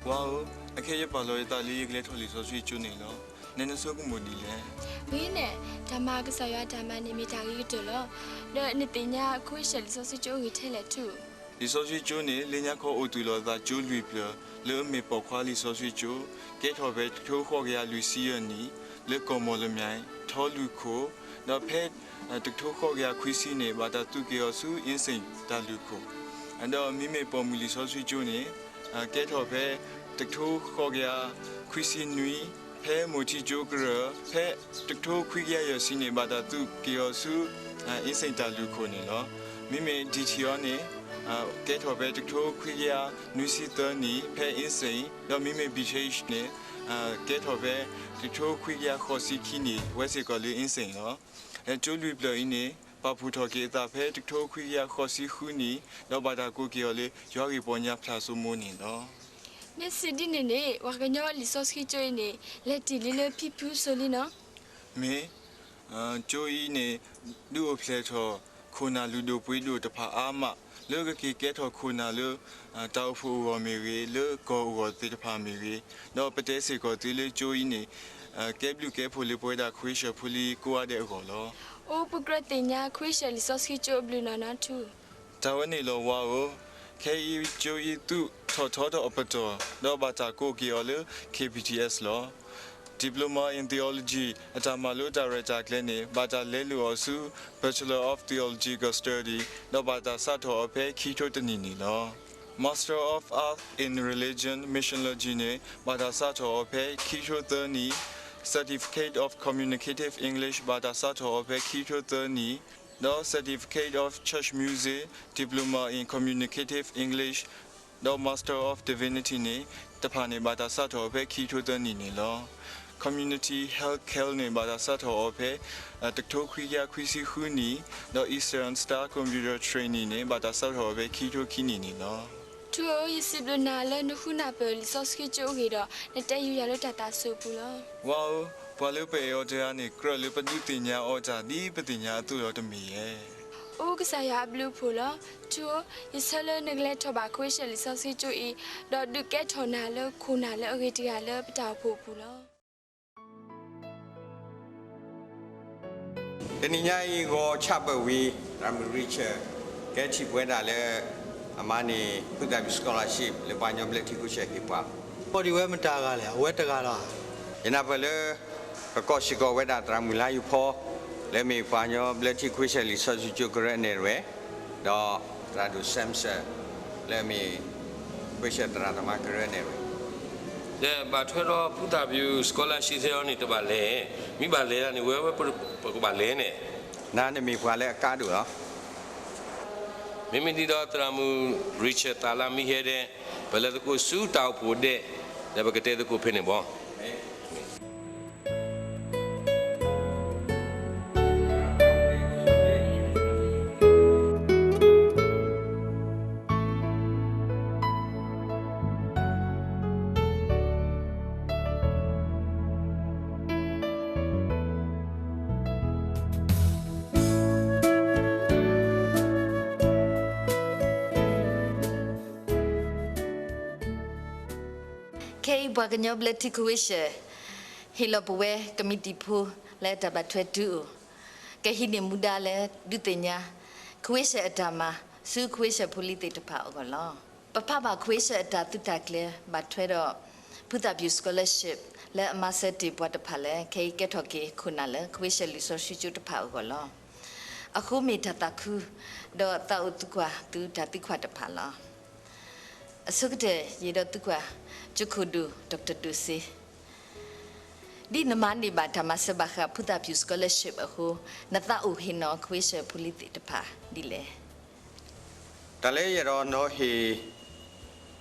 ဝါဧၢ, အခဲအံၤယပာ်လီၤယသးလၢယကလဲၤထီၣ်လံာ်စီဆှံကၠိန့ၣ်လီၤ. နနဆိကမိၣ်ဒ်လဲၣ်. ဂ့ၤန့ၣ်, တၢ်မၤကစၢ်ယွၤအတၢ်မၤန့ၣ်မ့ၢ်တၢ်ဂ့ၤကတၢၢ်လီၤ. ဒီးနသ့ၣ်ညါခဝ့ၡၢၣ်လံာ်စီဆှံကၠိအဂ့ၢ်ထဲလဲၣ်ထူ. လံာ်စီဆှံကၠိန့ၣ် လၢညါခီအိၣ်တုၤလီၤအသးကၠိလွံၢ်ဖျၢၣ် လၢအမ့ၢ်ပိာ်ခွါလံာ်စီဆှံကၠိ, ကဲထီၣ်ဖဲတကထိဃိးကယၤလွံၢ်ဆံယဲၢ်နံၣ် လၢကီၢ်မီၢ်လမၠဲၣ် ထီလွံၢ်ခိၣ်, ဒီးဖဲ တကထိဃိးကယၤခွံဆံန့ၣ် ဘၣ်တၢ်သုးက့ၤအီၤဆူ အ့စ့ၣ်တၢ်လုၢ်ခိၣ်, ဒီးမ့မ့ၢ်ပိာ်မုၣ်လံာ်စီဆှံကၠိန့ၣ် ကဲထီၣ်ဖဲ တကထိဃိးကယၤခွံဆံနွံ ဖဲမိၢ်ထံကၠိကရၢၢ်, ဖဲတကထိခွံကယၤယဲၢ်ဆံန့ၣ် ဘၣ်တၢ်သုးက့ၤအီၤဆူ အ့စ့ၣ်တၢ်လုၢ်ခိၣ်န့ၣ်လီၤ. မ့မ့ၢ် ဒံၣ်ထံၣ်အီၤန့ၣ် ကဲထီၣ်ဖဲတကထိခွံကယၤနွံဆံသၢနံၣ် ဖဲအ့စ့ၣ်, ဒီးမ့မ့ၢ် ဘံၣ်ထ့ၣ်န့ၣ် ကဲထီၣ်ဖဲ တကထိခွံကယၤဃိးဆံခံနံၣ် ဝဲစ့ၢ်ကီးလၢအ့စ့ၣ်လီၤ. ကၠိလွံၢ်ဖျၢၣ်အံၤန့ၣ် ပာ်ဖှိၣ်ထီၣ်က့ၤအသးဖဲတကထိခွံကယၤဃိးဆံဃုနံၣ် ဒီးဘၣ်တၢ်ကိးက့ၤအီၤလၢ ယွၤဂ့ၢ်ပီညါဖၠၣ်စိမိန့ၣ်လီၤ. မ့ၢ်စံးဒ်န့ၣ်န့ၣ် ပှၤကညီလံာ်စီဆှံကၠိအံၤန့ၣ် လဲၤတ့ၢ်လံလၢဖံဖုစိၤလံနီၤ. မ့ၢ် ကၠိအံၤန့ၣ် ဒုးအိၣ်ဖျဲၣ်ထီၣ် ခိၣ်နၢ်လုၢ်ဒိၣ်ပှ့ၤဒိၣ်တဖၣ်အါမး လၢကက့ၤကဲထီၣ်ခိၣ်နၢ်လၢ တၢ်အိၣ်ဖှိၣ်အဂီၢ်မ့ၢ်ဂ့ၤ, လၢကီၢ်အဂီၢ်သ့ၣ်တဖၣ်မ့ၢ်ဂ့ၤ, ဒီးပတဲစ့ၢ်ကီးသုလၢကၠိအံၤန့ၣ် ကဲဘျုးကဲဖှိၣ်လၢပဝဲဒၣ်ခဝ့ၡၢၣ်ဖိလံၤကိးဂၤဒဲးအဂီၢ်လီၤ. အိၣ်ပကြၢးသ့ၣ်ညါခဝ့ၡၢၣ်လံာ်စီဆှံကၠိအဘျုးနီၢ်နီၢ်ထူ တၢ်ဝဲန့ၣ်လီၤဝါဧၢ, ခဲအံၤကၠိအံၤသုးထီၣ်ထီထီၣ်အပတီၢ် ဒီးဘၣ်တၢ်ကိးက့ၤအီၤလၢ ခ့ၣ်ပံၣ်ထံၣ်အဲၣ်လီၤ. Diploma in Theology အတၢ်မၤလိတၢ်ရဲၣ်တၢ်ကျဲၤန့ၣ် ဘၣ်တၢ်လဲလိာ်အီၤဆူ Bachelor of Theological Study ဒီးဘၣ်တၢ်စးထီၣ်အီၤဖဲခံကထိတနံၣ်န့ၣ်လီၤ. Master of Arts in Religion Missiology န့ၣ် ဘၣ်တၢ်စးထီၣ်အီၤဖဲခံကထိသၢနံၣ်, Certificate of Communicative English ဘၣ်တၢ်စးထီၣ်အီၤဖဲခံကထိသၢနံၣ်, ဒီး Certificate of Church Music, Diploma in Communicative English ဒီး Master of Divinity န့ၣ် တဖၣ်န့ၣ် ဘၣ်တၢ်စးထီၣ်အီၤဖဲခံကထိသၢနံၣ်န့ၣ်လီၤ. Community Health Care န့ၣ် ဘၣ်တၢ်စးထီၣ်အီၤဖဲ တကထိခွံကယၤခွံဆံဃုနံၣ်, ဒီး Eastern Star Computer Training န့ၣ် ဘၣ်တၢ်စးထီၣ်အီၤဖဲခံကထိခံနံၣ်န့ၣ်လီၤ. ထူဧၢ, ယစံးဘျုးနၤလၢနဃုနၢ်ပၢၢ်လံာ်စီဆှံကၠိအဂ့ၢ်ဒီး နတဲယူၤယၤလၢတၢ်သးစူၤအပူၤလီၤ. ဝါဧၢ, ပှၤလၢပအဲၣ်အီၤတဂၤန့ၣ် ကြၢးလၢပဒုးသ့ၣ်ညါအီၤတၢ်ဒ်ပသ့ၣ်ညါအသိးလီၤတမ့ၢ်ဧါ. အိၣ်ကစၢ်ယွၤအဘျုးအဖှိၣ်လီၤ. ထူဧၢ, ယဆၢလၢနကလဲၤထီၣ်ဘၣ်ခဝ့ၡၢၣ်လံာ်စီဆှံကၠိအံၤ, ဒီးဒုးကဲထီၣ်နၤလၢခိၣ်နၢ်လၢအဂ့ၤတဂၤလၢပတၢ်အိၣ်ဖှိၣ်အပူၤလီၤ. တနံၤညါအံၤ ဂီၤဆၣ်ပၢၢ်ဝံၤ သရၣ်မုၣ် Richard ကဲထီၣ်ပဝဲဒၣ်လၢ အမၤန့ၢ် ဖုသၣ်ဘံၣ် scholarship လၢပှၤကညီဘျၢထံခဝ့ၡၢၣ်ဟ့ၣ်ပှၤ, ဘၣ်ဒ်ဝဲမတၤဂၤလဲၣ်, အဝဲတဂၤလီၤဧါ. ယနၢ်ပၢၢ်လၢ ပကိးစ့ၢ်ကီးဝဲဒၣ်သရၣ်မုၣ်လါယူၤဖီ လၢအမ့ၢ်ပှၤကညီဘျၢထံခဝ့ၡၢၣ်လံာ်စီဆှံကၠိကရၢအနဲၣ်ရွဲၣ်, ဒီးသရၣ်ဒိၣ် Samson လၢအမ့ၢ် ခွ့ၡၢၣ်သရၣ်သမါကရၢနဲၣ်ရွဲၣ်, ဒီးဘၣ်ထွဲဒီးဖုသၣ်ပျူၤ scholarship သ့ၣ်အံၤန့ၣ် တဘၣ်လဲၤ, မ့ၢ်ဘၣ်လဲၤဒၣ်န့ၣ် ဝဲဝဲပကဘၣ်လဲၤန့ၣ်, နၤနမ့ၢ်ပှၤလၢအကါဒိၣ်လီၤ. မ့မ့ၢ်ဒ်သိးသရၣ်မုၣ် Richard သးလါမံဟဲဒဲး, ပလဲၤသကိးဆူတၢ်အိၣ်ဖှိၣ်ဒဲး, ဒီးပကတဲသကိးဖဲန့ၣ်ဘၣ်. ခဲအံၤပှၤကညီဘျၢထံခဝ့ၡၢၣ် ဟ့ၣ်လီၤပဝဲကမံးတံာ်ဖိလၢတၢ်ဘၣ်ထွဲတုၤအိၣ်, ကဟံးန့ၢ်မူဒါလၢဒုးသ့ၣ်ညါ ခဝ့ၡၢၣ်အတၢ်မၤ ဆူခဝ့ၡၢၣ်ဖိလံၤသ့ၣ်တဖၣ်အဂီၢ်လီၤ. ပဖးဘၣ်ခဝ့ၡၢၣ်အတၢ်သုးတၢ်ကျဲၤဘၣ်ထွဲဒီး ဖုသၣ်ပျူၤ scholarship လၢအမၤစၢၤတ့ၢ်ပှၤတဖၣ်လၢ ခဲအံၤကဲထီၣ်က့ၤခိၣ်နၢ်လၢခဝ့ၡၢၣ်လံာ်စီဆှံကၠိတဖၣ်အဂီၢ်လီၤ. အဃိမ့ၢ်တၢ်သးခု ဒီးသးအိၣ်သံကွၢ်သုတၢ်သံကွၢ်တဖၣ်လီၤ. အဆိကတၢၢ်ယအဲၣ်ဒိးသံကွၢ် ကၠိခိၣ်ဒူၣ် ဒီကတၢၢ်ဒိၣ်စ့ ဒ်နမၤန့ၢ်ဘၣ်တၢ်မၤစၢၤဘၣ်ဃးဖုသၣ်ပျူၤ scholarship အဃိ, နသးအိၣ်ဟ့ၣ်နီၤခဝ့ၡၢၣ်ဖိလံၤသ့ၣ်တဖၣ်ဒ်လဲၣ်. တၢ်လၢယအဲၣ်ဒိးနီၤဟ့ၣ်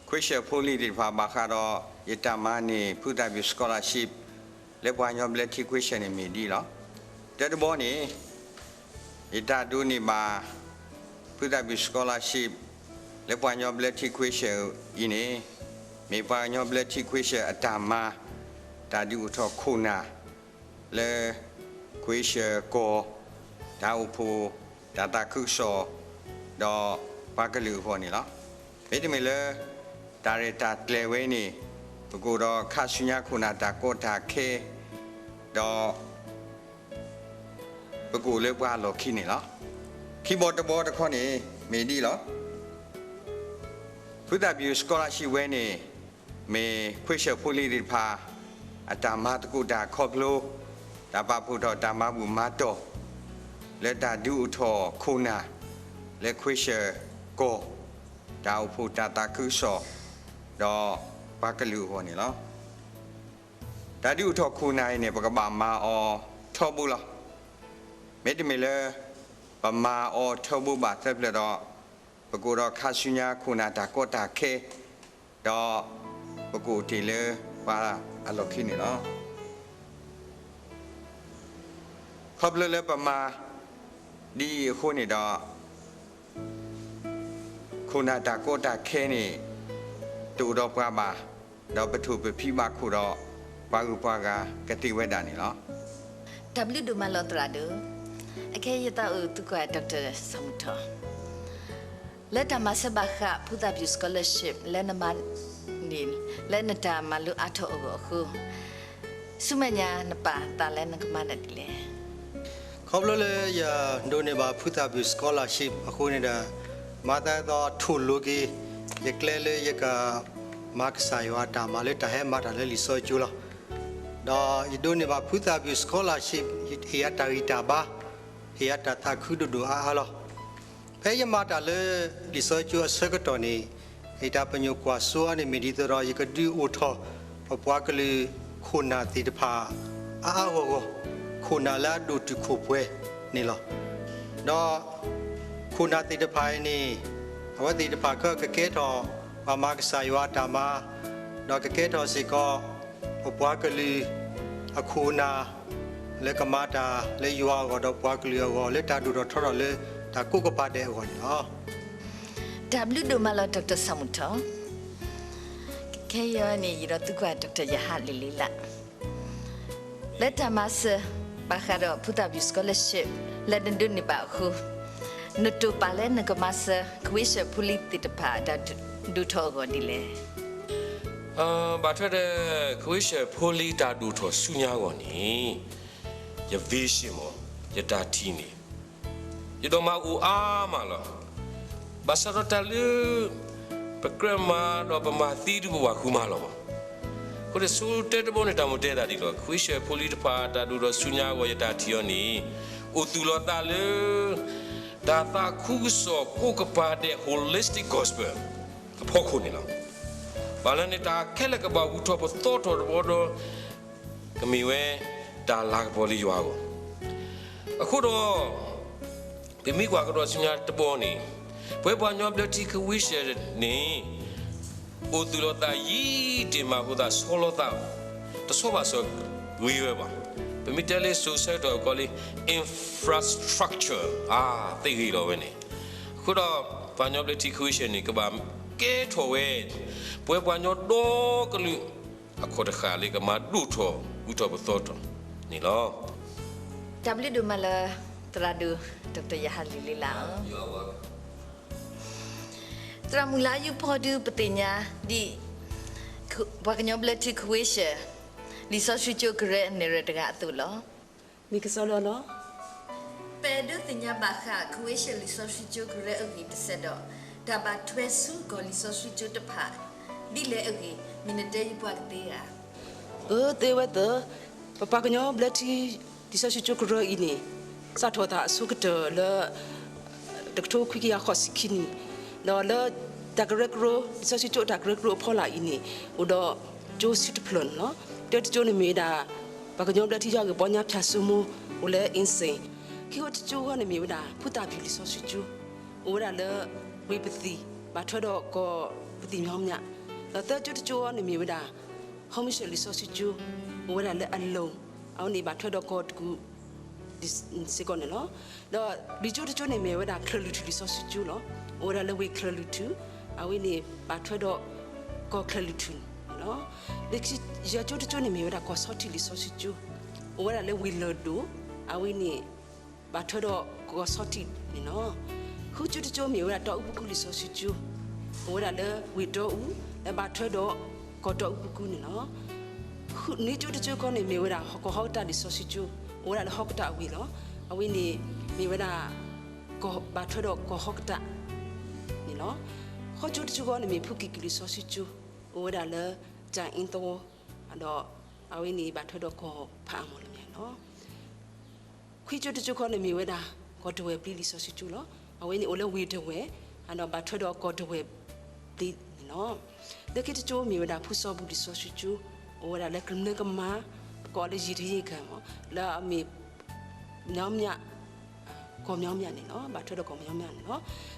ခဝ့ၡၢၣ်ဖိလံၤသ့ၣ်တဖၣ်ဘၣ်ဃးဒီး ယတၢ်မၤန့ၢ်ဖုသၣ်ပျူၤ scholarship လၢပှၤကညီဘျၢထံခဝ့ၡၢၣ်န့ၣ်မ့ၢ်ဒ်အံၤလီၤ. တၢတဘီန့ၣ် ယတၢ်ဒိးန့ၢ်ဘၣ် ဖုသၣ်ပျူၤ scholarship လၢပှၤကညီဘျၢထံခဝ့ၡၢၣ်အံၤန့ၣ် မ့ၢ်ပှၤကညီဘျၢထံခဝ့ၡၢၣ်အတၢ်မၤ တၢ်ဒုးအိၣ်ထီၣ်ခိၣ်နၢ် လၢခဝ့ၡၢၣ်ကီၢ် တၢ်အိၣ်ဖှိၣ် တၢ်သးခုကစီၣ် ဒီးပှၤကလုာ်အဂီၢ်န့ၣ်လီၤ. မ့တမ့ၢ်လၢ တၢ်ရဲၣ်တၢ်ကျဲၤဝဲန့ၣ် ပကအိၣ်ဒီးခါဆူညါခိၣ်နၢ်တၢ်ကီတၢ်ခဲ ဒီး ပကအိၣ်လၢပှၤအလီၢ်ခံန့ၣ်လီၤ. ခံဘီတဘီတခီန့ၣ် မ့ၢ်ဒ်အံၤလီၤ. ဖုသၣ်ပျူၤ scholarship ဝဲန့ၣ် မ့ၢ်ခဝ့ၡၢၣ်ဖိလံၤသ့ၣ်တဖၣ် အတၢ်မၤသကိးတၢ်ခီဖျိ တၢ်ပာ်ဖှိၣ်ထီၣ်တၢ်မၤဘူၣ်မၤတီၢ် လၢတၢ်ဒုးအိၣ်ထီၣ်ခိၣ်နၢ် လၢခဝ့ၡၢၣ်ကီၢ် တၢ်အိၣ်ဖှိၣ်တၢ်သးခုကစီၣ် ဒီးပှၤကလုာ်အဂီၢ်န့ၣ်လီၤ. တၢ်ဒုးအိၣ်ထီၣ်ခိၣ်နၢ်အံၤန့ၣ် ပကဘၣ်မၤအီၤထီဘိလီၤ. မ့တမ့ၢ်လၢ ပမၤအီၤထီဘိဘၣ်သၢဖျၢၣ်ဒီး ပကအိၣ်ဒီးခါဆူညါခိၣ်နၢ်တၢ်ကီတၢ်ခဲ ဒီးပကအိၣ်တ့ၢ်လၢပှၤအလီၢ်ခံန့ၣ်လီၤ. ခီဖျိလၢပမၤဒ်အံၤအဃိန့ၣ်ဒီး ခိၣ်နၢ်တၢ်ကီတၢ်ခဲန့ၣ် တအိၣ်ဒီးပှၤဘၣ်, ဒီးပထိၣ်ပဖံးဘၣ်ခိၣ်ဒီး ပှၤဂုၤပှၤဂၤကသ့ဝဲဒၣ်န့ၣ်လီၤ. တၢ်ဘျုးဒိၣ်မးလီၤသရၣ်ဒိၣ်, အခဲအံၤယသးအိၣ်သံကွၢ် Doctor စီၤမုၢ်ထီၣ် လၢတၢ်မၤစၢၤဘၣ်ဃး ဖုသၣ်ပျူၤ scholarship လၢနမၤန့ၢ် လၢနတၢ်မၤလိအါထီၣ်အဂီၢ်အဃိ ဆူမဲာ်ညါနပာ်သးလၢနကမၤတၢ်ဒ်လဲၣ်. ခီဖျိလၢယဒိးန့ၢ်ဘၣ်ဖုသၣ်ပျူၤ scholarship အဃိန့ၣ်ဒီး မၤသးဒ်သိးထိၣ်လိၤက့ၤ ယကျဲလၢယကမၤကစၢ်ယွၤအတၢ်မၤလၢတၢ်ဟဲမၤတၢ်လၢလံာ်စီဆှံကၠိလီၤ. ဒီးယဒိးန့ၢ်ဘၣ်ဖုသၣ်ပျူၤ scholarship ဟ့ၣ်ယၤတၢ်ဂံၢ်တၢ်ဘါ, ဟ့ၣ်ယၤတၢ်သးခုဒိၣ်ဒိၣ်အါအါလီၤ. ဖဲယမၤတၢ်လၢလံာ်စီဆှံကၠိအဆၢကတီၢ်န့ၣ်, ယတၢ်ပညိၣ်ကွၢ်စိအါန့ၣ် မ့ၢ်ဒ်သိးဒီး ယကဒုးအိၣ်ထီၣ် ပပှၤကလုာ်ခိၣ်နၢ်သ့ၣ်တဖၣ် အါအါဂီၢ်ဂီၢ်, ခိၣ်နၢ်လၢအဒိၣ်တုာ်ခိၣ်ပှဲၤန့ၣ်လီၤ. ဒီးခိၣ်နၢ်သ့ၣ်တဖၣ်အံၤန့ၣ် အဝဲသ့ၣ်တဖၣ်ခဲကကဲထီၣ် ပှၤမၤကစၢ်ယွၤအတၢ်မၤ, ဒီးကကဲထီၣ်စ့ၢ်ကီး ပပှၤကလုာ်အခိၣ်နၢ် လၢကမၤတၢ်လၢယွၤအဂီၢ်ဒီးပှၤကလုာ်အဂီၢ် လၢတၢ်ဒိၣ်ထီၣ်ထီထီၣ်လၢတၢ်ကိးကပၤဒဲးအဂီၢ်န့ၣ်လီၤ. တၢ်ဘျုးဒိၣ်မးလီၤ Doctor စီၤမုၢ်ထီၣ်. ခဲအံၤန့ၣ် ယအဲၣ်ဒိးသံကွၢ် Doctor ယဟါလံၤလံၤလး လၢတၢ်မၤစၢၤဘၣ်ဃးဒီးဖုသၣ်ပျူၤ scholarship လၢနဒိးန့ၢ်ဘၣ်အဃိ, နတိာ်ပာ်လၢနကမၤစၢၤ ခဝ့ၡၢၣ်ဖိလံၤသ့ၣ်တဖၣ်တၢ်ဒိၣ်ထီၣ်အဂီၢ်ဒ်လဲၣ်. ဘၣ်ထွဲဒီး ခဝ့ၡၢၣ်ဖိလံၤတၢ်ဒိၣ်ထီၣ်ဆူညါအဂီၢ်န့ၣ် ယ vision မ့ၢ် ယတၢ်ထံၣ်န့ၣ် ယဒိးမၤအိၣ်အါမးလီၤ. ဘၣ်ဆၣ်ဒီးတၢ်လၢ ပကြၢးမၤဒီးပမၤသံဒုးပဝးဃုမးလီၤဘၣ်. အဃိန့ၣ်ဆူတၢတဘီန့ၣ် တၢ်မုၢ်တဲသးဒ်လီၤ, ခဝ့ၡၢၣ်ဖိလံၤတဖၣ်တၢ်ဒိၣ်ထီၣ်ဆူညါအဂီၢ် ယတၢ်ထံၣ်အီၤန့ၣ် အိၣ်သူၣ်လီၤသးလၢ တၢ်သးခုကစီၣ်ကိးကပၤဒဲး holistic gospel အဖီခိၣ်န့ၣ်လီၤ. ဘၣ်လၢန့ၣ်တၢ်ခဲလၢာ်ကဘၣ်ဂုၤထီၣ်ပသီထီၣ်တဘျီဒီး ကမ့ၢ်ဝဲတၢ်လၤကပီၤလၢယွၤအဂီၢ်. အဃိဒီး ပမ့ၢ်ကွၢ်ကဒီးဆူညါတဘျီန့ၣ် ပဝဲပှၤကညီဘျၢထံခဝ့ၡၢၣ်န့ၣ် အိၣ်သူၣ်လီၤသးယံာ်တ့ၢ်မးအဃိသတး ဆီလီၤသး တဆီဘၣ်ဆီဂ့ၤဝဲဘၣ်. ပမ့ၢ်တဲလၢစိၤဆၢကတီၢ်ကီးလံ infrastructure အါ သ့ဂ့ၤလီၤဝဲန့ၣ်. အဃိဒီး ပှၤကညီဘျၢထံခဝ့ၡၢၣ်န့ၣ် ကဘၣ်ကဲထီၣ်ဝဲ ပဝဲပှၤကညီဒီကလုာ် အခီၣ်တဃာ်လၢကမၤဒိၣ်ထီၣ်ဂုၤထီၣ်ပသီထီၣ်န့ၣ်လီၤ. တၢ်ဘျုးဒိၣ်မးလၢ သရၣ်ဒိၣ် ဒီကတၢၢ် ယဟၣ်လံၤလံလး သရၣ်မုၢ်လါယူဖီဒုးပသ့ၣ်ညါဒ် ပှၤကညီဘျၢထံခဝ့ၡၢၣ် လံာ်စီဆှံကၠိကရၢအနဲၣ်ရွဲၣ်တဂၤအသိးလီၤ. မ့ၢ်ကစီဒီလီၤ. ပအဲၣ်ဒိးသ့ၣ်ညါဘၣ်ဃးခဝ့ၡၢၣ်လံာ်စီဆှံကၠိကရၢအဂ့ၢ်တစဲးဒီး တၢ်ဘၣ်ထွဲဆူကီၢ်လံာ်စီဆှံကၠိတဖၣ် ဒ်လဲၣ်အဂ့ၢ် မ့ၢ်နတဲယပှၤကသ့ဧါ. အၢ သ့ဝဲသၢ, ပပှၤကညီဘျၢထံ လံာ်စီဆှံကၠိကရၢအံၤန့ၣ် စးထီၣ်သးအဆိကတၢၢ်လၢ တကထိခွံကယၤဃိးဆံခံနံၣ်, ဒီးလၢတၢ်ကရၢကရိ လံာ်စီဆှံကၠိတၢ်ကရၢကရိအဖီလာ်အံၤန့ၣ် အိၣ်ဒီးကၠိဆံတဖျၢၣ်န့ၣ်လီၤ. တၢတကၠိန့ၣ်မ့ၢ်ဝဲဒၣ် ပှၤကညီဘျၢထံယွၤဂ့ၢ်ပီညါဖၠၣ်စိမိၤ အိၣ်လၢ အ့စ့ၣ်, ခံကထိတကၠိဃီန့ၣ်မ့ၢ်ဝဲဒၣ် ဖုသၣ်ဖၠူၣ်လံာ်စီဆှံကၠိ အိၣ်ဝဲဒၣ်လၢဝ့ၢ်ပသံၣ် ဘၣ်ထွဲဒီးကီၢ်ပသံၣ်မညီမညီ, ဒီးသၢကၠိတကၠိဃီန့ၣ်မ့ၢ်ဝဲဒၣ် ဟီမုၡၢၣ်လံာ်စီဆှံကၠိ အိၣ်ဝဲဒၣ်လၢအလိၤ အဝဲန့ၣ်ဘၣ်ထွဲဒီးကီၢ်တကူၣ် စ့ၢ်ကီးန့ၣ်လီၤ. ဒီးလွံၢ်ကၠိတကၠိန့ၣ်မ့ၢ်ဝဲဒၣ်ချၢၣ်လွံၢ်ထူၣ်လံာ်စီဆှံကၠိလီၤ. အိၣ်ဝဲဒၣ်လၢဝ့ၢ်ချၢၣ်လွံၢ်ထူၣ် အဝဲန့ၣ်ဘၣ်ထွဲဒီးကီၢ်ချၢၣ်လွံၢ်ထူၣ်န့ၣ်လီၤ. လၢခံယဲၢ်ကၠိတကၠိန့ၣ်မ့ၢ်ဝဲဒၣ်ကီၢ်ဆီထံးလံာ်စီဆှံကၠိ အိၣ်ဝဲဒၣ်လၢဝ့ၢ်လၢၢ်ဒိၣ် အဝဲန့ၣ် ဘၣ်ထွဲဒီးကီၢ်ဆီထံးန့ၣ်လီၤ. ဃုကၠိတကၠိမ့ၢ်ဝဲဒၣ်တီအူပူၤကွံာ်လံာ်စီဆှံကၠိ အိၣ်ဝဲဒၣ်လၢဝ့ၢ်တီအူ လၢဘၣ်ထွဲဒီးကီၢ်တီအူပူၤကွံာ်န့ၣ်လီၤ. နွံကၠိတကၠိခီန့ၣ်မ့ၢ်ဝဲဒၣ်ကီၢ်ဟီၣ်ကတၢၢ်လံာ်စီဆှံကၠိ အိၣ်ဝဲဒၣ်လၢဟီၣ်ကတၢၢ်အဝ့ၢ်လီၤ. အဝဲန့ၣ်မ့ၢ်ဝဲဒၣ် ကီၢ်ဘၣ်ထွဲဒီးကီၢ်ဟီၣ်ကတၢၢ်န့ၣ်လီၤ. ဃိးကၠိတကၠိခီန့ၣ်မ့ၢ်ဖုကံၢ်ကံၢ်လံာ်စီဆှံကၠိ အိၣ်ဝဲဒၣ်လၢတၢ်အ့သဝီ ဒီးအဝဲန့ၣ်ဘၣ်ထွဲဒီးကီၢ်ဖးအါမီၢ်လၢမ့ၢ်န့ၣ်လီၤ. ခွံကၠိတကၠိခီန့ၣ်မ့ၢ်ဝဲဒၣ် ကီၢ်တဝဲၢ်ဘျံးလံာ်စီဆှံကၠိလီၤ. အဝဲန့ၣ်အိၣ်လၢဝ့ၢ်တဝဲၢ် ဒီးဘၣ်ထွဲဒီးကီၢ်တဝဲၢ်ဘျံးန့ၣ်လီၤ. လၢခံတကၠိမ့ၢ်ဝဲဒၣ်ဖုစီၤဘူၣ်လံာ်စီဆှံကၠိ အိၣ်ဝဲဒၣ်လၢကမျၢၢ်ကမါ ပကိးလၢယံာ်တယံာ်ကမီၤ လၢအမ့ၢ် မညီမညီ ကီၢ်မညီမညီန့ၣ်လီၤ. ဘၣ်ထွဲဒီးကီၢ်မညီမညီန့ၣ်လီၤ.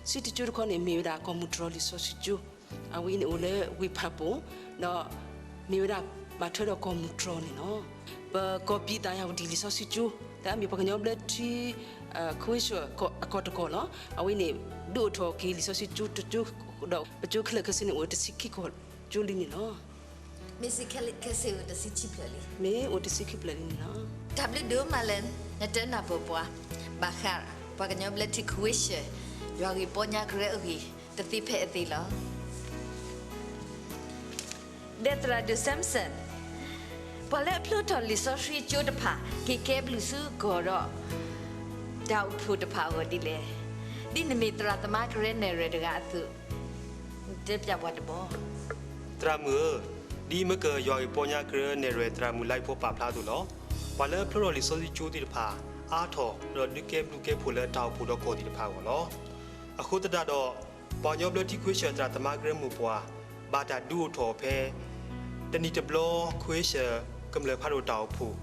ဆံတကၠိတခီန့ၣ်မ့ၢ်ဝဲဒၣ်ကီၢ်မုၢ်တြီၢ်လံာ်စီဆှံကၠိ အဝဲန့ၣ်အိၣ်လၢဝ့ၢ်ဖၣ်ပူၤ ဒီးမ့ၢ်ဝဲဒၣ်ဘၣ်ထွဲဒီးကီၢ်မုၢ်တြီၢ်န့ၣ်လီၤ. ပကီၢ်ပံၤသးယၤဝတံၣ်လံာ်စီဆှံကၠိ လၢအမ့ၢ်ပှၤကညီဘျၢထံ ခဝ့ၡၢၣ်အကီၢ်တကီၢ်လီၤ. အဝဲန့ၣ် ဒုးအိၣ်ထီၣ်က့ၤလံာ်စီဆှံကၠိတကၠိ ဒီးပကၠိခဲလၢာ်ခဲဆ့န့ၣ်အိၣ်တဆံခံကီၢ်ကၠိလံန့ၣ်လီၤ. မ့ၢ်စ့ၢ်ခဲလၢာ်ခဲဆ့အိၣ်တဆံခံဖျၢၣ်လံ. မ့ၢ်အိၣ်တဆံခံဖျၢၣ်လံန့ၣ်လီၤ. တၢ်ဘျုးဒိၣ်မးလၢ နတဲနၢ်ပၢၢ်ပှၤ ဘၣ်ဃး ပှၤကညီဘျၢထံခဝ့ၡၢၣ် ယွၤဂ့ၢ်ပီညါကရၢအဂ့ၢ် တသ့ဖဲအသ့လီၤ. ဒီးသရၣ်ဒိၣ် Samson ပှၤလၢအဖျိထီၣ်လံာ်စီဆှံကၠိတဖၣ် က့ၤကဲဘျုးဆူကီၢ်ဒီး တၢ်အိၣ်ဖှိၣ်တဖၣ်အဂီၢ်ဒ်လဲၣ်. ဒ်နမ့ၢ်သရၣ်သမါကရၢနဲၣ်ရွဲၣ်တဂၤအသိး တဲပျးပှၤတဘျီ. သရၣ်မုၣ်ဧၢ, ဒ်မ့ၢ်ကယွၤဂ့ၢ်ပီညါကရၢနဲၣ်ရွဲၣ်သရၣ်မုၣ်လါအံၤဖိပာ်ဖျါအသိးလီၤ. ပှၤလၢအဖျိထီၣ်လံာ်စီဆှံကၠိသ့ၣ်တဖၣ် အါထီၣ်ဒီးဒုးကဲဘျုးကဲဖှိၣ်လၢတၢ်အိၣ်ဖှိၣ်ဒီးကီၢ်သ့ၣ်တဖၣ်အဂီၢ်လီၤ. အဃိသတးဒီး ပှၤကညီဘျၢထံခဝ့ၡၢၣ်သရၣ်သမါကရၢမိၢ်ပှၢ် ဘၣ်တၢ်ဒုးအိၣ်ထီၣ်ဖဲ တနံၣ်တဘျီ ခဝ့ၡၢၣ်ကမျၢၢ်ဖးဒိၣ်တၢ်အိၣ်ဖှိၣ်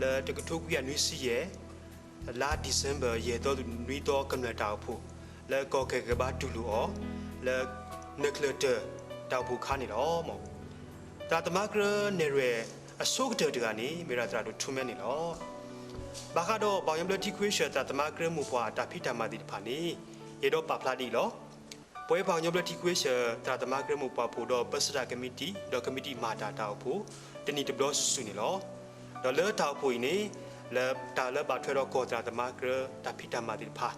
လၢတကထိခွံကယၤနွံဆံယဲၢ် လါ December ယဲၢ်သီနွံသီကမျၢၢ်တၢ်အိၣ်ဖှိၣ် လၢကီၢ်ကဲၣ်ကဘါတူၢ်လိာ်အီၤ လၢ နၢ်ချၢၣ်တၢၢ်တၢ်အိၣ်ဖှိၣ်ခါန့ၣ်လီၤ. သရၣ်သမါကရၢနဲၣ်ရွဲၣ်အဆိကတၢၢ်တဂၤန့ၣ် မ့ၢ်ဝဲဒၣ်သရၣ်ဒိၣ်ထူမဲန့ၣ်လီၤ. ဘၣ်ဃးဒီးပှၤကညီဘျၢထံခဝ့ၡၢၣ်သရၣ်သမါကရၢမိၢ်ပှၢ်တၢ်ဖံးတၢ်မၤသ့ၣ်တဖၣ်န့ၣ် ယအဲၣ်ဒိးပာ်ဖျါဒ်အံၤလီၤ. ပဝဲပှၤကညီဘျၢထံခဝ့ၡၢၣ်သရၣ်သမါကရၢမိၢ်ပှၢ်ပအိၣ်ဒီးပၢဆှၢတၢ်ကမံးတံာ် ဒီးကမံးတံာ်မၤတၢ်တၢ်အိၣ်ဖှိၣ် တနံၣ်တဘျီစုာ်စုာ်န့ၣ်လီၤ. ဒီးလၢတၢ်အိၣ်ဖှိၣ်အံၤန့ၣ် လၢတၢ်လၢဘၣ်ထွဲဒီးကီၢ်သရၣ်သမါကရၢတၢ်ဖံးတၢ်မၤသ့ၣ်တဖၣ်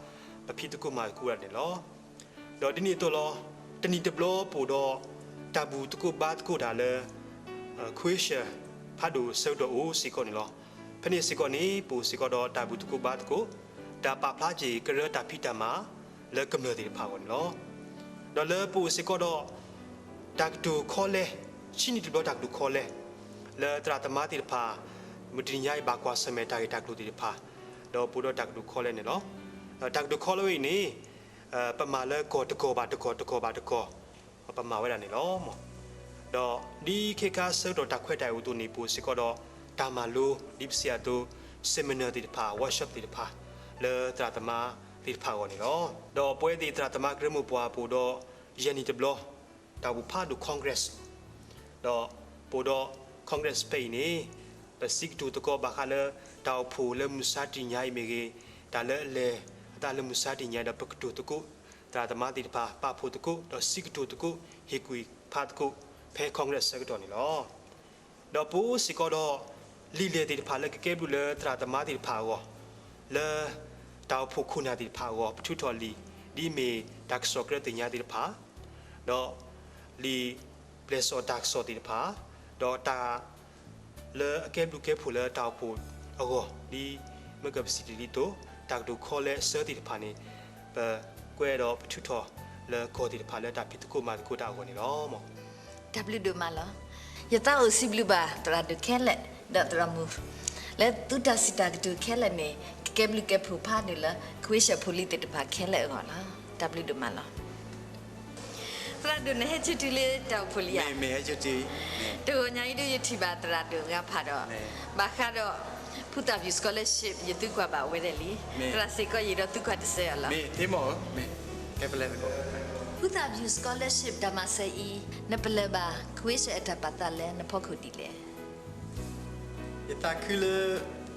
ပဖံးသကိးမၤသကိးဝဲဒၣ်န့ၣ်လီၤ. ဒီးဒ်န့ၣ်အသိးလီၤ. တနံၣ်တဘျီပအိၣ်ဒီး တၢ်ဘူၣ်သကိးဘါသကိးတၢ်လၢ ခဝ့ၡၢၣ်ဖးဒိၣ်ဆၢကတီၢ်အိၣ်စ့ၢ်ကီးန့ၣ်လီၤ. ဖဲန့ၣ်စ့ၢ်ကီးန့ၣ် ပအိၣ်စ့ၢ်ကီးဒီးတၢ်ဘူၣ်သကိးဘါသကိး တၢ်ပာ်ဖျါက့ၤကရၢတၢ်ဖံးတၢ်မၤ လၢကမျၢၢ်သ့ၣ်တဖၣ်အဂီၢ်န့ၣ်လီၤ. ဒီးလၢပအိၣ်စ့ၢ်ကီးဒီး တၢ်ကတိၤခီလဲ ဆံနံၣ်တဘျီတၢ်ကတိၤခီလဲ လၢသရၣ်သမါသ့ၣ်တဖၣ် မုၢ်တနံၤညါအံၤဘၣ်ကွၢ်ဆၢၣ်မဲာ်တၢ်ဂ့ၢ်တၢ်ကျိၤသ့ၣ်တဖၣ် ဒီးပအိၣ်ဒီးတၢ်ကတိၤခီလဲန့ၣ်လီၤ. တၢ်ကတိၤခီလဲဝဲအံၤန့ၣ် ပမၤလၢကီၢ်တကီၢ်ဘၣ်တကီၢ် တကီၢ်ဘၣ်တကီၢ် ပမၤဝဲဒၣ်န့ၣ်လီၤ. ဒီးဒ်ခ့ခါဆၢကတီၢ်တၢ်ခွဲးတၢ်ယာ်အိၣ်အသိးန့ၣ် ပအိၣ်စ့ၢ်ကီးဒီးတၢ်မၤလိ ဒ်ပစံးအသိး seminar သ့ၣ်တဖၣ် workshop သ့ၣ်တဖၣ် လၢသရၣ်သမါသ့ၣ်တဖၣ်အဂီၢ်န့ၣ်လီၤ. ဒီးပဝဲသ့ၣ်သရၣ်သမါကရၢမိၢ်ပှၢ်ပအိၣ်ဒီးယဲၢ်နံၣ်တဘျီ တၢ်အိၣ်ဖးဒိၣ် Congress ဒီးပအိၣ်ဒီး Congress ဖဲအံၤန့ၣ် ပစံးကတိၤသကိးဘၣ်ဃးလၢ တၢ်အိၣ်ဖှိၣ်လၢမုၢ်ဆါတနံၤညါအံၤမ့ၢ်ဂ့ၤ, တၢ်လၢအလဲၤအသးလၢမုၢ်ဆါတနံၤညါဒီး ပကတိၤသကိး သရၣ်သမါသ့ၣ်တဖၣ် ပာ်ဖှိၣ်သကိး ဒီးစံးကတိၤသကိး ဟ့ၣ်ကူၣ်ဖးသကိး ဖဲ Congress ဆၢကတီၢ်န့ၣ်လီၤ. ဒီးပအိၣ်စ့ၢ်ကီးဒီး လံာ်လဲၢ်သ့ၣ်တဖၣ်လၢကကဲဘျုးလၢသရၣ်သမါသ့ၣ်တဖၣ်အဂီၢ် လၢ တၢ်အိၣ်ဖှိၣ်ခိၣ်နၢ်သ့ၣ်တဖၣ်အဂီၢ် ပထုးထီၣ်လံာ် ဒ်အမ့ၢ်တၢ်ကစီၣ်ကြၢးသ့ၣ်ညါသ့ၣ်တဖၣ် ဒီးလံာ်ပျဲၢ်စီၣ်တၢ်ကစီၣ်သ့ၣ်တဖၣ် ဒီးတၢ် လၢအကဲဘျုးကဲဖှိၣ်လၢတၢ်အိၣ်ဖှိၣ်အဂီၢ် ဒ်မ့ၢ်ကပစံးတ့ၢ်လံအသိး တၢ်ကတိၤခီလၢအဆၢသ့ၣ်တဖၣ်န့ၣ် ပကွဲးဒီးပထုးထီၣ်လၢကီၢ်သ့ၣ်တဖၣ် လၢတၢ်ဖံးသကိးမၤသကိးတၢ်အဂီၢ်န့ၣ်လီၤ. တၢ်ဘျုးဒိၣ်မးလီၤ. ယသးအိၣ်စံးဘျုးဘၣ်သရၣ်ဒိၣ်ခဲလၢာ် ဒီးသရၣ်မုၣ် လၢသုတၢ်စံးတၢ်ကတိၤခဲလၢာ်န့ၣ် ကကဲဘျုးကဲဖှိၣ်ဖးဒိၣ်လၢ ခွ့ၡၢၣ်ဖိလံၤသ့ၣ်တဖၣ်ခဲလၢာ်အဂီၢ်လီၤ. တၢ်ဘျုးဒိၣ်မးလီၤ. သရၣ်ဒိၣ်န့ၣ် ဟဲဆၢထံလၢတၢ်အိၣ်ဖှိၣ်လံဧါ. တဂီၤညါအံၤဒုး ယထံၣ်ဘၣ်သရၣ်ဒိၣ်ဂၤဖးဒီး ဘၣ်ဃးဒီး ဖုသၣ်ပျုၢ် scholarship ယသံကွၢ်ဘၣ်ဝဲဒၣ်လံ. သရၣ်စ့ၢ်ကီးယံၤဒီးသံကွၢ်တစဲးအီၤလီၤ. ဖုသၣ်ပျုၢ် scholarship တၢ်မၤစၢၤအံၤ နပလၢၢ်ဘၣ် ခွ့ၡၢၣ်အတၢ်ပာ်သးလၢနဖီခိၣ်ဒ်လဲၣ်. ယသးခုလၢ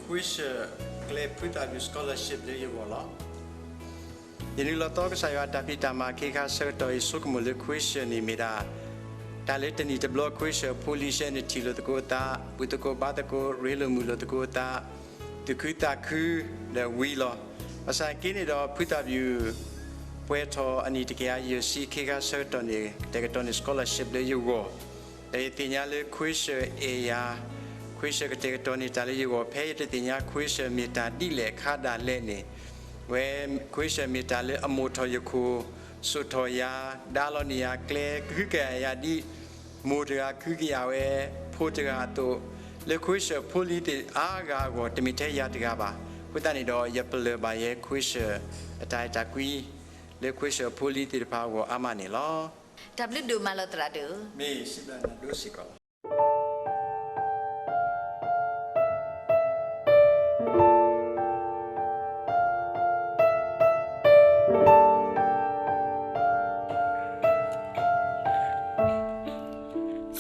ခွ့ၡၢၣ် ကျဲဖုသၣ်ပျုၢ် scholarship လၢယဂီၢ်လီၤ. ယနုာ်လီၤသီကစၢ်ယွၤအတၢ်ဖံးတၢ်မၤ ခ့ခါဆၢကတီၢ်အံၤ ဆိကမိၣ်လၢ ခွ့ၡၢၣ်န့ၣ်မ့ၢ်ဒၣ် တၢ်လၢတနံၣ်တဘျီ ခွ့ၡၢၣ်ဖိလံၤ ဆှၢနုာ်ထံၣ်လိာ်သကိးအသး, ဘူၣ်သကိးဘါသကိး, ရ့လိာ်မုာ်လိာ်သကိးအသး, သူၣ်ခုသးခု ဒီးဝံၤလီၤ. ဘၣ်ဆၣ်က့န့ၣ်ဒီး ဖုသၣ်ပျုၢ် ပှဲၤထီၣ်အနံၣ်တကယၤယဲၢ်ဆံ ခ့ခါဆၢကတီၢ်န့ၣ် ကတဲာ်ကတီၤန့ၢ် scholarship လၢယဂီၢ် ဒီးယသ့ၣ်ညါလၢ ခွ့ၡၢၣ်အဲၣ်ယၤ, ခွ့ၡၢၣ်ကတဲာ်ကတီၤန့ၢ်တၢ်လၢယဂီၢ် ဖဲယတသ့ၣ်ညါ ခွ့ၡၢၣ်မ့ၢ်တၢ်ဒ်လဲၣ်ခါဒၣ်လဲာ်န့ၣ်, ဝဲ ခွ့ၡၢၣ်မ့ၢ်တၢ်လၢအမိၢ်ထီၣ်ယခိၣ်, စိာ်ထီၣ်ယၤ, ဒါလီၤန့ၢ်ယၤကျဲ, ကဟုကယာ်ယၤဒ် မိၢ်တဂၤကဟုကယာ်ဝဲ ဖိတဂၤအသိး, လၢခွ့ၡၢၣ်ဖိလံၤသ့ၣ်အါဂၤအဂီၢ် တမ့ၢ်ထဲယၤတဂၤဘၣ်. အဃိသတးန့ၣ်ဒီး ယပလၢၢ်ဘၣ်ယဲ ခွ့ၡၢၣ်အတၢ်အဲၣ်တၢ်ကွံ လၢခွ့ၡၢၣ်ဖိလံၤသ့ၣ်တဖၣ်အဂီၢ်အါမးန့ၣ်လီၤ. တၢ်ဘျုးဒိၣ်မးလီၤသရၣ်ဒိၣ်. မ့ၢ်စ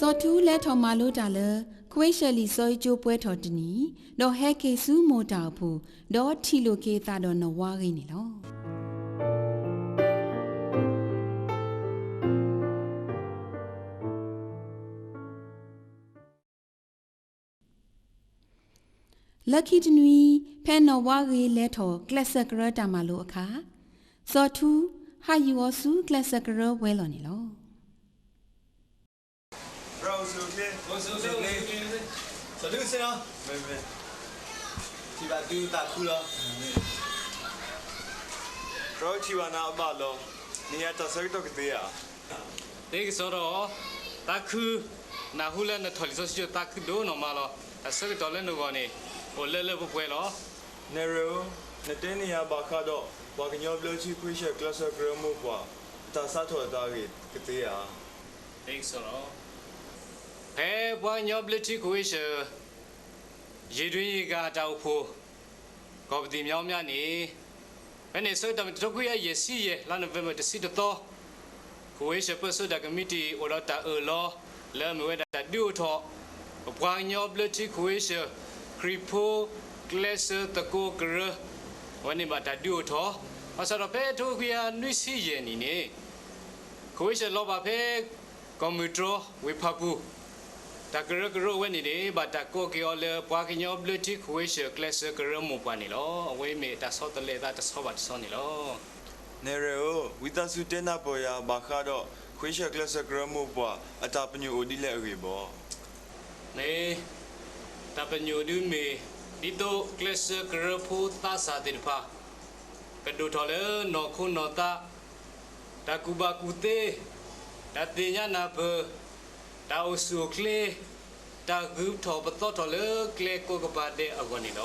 ံးဘျုးနၤဒိၣ်စ့ၢ်ကီးလီၤ. စီၤထူလဲၤထီၣ်မၤလိတၢ်လၢ ခွ့ၡၢၣ်လံာ်စီဆှံကၠိပှဲၤထီၣ်တနံၣ်, ဒီးဟဲက့ၤဆူမိၢ်တၢ်အိၣ်ဖှိၣ်, ဒီးထံၣ်လိာ်က့ၤအသးဒီးနီၢ်ဝါဂ့ၤန့ၣ်လီၤ. လၢခံတနွံ, ဖဲနီၢ်ဝါဂ့ၤလဲၤထီၣ် ကျဲးစၢးကရၢတၢ်မၤလိအခါ, စီၤထူ ဟးယူၤအီၤဆူကျဲးစၢးကရၢဝဲလီၤန့ၣ်လီၤ. ထံၣ်ဘၣ်သုသးခုလီၤ. ထံၣ်ဘၣ်နၤအဘၣ်လီၤ. နဟ့ၣ်ယၤတၢ်ဆၢကတီၢ်ကသ့ဧါ. သ့ကစီဒီး, သးခု, နၢ်ဟူလၢနထီၣ်လံာ်စီဆှံကၠိ သးခုဒိၣ်နီၢ်မးလီၤ. တၢ်ဆၢကတီၢ်လၢနဂီၢ်န့ၣ် အိၣ်လၢလၢပှဲၤပှဲၤလီၤ. နဲၣ်ရွဲၣ်ဧၢ, နတဲန့ၢ်ယၤဘၣ်ဃးဒီး ပှၤကညီဘျၢထံခွ့ၡၢၣ်ကျဲးစၢးကရၢမိၢ်ပှၢ် အတၢ်စးထီၣ်အသးအဂ့ၢ်ကသ့ဧါ. သ့ကစီဒီး, ဖဲပှၤကညီဘျၢထံခွ့ၡၢၣ် ယံၤဒွံယံၤဂၤတၢ်အိၣ်ဖှိၣ် ကီၢ်ပသံၣ်မၠါမၠါန့ၣ်, ဖဲန့ၣ်ဆၢကတီၢ်မ့ၢ်တထိခွံကယၤယဲၢ်ဆံယဲၢ် လါနိၣ်ဝ့ဘၢၣ်တဆံတသီ, ခွ့ၡၢၣ်ပၢၢ်ဆၢတၢ်ကမံးတံာ်အိၣ်ဒီးတၢ်အၢၣ်လီၤ လၢအမ့ၢ်ဝဲဒၣ်တၢ်ဒုးအိၣ်ထီၣ် ပပှၤကညီဘျၢထံခွ့ၡၢၣ် ခရံာ်ဖိကျဲးစၢးသကိးကရၢ, အဝဲန့ၣ်ဘၣ်တၢ်ဒုးအိၣ်ထီၣ်, ဘၣ်ဆၣ်ဒီးဖဲထိခွံကယၤနွံဆံယဲၢ်နံၣ်န့ၣ် ခွ့ၡၢၣ်လီၤဘၣ်ဖဲ ကီၢ်မုၢ်တြီၢ်ဝ့ၢ်ဖၣ်ပူၣ်, တၢ်ကရၢကရိဝဲန့ၣ်န့ၣ် ဘၣ်တၢ်ကိးက့ၤအီၤလၢ ပှၤကညီဘျၢထံခွ့ၡၢၣ်ကျဲးစၢးကရၢမိၢ်ပှၢ်န့ၣ်လီၤ. အဝဲမ့ၢ်တၢ်ဆီတလဲအသးတဆီဘၣ်တဆီန့ၣ်လီၤ. နဲၣ်ရွဲၣ်ဧၢ, ဝံသးစူၤတဲနၢ်ပၢၢ်ယၤဘၣ်ဃးဒီး ခွ့ၡၢၣ်ကျဲးစၢးကရၢမိၢ်ပှၢ် အတၢ်ပညိၣ်အိၣ်ဒ်လဲၣ်အဂ့ၢ်ဘၣ်. မ့ၢ် တၢ်ပညိၣ်ဒုးမ့ၢ် ဒ်သိးကျဲးစၢးကရၢဖိသးစၢ်သ့ၣ်တဖၣ် ကဒိၣ်ထီၣ်လၢနီၢ်ခိနီၢ်သး, တၢ်ကူၣ်ဘၣ်ကူၣ်သ့, တၢ်သ့ၣ်ညါနၢ်ပၢၢ်, တၢ်အိၣ်ဆူၣ်အိၣ်ချ့, တၢ်ဂုၤထီၣ်ပသီထီၣ်လၢကျဲကိးကပၤဒဲးအဂီၢ်န့ၣ်လီၤ.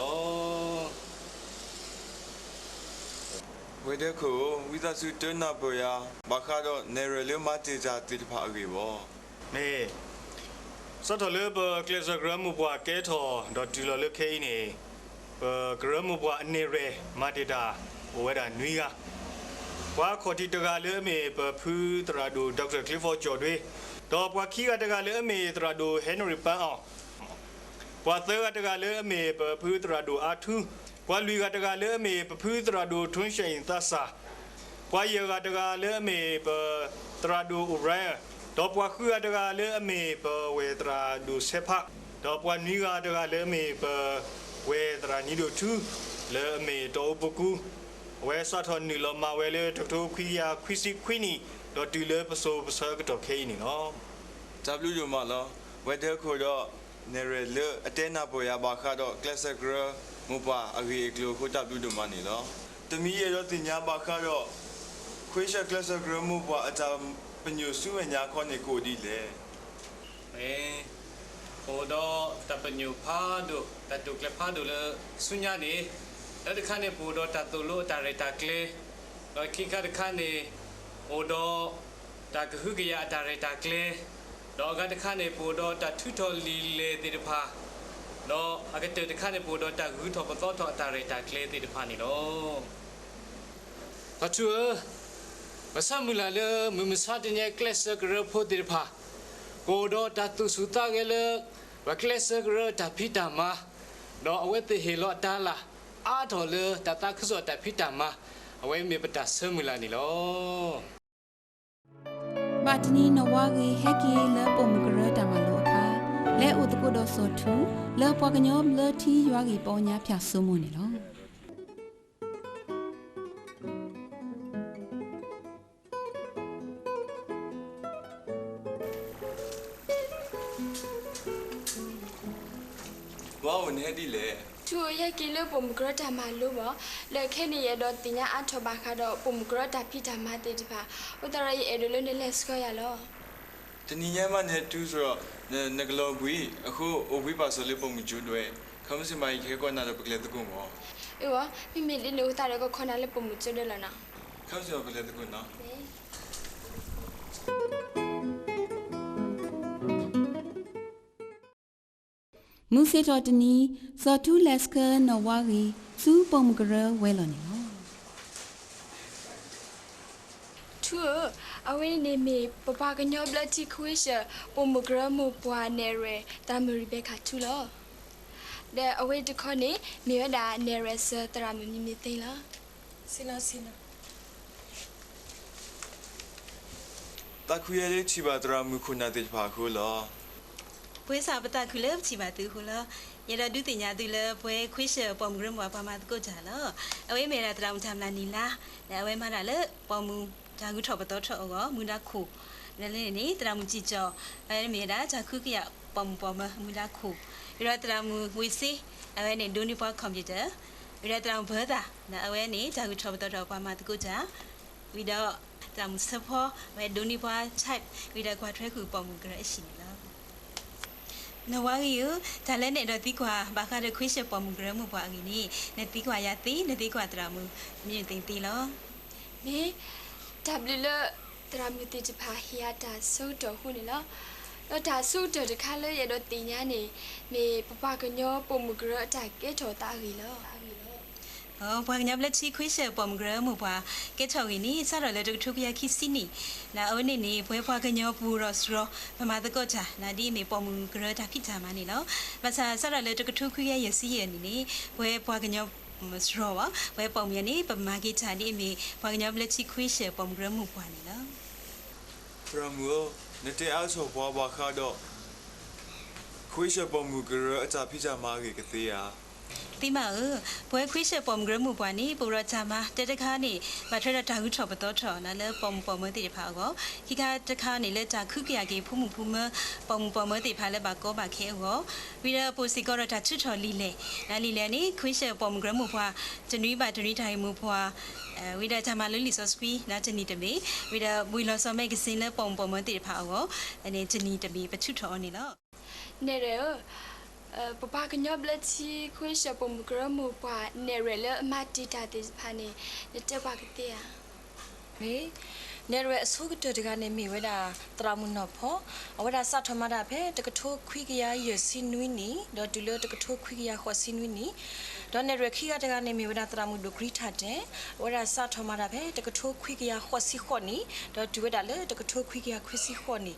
ဝဲၤဒၢခိၣ်ဧၢ, ဝံသးစူၤတဲနၢ်ပၢၢ်ယၤ ဘၣ်ဃးဒီးနဲၣ်ရွဲၣ်လၢမၤတ့ၢ်တၢ်သ့ၣ်တဖၣ်အဂ့ၢ်ဘၣ်. မ့ၢ်, စးထီၣ်လၢပကျဲးစၢးကရၢမိၢ်ပှၢ်ကဲထီၣ် ဒီးတုၤလီၤလၢခဲအံၤန့ၣ်, ပကရၢမိၢ်ပှၢ်အနဲၣ်ရွဲၣ်မၤတ့ၢ်တၢ် အိၣ်ဝဲဒၣ်နွံဂၤ, ပှၤခီၣ်ထံးတဂၤလၢအမ့ၢ်ပဖုသရၣ်ဒိၣ် Doctor ချ့ဖီကၠီၣ်ဒွ့, ဒီးပှၤခံဂၤတဂၤလၢအမ့ၢ်သရၣ်ဒိၣ် Henry ပန်းအောင်, ပှၤသၢဂၤတဂၤလၢအမ့ၢ်ပဖုသရၣ်ဒိၣ်အါထူ, ပှၤလွံၢ်ဂၤတဂၤလၢအမ့ၢ်ပဖုသရၣ်ဒိၣ် ထွန်းရှင်သးစၢ်, ပှၤယဲၢ်ဂၤတဂၤလၢအမ့ၢ်ပသရၣ်ဒိၣ် O'Brien, ဒီးပှၤဃုဂၤတဂၤလၢအမ့ၢ်ပဝဲၢ်သရၣ်ဒိၣ်စဲးဖး, ဒီးပှၤနွံဂၤတဂၤလၢအမ့ၢ်ပဝဲၢ်သရၣ်နံၤဒိၣ်ထူ, လၢအမ့ၢ်တီအူပကူ, အဝဲစးထီၣ်နုာ်လီၤမၤဝဲလၢတကထိခွံကယၤခွံဆံခွံနံၣ်, ဒီးတုၤလၢပစိၤပဆၢကတီၢ်ခဲအံၤန့ၣ်လီၤ. တၢ်ဘျုးဒိၣ်မးလီၤ. ဝဲၤဒၢခိၣ်ဒီးနဲၣ်ရွဲၣ်လၢအတဲနၢ်ပၢၢ်ယၤဘၣ်ဃးဒီးကျဲးစၢးကရၢမိၢ်ပှၢ်အဂ့ၢ်အကျိၤအဃိ တၢ်ဘျုးဒိၣ်မးန့ၣ်လီၤ. တမံၤယအဲၣ်ဒိးသ့ၣ်ညါဘၣ်ဃးဒီး ခွ့ၡၢၣ်ကျဲးစၢးကရၢမိၢ်ပှၢ်အတၢ်ပညိၣ်ဆူမဲာ်ညါခီန့ၣ် ကအိၣ်ဒ်လဲၣ်. အိၣ်ဒီးတၢ်ပညိၣ်ဖးဒိၣ်, တၢ်တိာ်ကျဲၤဖးဒိၣ်လၢဆူညါန့ၣ်, တၢ်တခါန့ၣ် ပအိၣ်ဒီးတၢ်သိၣ်လိအတၢ်ရဲၣ်တၢ်ကျဲၤ, ဒီးခံခါတခါန့ၣ် အိၣ်ဒီးတၢ်ကဟုကယာ်အတၢ်ရဲၣ်တၢ်ကျဲၤ, ဒီးအဂၤတခါန့ၣ် ပအိၣ်ဒီးတၢ်ထုးထီၣ်လံာ်လဲၢ်သ့ၣ်တဖၣ်, ဒီးအကတၢၢ်တခါန့ၣ် ပအိၣ်ဒီးတၢ်ဂုၤထီၣ်ပသီထီၣ်အတၢ်ရဲၣ်တၢ်ကျဲၤသ့ၣ်တဖၣ်န့ၣ်လီၤ. ပှၤထူဧၢ, ပဆၢမုၢ်လၢ်လၢမုၢ်မဆါတနံၤအံၤ ကျဲးစၢးကရၢဖိသ့ၣ်တဖၣ် ကအိၣ်ဒီးတၢ်သူၣ်ဆူၣ်သးဂဲၤလၢ ပကျဲးစၢးကရၢတၢ်ဖံးတၢ်မၤ, ဒီးအဝဲသ့ၣ်ဟ့ၣ်လီၤအတၢ်လၢ်အါထီၣ်လၢတၢ်သးခုကစီၣ်တၢ်ဖံးတၢ်မၤ, အဝဲမ့ၢ်ပတၢ်ဆၢမုၢ်လၢ်န့ၣ်လီၤ. ဘၣ်တနံၤနီၢ်ဝါဂ့ၤဟဲက့ၤလၢပိာ်မုၣ်ကရၢတၢ်မၤလိအခါ, လဲၤအိၣ်သကိးဒီးစီၤထူ လၢပှၤကညီဘျၢထံယွၤဂ့ၢ်ပီညါဖၠၣ်စိမိၢ်န့ၣ်လီၤ. ဝါဧၢ, နဟဲဒ်လဲၣ်. ထူဧၢ, ယဟဲက့ၤလၢပိာ်မုၣ်ကရၢတၢ်မၤလိဘၣ်, လၢခဲအံၤန့ၣ် ယအဲၣ်ဒိးသ့ၣ်ညါအါထီၣ်ဘၣ်ဃးဒီးပိာ်မုၣ်ကရၢတၢ်ဖံးတၢ်မၤသ့ၣ်တဖၣ်, အဃိသတးဒီးယအဲၣ်ဒိးလၢနလဲၤဆှၢယၤလီၤ. တနံၤညါမးနဟဲတုၤစ့ၢ်ကီး, နကလီၤဘှံးအဃိ အိၣ်ဘှံးပာ်စၢၤလၢပိာ်မုၣ်ကၠိဒွဲၣ်, ခဲမုၢ်ဆ့ၣ်မး ယကဟဲကိးနၤဒီးပကလဲၤသကိးမး. အၢ, မ့မ့ၢ်ဒ်န့ၣ်အဃိသတးဒီး ကခိးနၤလၢပိာ်မုၣ်ကၠိဒၢလီၤနီၤ. ခဲမုၢ်ဆ့ၣ်မး ပလဲၤသကိးနီၤ. မုၢ်ဆ့ၣ်ထီၣ်တနံၤ, စီၤထူလဲၤဆှၢနီၢ်ဝါဂ့ၤ ဆူပိာ်မုၣ်ကရၢဝဲလီၤန့ၣ်လီၤ. ထူဧၢ, အဝဲန့ၣ်မ့ၢ်ပပှၤကညီဘျၢထံခွ့ၡၢၣ် ပိာ်မုၣ်ကရၢမိၢ်ပှၢ်နဲၣ်ရွဲၣ် သရၣ်မုၣ်ရံဘဲခၣ်ထူလီၤ. ဒီးအဝဲတခီန့ၣ် မ့ၢ်ဝဲဒၣ်နဲၣ်ရွဲၣ်စၢၤသရၣ်မုၣ်မံၤမ့ၢ်သ့လီၤ. သးခုယဲလၢထံၣ်ဘၣ်သရၣ်မုၣ်ခိၣ်နၢ်သ့ၣ်တဖၣ်အဃိလီၤ. ပဝဲစ့ၢ်ပသးခုလၢပထံၣ်ဘၣ်သုအဃိလီၤ. ယအဲၣ်ဒိးဒုးသ့ၣ်ညါသုလၢပဝဲခွ့ၡၢၣ်ပိာ်မုၣ်ကရၢမိၢ်ပှၢ်ပှၤမၤသကိးတၢ်လီၤ. အဝဲမ့ၢ်ဝဲဒၣ်သရၣ်မုၣ်တၢ်မျၢ်နံၤလါ, ဒီးအဝဲမၤတၢ်လၢပိာ်မုၣ်တၢ်ဂုၤထီၣ်ပသီထီၣ်အဂီၢ် မူဒါခိၣ်, ဒီးလၢန့ၣ်န့ၣ် သရၣ်မုၣ်စံၣ်ကၠီၣ်, အဝဲမ့ၢ်ဝဲဒၣ်တၢ်ခုကယာ်ပိာ်မုၣ်ပိာ်မၢၤမူဒါခိၣ်, ဝံၤဒီးသရၣ်မုၣ်ဝ့ၢ်စ့, အဝဲန့ၣ်ဒိးန့ၢ်ပှၤ computer, ဝံၤဒီးသရၣ်မုၣ်ဘၢသၣ်, အဝဲန့ၣ်တၢ်ဂုၤထီၣ်ပသီထီၣ်ပှၤမၤသကိးတၢ်, ဝံၤဒီးသရၣ်မုၣ်ဆၢဖီ, အဝဲဒိးန့ၢ်ပှၤ type, ဝံၤဒီးကွၢ်ထွဲဃုာ်ပိာ်မုၣ်ကရၢအဟံၣ်န့ၣ်လီၤ. နီၢ်ဝါဂ့ၤဧၢ, တၢ်လၢနအဲၣ်ဒိးသံကွၢ်ဘၣ်ဃးဒီးခွ့ၡၢၣ်ပိာ်မုၣ်ကရၢမိၢ်ပှၢ်အဂ့ၢ်န့ၣ် နသံကွၢ်ယၤသ့, နသံကွၢ်သရၣ်မုၣ်မံၤမ့ၢ်သ့သ့လီၤ. မ့ၢ်, တၢ်ဘျုးလၢသရၣ်မုၣ်သ့ၣ်တဖၣ်ဟ့ၣ်ယၤတၢ်ဆၢကတီၢ်အဃိန့ၣ်လီၤ. ဒီးတၢ်ဆၢကတီၢ်တခါလၢယအဲၣ်ဒိးသ့ၣ်ညါန့ၣ် မ့ၢ်ပပှၤကညီပိာ်မုၣ်ကရၢအတၢ်ကဲထီၣ်သးအဂ့ၢ်လီၤ. ပှၤကညီဘျၢထံခွ့ၡၢၣ်ပိာ်မုၣ်ကရၢမိၢ်ပှၢ် ကဲထီၣ်ဂ့ၢ်န့ၣ် စးထီၣ်လၢတကထိခွံကယၤခံဆံနံၣ်, ဒီးအဝဲန့ၣ်န့ၣ် ပဝဲပှၤကညီပူၤဒီးစရီ ပမၤသကိးတၢ် ဒ်အမ့ၢ်ပိာ်မုၣ်ကရၢတၢ်ဖံးတၢ်မၤန့ၣ်လီၤ. ဘၣ်ဆၣ်စးထီၣ်လၢတကထိခွံကယၤယဲၢ်ဆံယဲၢ်နံၣ်န့ၣ် ပဝဲပှၤကညီစရီဘၣ်, ပဝဲပိာ်မုၣ်ယဲန့ၣ် ပမၤက့ၤတၢ်ဒ်အမ့ၢ်ပှၤကညီဘျၢထံခွ့ၡၢၣ်ပိာ်မုၣ်ကရၢမိၢ်ပှၢ်န့ၣ်လီၤ. သရၣ်မုၣ်ဧၢ, နတဲအါထီၣ်ပှၤဘၣ်ဃးဒီး ခွ့ၡၢၣ်ပိာ်မုၣ်ကရၢအတၢ်ဖံးတၢ်မၤအဂ့ၢ်ကသ့ဧါ. သ့မးဧၢ, ပဝဲခွ့ၡၢၣ်ပိာ်မုၣ်ကရၢမိၢ်ပှၢ်န့ၣ် ပအိၣ်ဒီးတၢ်မၤတဲတခါန့ၣ် ဘၣ်ထွဲဒီးတၢ်ဂုၤထီၣ်ပသီထီၣ်လၢပိာ်မုၣ်ပိာ်မၢၤသ့ၣ်တဖၣ်အဂီၢ်, ခံခါတခါန့ၣ်လၢတၢ်ခုကယာ်က့ၤဖိမုၣ်ဖိမၢၤ ပိာ်မုၣ်ပိာ်မၢၤသ့ၣ်တဖၣ်လၢဘၣ်ကီဘၣ်ခဲအဂီၢ်, ဝံၤဒီးပအိၣ်စ့ၢ်ကီးဒီးတၢ်ထုးထီၣ်လံာ်လဲၢ်, လံာ်လဲၢ်န့ၣ် ခွ့ၡၢၣ်ပိာ်မုၣ်ကရၢမိၢ်ပှၢ် တနွံဘၣ်တနွံတၢ်ဂ့ၢ်မိၢ်ပှၢ် ဝံၤဒီးတၢ်မၤလိလံာ်စီဆှံ တနံၤတမ့ၢ်, ဝံၤဒီးဝံၤလီၤဆီ magazine လၢပိာ်မုၣ်ပိာ်မၢၤသ့ၣ်တဖၣ်အဂီၢ်န့ၣ် တနံၤတမ့ၢ် ပထုးထီၣ်အီၤန့ၣ်လီၤ. နဲၣ်ရွဲၣ်ဧၢ, ပပှၤကညီဘျၢထံခွ့ၡၢၣ်ပိာ်မုၣ်ကရၢမိၢ်ပှၢ်နဲၣ်ရွဲၣ်လၢအမၤတံာ်တာ်သ့ၣ်တဖၣ်န့ၣ် နတဲပှၤကသ့ဧါ. မ့ၢ်, နဲၣ်ရွဲၣ်အဆိကတၢၢ်တဂၤန့ၣ်မ့ၢ်ဝဲဒၣ် သရၣ်မုၣ်နီၢ်ဖီ, အဝဲဒၣ်စးထီၣ်မၤတၢ်ဖဲတကထိခွံကယၤယဲၢ်ဆံနွံနံၣ် ဒီးတုၤလၢတကထိခွံကယၤဃိးဆံနွံနံၣ်, ဒီးနဲၣ်ရွဲၣ်ခံဂၤတဂၤန့ၣ်မ့ၢ်ဝဲဒၣ် သရၣ်မုၣ်ဒိၣ်ကရံထၣ်တဲ, အဝဲဒၣ်စးထီၣ်မၤတၢ်ဖဲတကထိခွံကယၤဃိးဆံဃိးနံၣ် ဒီးတုၤဝဲဒၣ်လၢတကထိခွံကယၤခွံဆံဃိးနံၣ်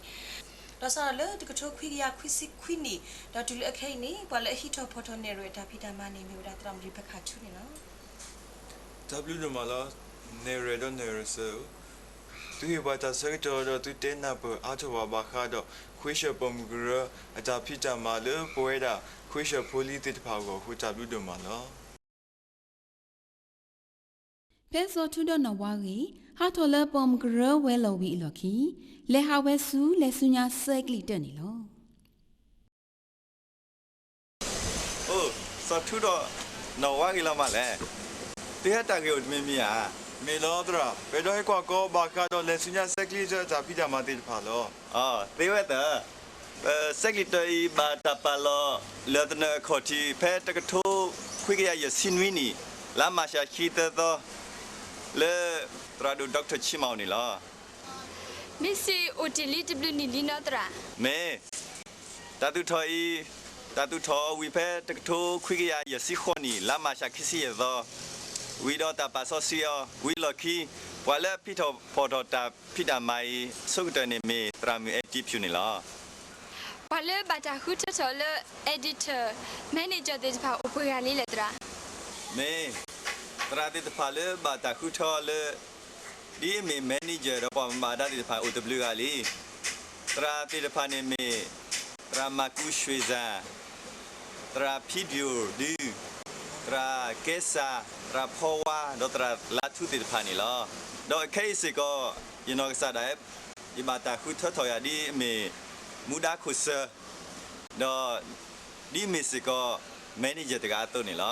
ဒီးစးထီၣ်လၢတကထိခွံကယၤခွံဆံခွံနံၣ် ဒီးတုၤလၢအခဲအံၤန့ၣ် ပှၤလၢအဟံးထီၣ်ဖီၣ်ထီၣ်နဲၣ်ရွဲၣ်အတၢ်ဖံးတၢ်မၤန့ၣ် မ့ၢ်ဝဲဒၣ်သရၣ်မုၣ်ရံဖဲခးထူန့ၣ်လီၤ. တၢ်ဘျုးဒိၣ်မးလီၤ, နဲၣ်ရွဲၣ်ဒီးနဲၣ်ရွဲၣ်စၢၤဧၢ, သုဟ့ၣ်ပှၤတၢ်ဆၢကတီၢ်ဒီးသုတဲနၢ်ပၢၢ်အါထီၣ်ဘၣ်ဘၣ်ဃးဒီး ခွ့ၡၢၣ်ပိာ်မုၣ်ကရၢ အတၢ်ဖံးတၢ်မၤလၢပဝဲဒၣ် ခွ့ၡၢၣ်ဖိလံၤသ့ၣ်တဖၣ်အဂီၢ်အဃိ တၢ်ဘျုးဒိၣ်မးလီၤ. ဖဲစီၤထူဒီးနီၢ်ဝါဂ့ၤ ဟးထီၣ်လၢပိာ်မုၣ်ကရၢဝဲၤလီၢ်ဝံၤအလီၢ်ခံ လဲၤဟးဝဲဆူလဲၤဆူညါဆဲးကျံးတၢၢ်န့ၣ်လီၤ. အိ, စီၤထူဒီးနီၢ်ဝါဂ့ၤလီၤမးလဲၣ်, သုဟဲတၢ်ဂ့ၢ်အိၣ်တမံၤမံၤဧါ. မ့ၢ်လီၤသရၣ်, ပအဲၣ်ဒိးဟဲကွၢ်ကီဘၣ်ဃးဒီး လဲၤဆူညါဆဲးကျံးတၢၢ်အတၢ်ဖံးတၢ်မၤသ့ၣ်တဖၣ်လီၤ. အသ့ဝဲသၢ, ပဆဲးကျံးတၢၢ်အံၤ ဘၣ်တၢ်ပာ်လီၤလၢသနၢၣ်အခီၣ်ထံး ဖဲတကထိခွံကယၤယဲၢ်ဆံနွံနံၣ် လါမၤၡးခံသၢသီ လၢသရၣ်ဒိၣ် Doctor ဆံမၤအိၣ်န့ၣ်လီၤ. မ့ၢ်စ့ၢ်အိၣ်တ့ၢ်လံတဘျုးနံၣ်လံနီသရၣ်. မ့ၢ်, တၢ်သူၣ်ထီၣ်အံၤ, တၢ်သူၣ်ထီၣ်အီၤဝံၤဖဲတကထိခွံကယၤယဲၢ်ဆံဃိးနံၣ် လါမၤၡးခံဆံယဲၢ်သီ, ဝံၤဒီးတၢ်ပာ်စီဆှံအီၤ ဝံၤအလီၢ်ခံ, ပှၤလၢအဟံးထီၣ်ဖီၣ်ထီၣ်တၢ်ဖံးတၢ်မၤအံၤ အဆိကတၢၢ်န့ၣ်မ့ၢ်သရၣ်မုၣ် Eddie Pugh န့ၣ်လီၤ. ပှၤလၢဘၣ်တၢ်ဃုထၢထီၣ်လၢ editor, manager သ့ၣ်တဖၣ်အိၣ်ပှဲၤဂၤလံလဲၣ်သရၣ်. မ့ၢ်, သရၣ်သ့ၣ်တဖၣ်လၢဘၣ်တၢ်ဃုထၢလၢ ဒ်အမ့ၢ် manager ဒီးပှၤမၤဘၣ်ဒါသ့ၣ်တဖၣ်အိၣ်တဘျုးဂၤလံ. သရၣ်သ့ၣ်တဖၣ်န့ၣ်မ့ၢ် သရၣ်မၤကူးရွှ့ၣ်စၣ်, သရၣ်ဖံဘျိၣ်ဒု, သရၣ်ကဲစၢ်, သရၣ်ဖီဝါ, ဒီးသရၣ်လါထူသ့ၣ်တဖၣ်န့ၣ်လီၤ. ဒီးခဲအံၤစ့ၢ်ကီး ယနီၢ်ကစၢ်ဒၣ် ယဘၣ်တၢ်ဃုထၢထီၣ်ယၤဒ်အမ့ၢ် မူဒါခိၣ်စၢၢ်, ဒီးဒ်အမ့ၢ်စ့ၢ်ကီး manager တဂၤအသိးန့ၣ်လီၤ.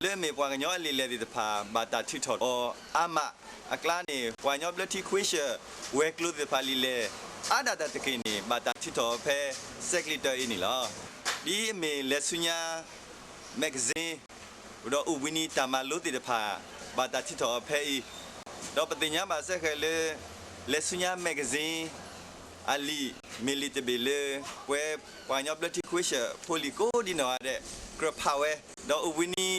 လၢအမ့ၢ်ပှၤကညီအလံာ်လဲၢ်သ့ၣ်တဖၣ် ဘၣ်တၢ်ထုးထီၣ်အီၤအါမးအကျါန့ၣ် ပှၤကညီဘျၢထံခွ့ၡၢၣ် ဝဲၤကျိၤသ့ၣ်တဖၣ်လံာ်လဲၢ် အါဒၣ်တၢ်တက့ၢ်န့ၣ် ဘၣ်တၢ်ထုးထီၣ်အီၤဖဲ ဆဲးကျံးတၢၢ်အံၤန့ၣ်လီၤ. ဒ်အမ့ၢ်လဲၤဆူညါ magazine ဒီးအိၣ်ဘှံးနံၤတၢ်မၤလိသ့ၣ်တဖၣ် ဘၣ်တၢ်ထုးထီၣ်အီၤဖဲအံၤ, ဒီးပသ့ၣ်ညါဘၣ်စ့ၢ်ကီးလၢ လဲၤဆူညါ magazine အလံာ် မ့ၢ်လံာ်တဘ့ၣ်လၢ ပဝဲပှၤကညီဘျၢထံ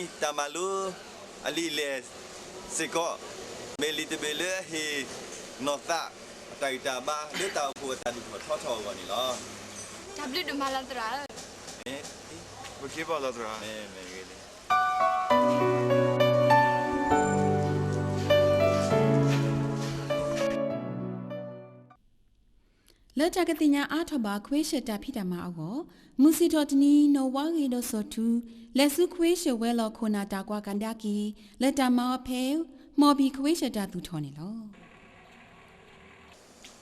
ခွ့ၡၢၣ်ဖိလံၤကိးဒံနီၢ်ဂၤဒဲး ကြၢးဖးဝဲ, ဒီးအိၣ်ဘှံးနံၤတၢ်မၤလိအလံာ်လဲၢ်စ့ၢ်ကီး မ့ၢ်လံာ်တဘ့ၣ်လၢအဟ့ၣ်နီၢ်သးအတၢ်ဂံၢ်တၢ်ဘါ လၢတၢ်အိၣ်ဖှိၣ်အတၢ်ဒိၣ်ထီၣ်ထီထီၣ်အဂီၢ်န့ၣ်လီၤ. တၢ်ဘျုးဒိၣ်မးလီၤသရၣ်ဧၢ. မ့ၢ်, ပက့ၤဘၣ်လီၤသရၣ်. မ့ၢ်, မ့ၢ်ဂ့ၤလံ. လၢတၢ်ကသ့ၣ်ညါအါထီၣ်ဘၣ်ခွ့ၡၢၣ်တၢ်ဖံးတၢ်မၤအဂီၢ်, မုၢ်ဆ့ၣ်ထီၣ်တနံၤ နီၢ်ဝါဂ့ၤဒီးစီၤထူ လဲၤဆူခွ့ၡၢၣ်ဝဲၤလီၢ်ခိၣ်နၢ်တၢ်ကွၢ်ကဒါက့ၤ လၢတၢ်မၤအီၤဖဲ မှီၣ်ဘံၣ်ခွ့ၡၢၣ်တၢ်သူၣ်ထီၣ်န့ၣ်လီၤ.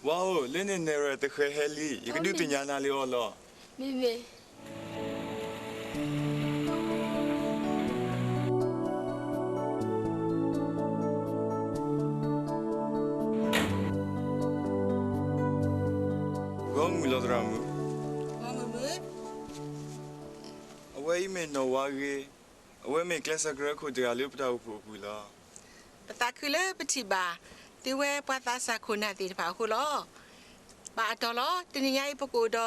ဝါဧၢ, လၢန့ၣ်နဲၣ်ရွဲၣ်တဃဲၤဟဲလံ, ယကဒုးသ့ၣ်ညါနၤလၢအီၤလီၤ. မ့မ့ၢ် ဂီၢ်မုၢ်လီၤသရၣ်မုၣ်, အဝဲအံၤမ့ၢ်နီၢ်ဝါဂ့ၤ, အဝဲမ့ၢ်ကျဲးစၢးကရၢခိၣ်တဂၤလၢပတၢ်အိၣ်ဖှိၣ်အပူၤလီၤ. ပသးခုလၢပထံၣ်ဘၣ် သုဝဲပှၤသးစၢ်ခိၣ်နၢ်သ့ၣ်တဖၣ်အဃိလီၤ. ဘၣ်အတီၢ်လီၤ, တနံၤညါအံၤပကအိၣ်ဒီး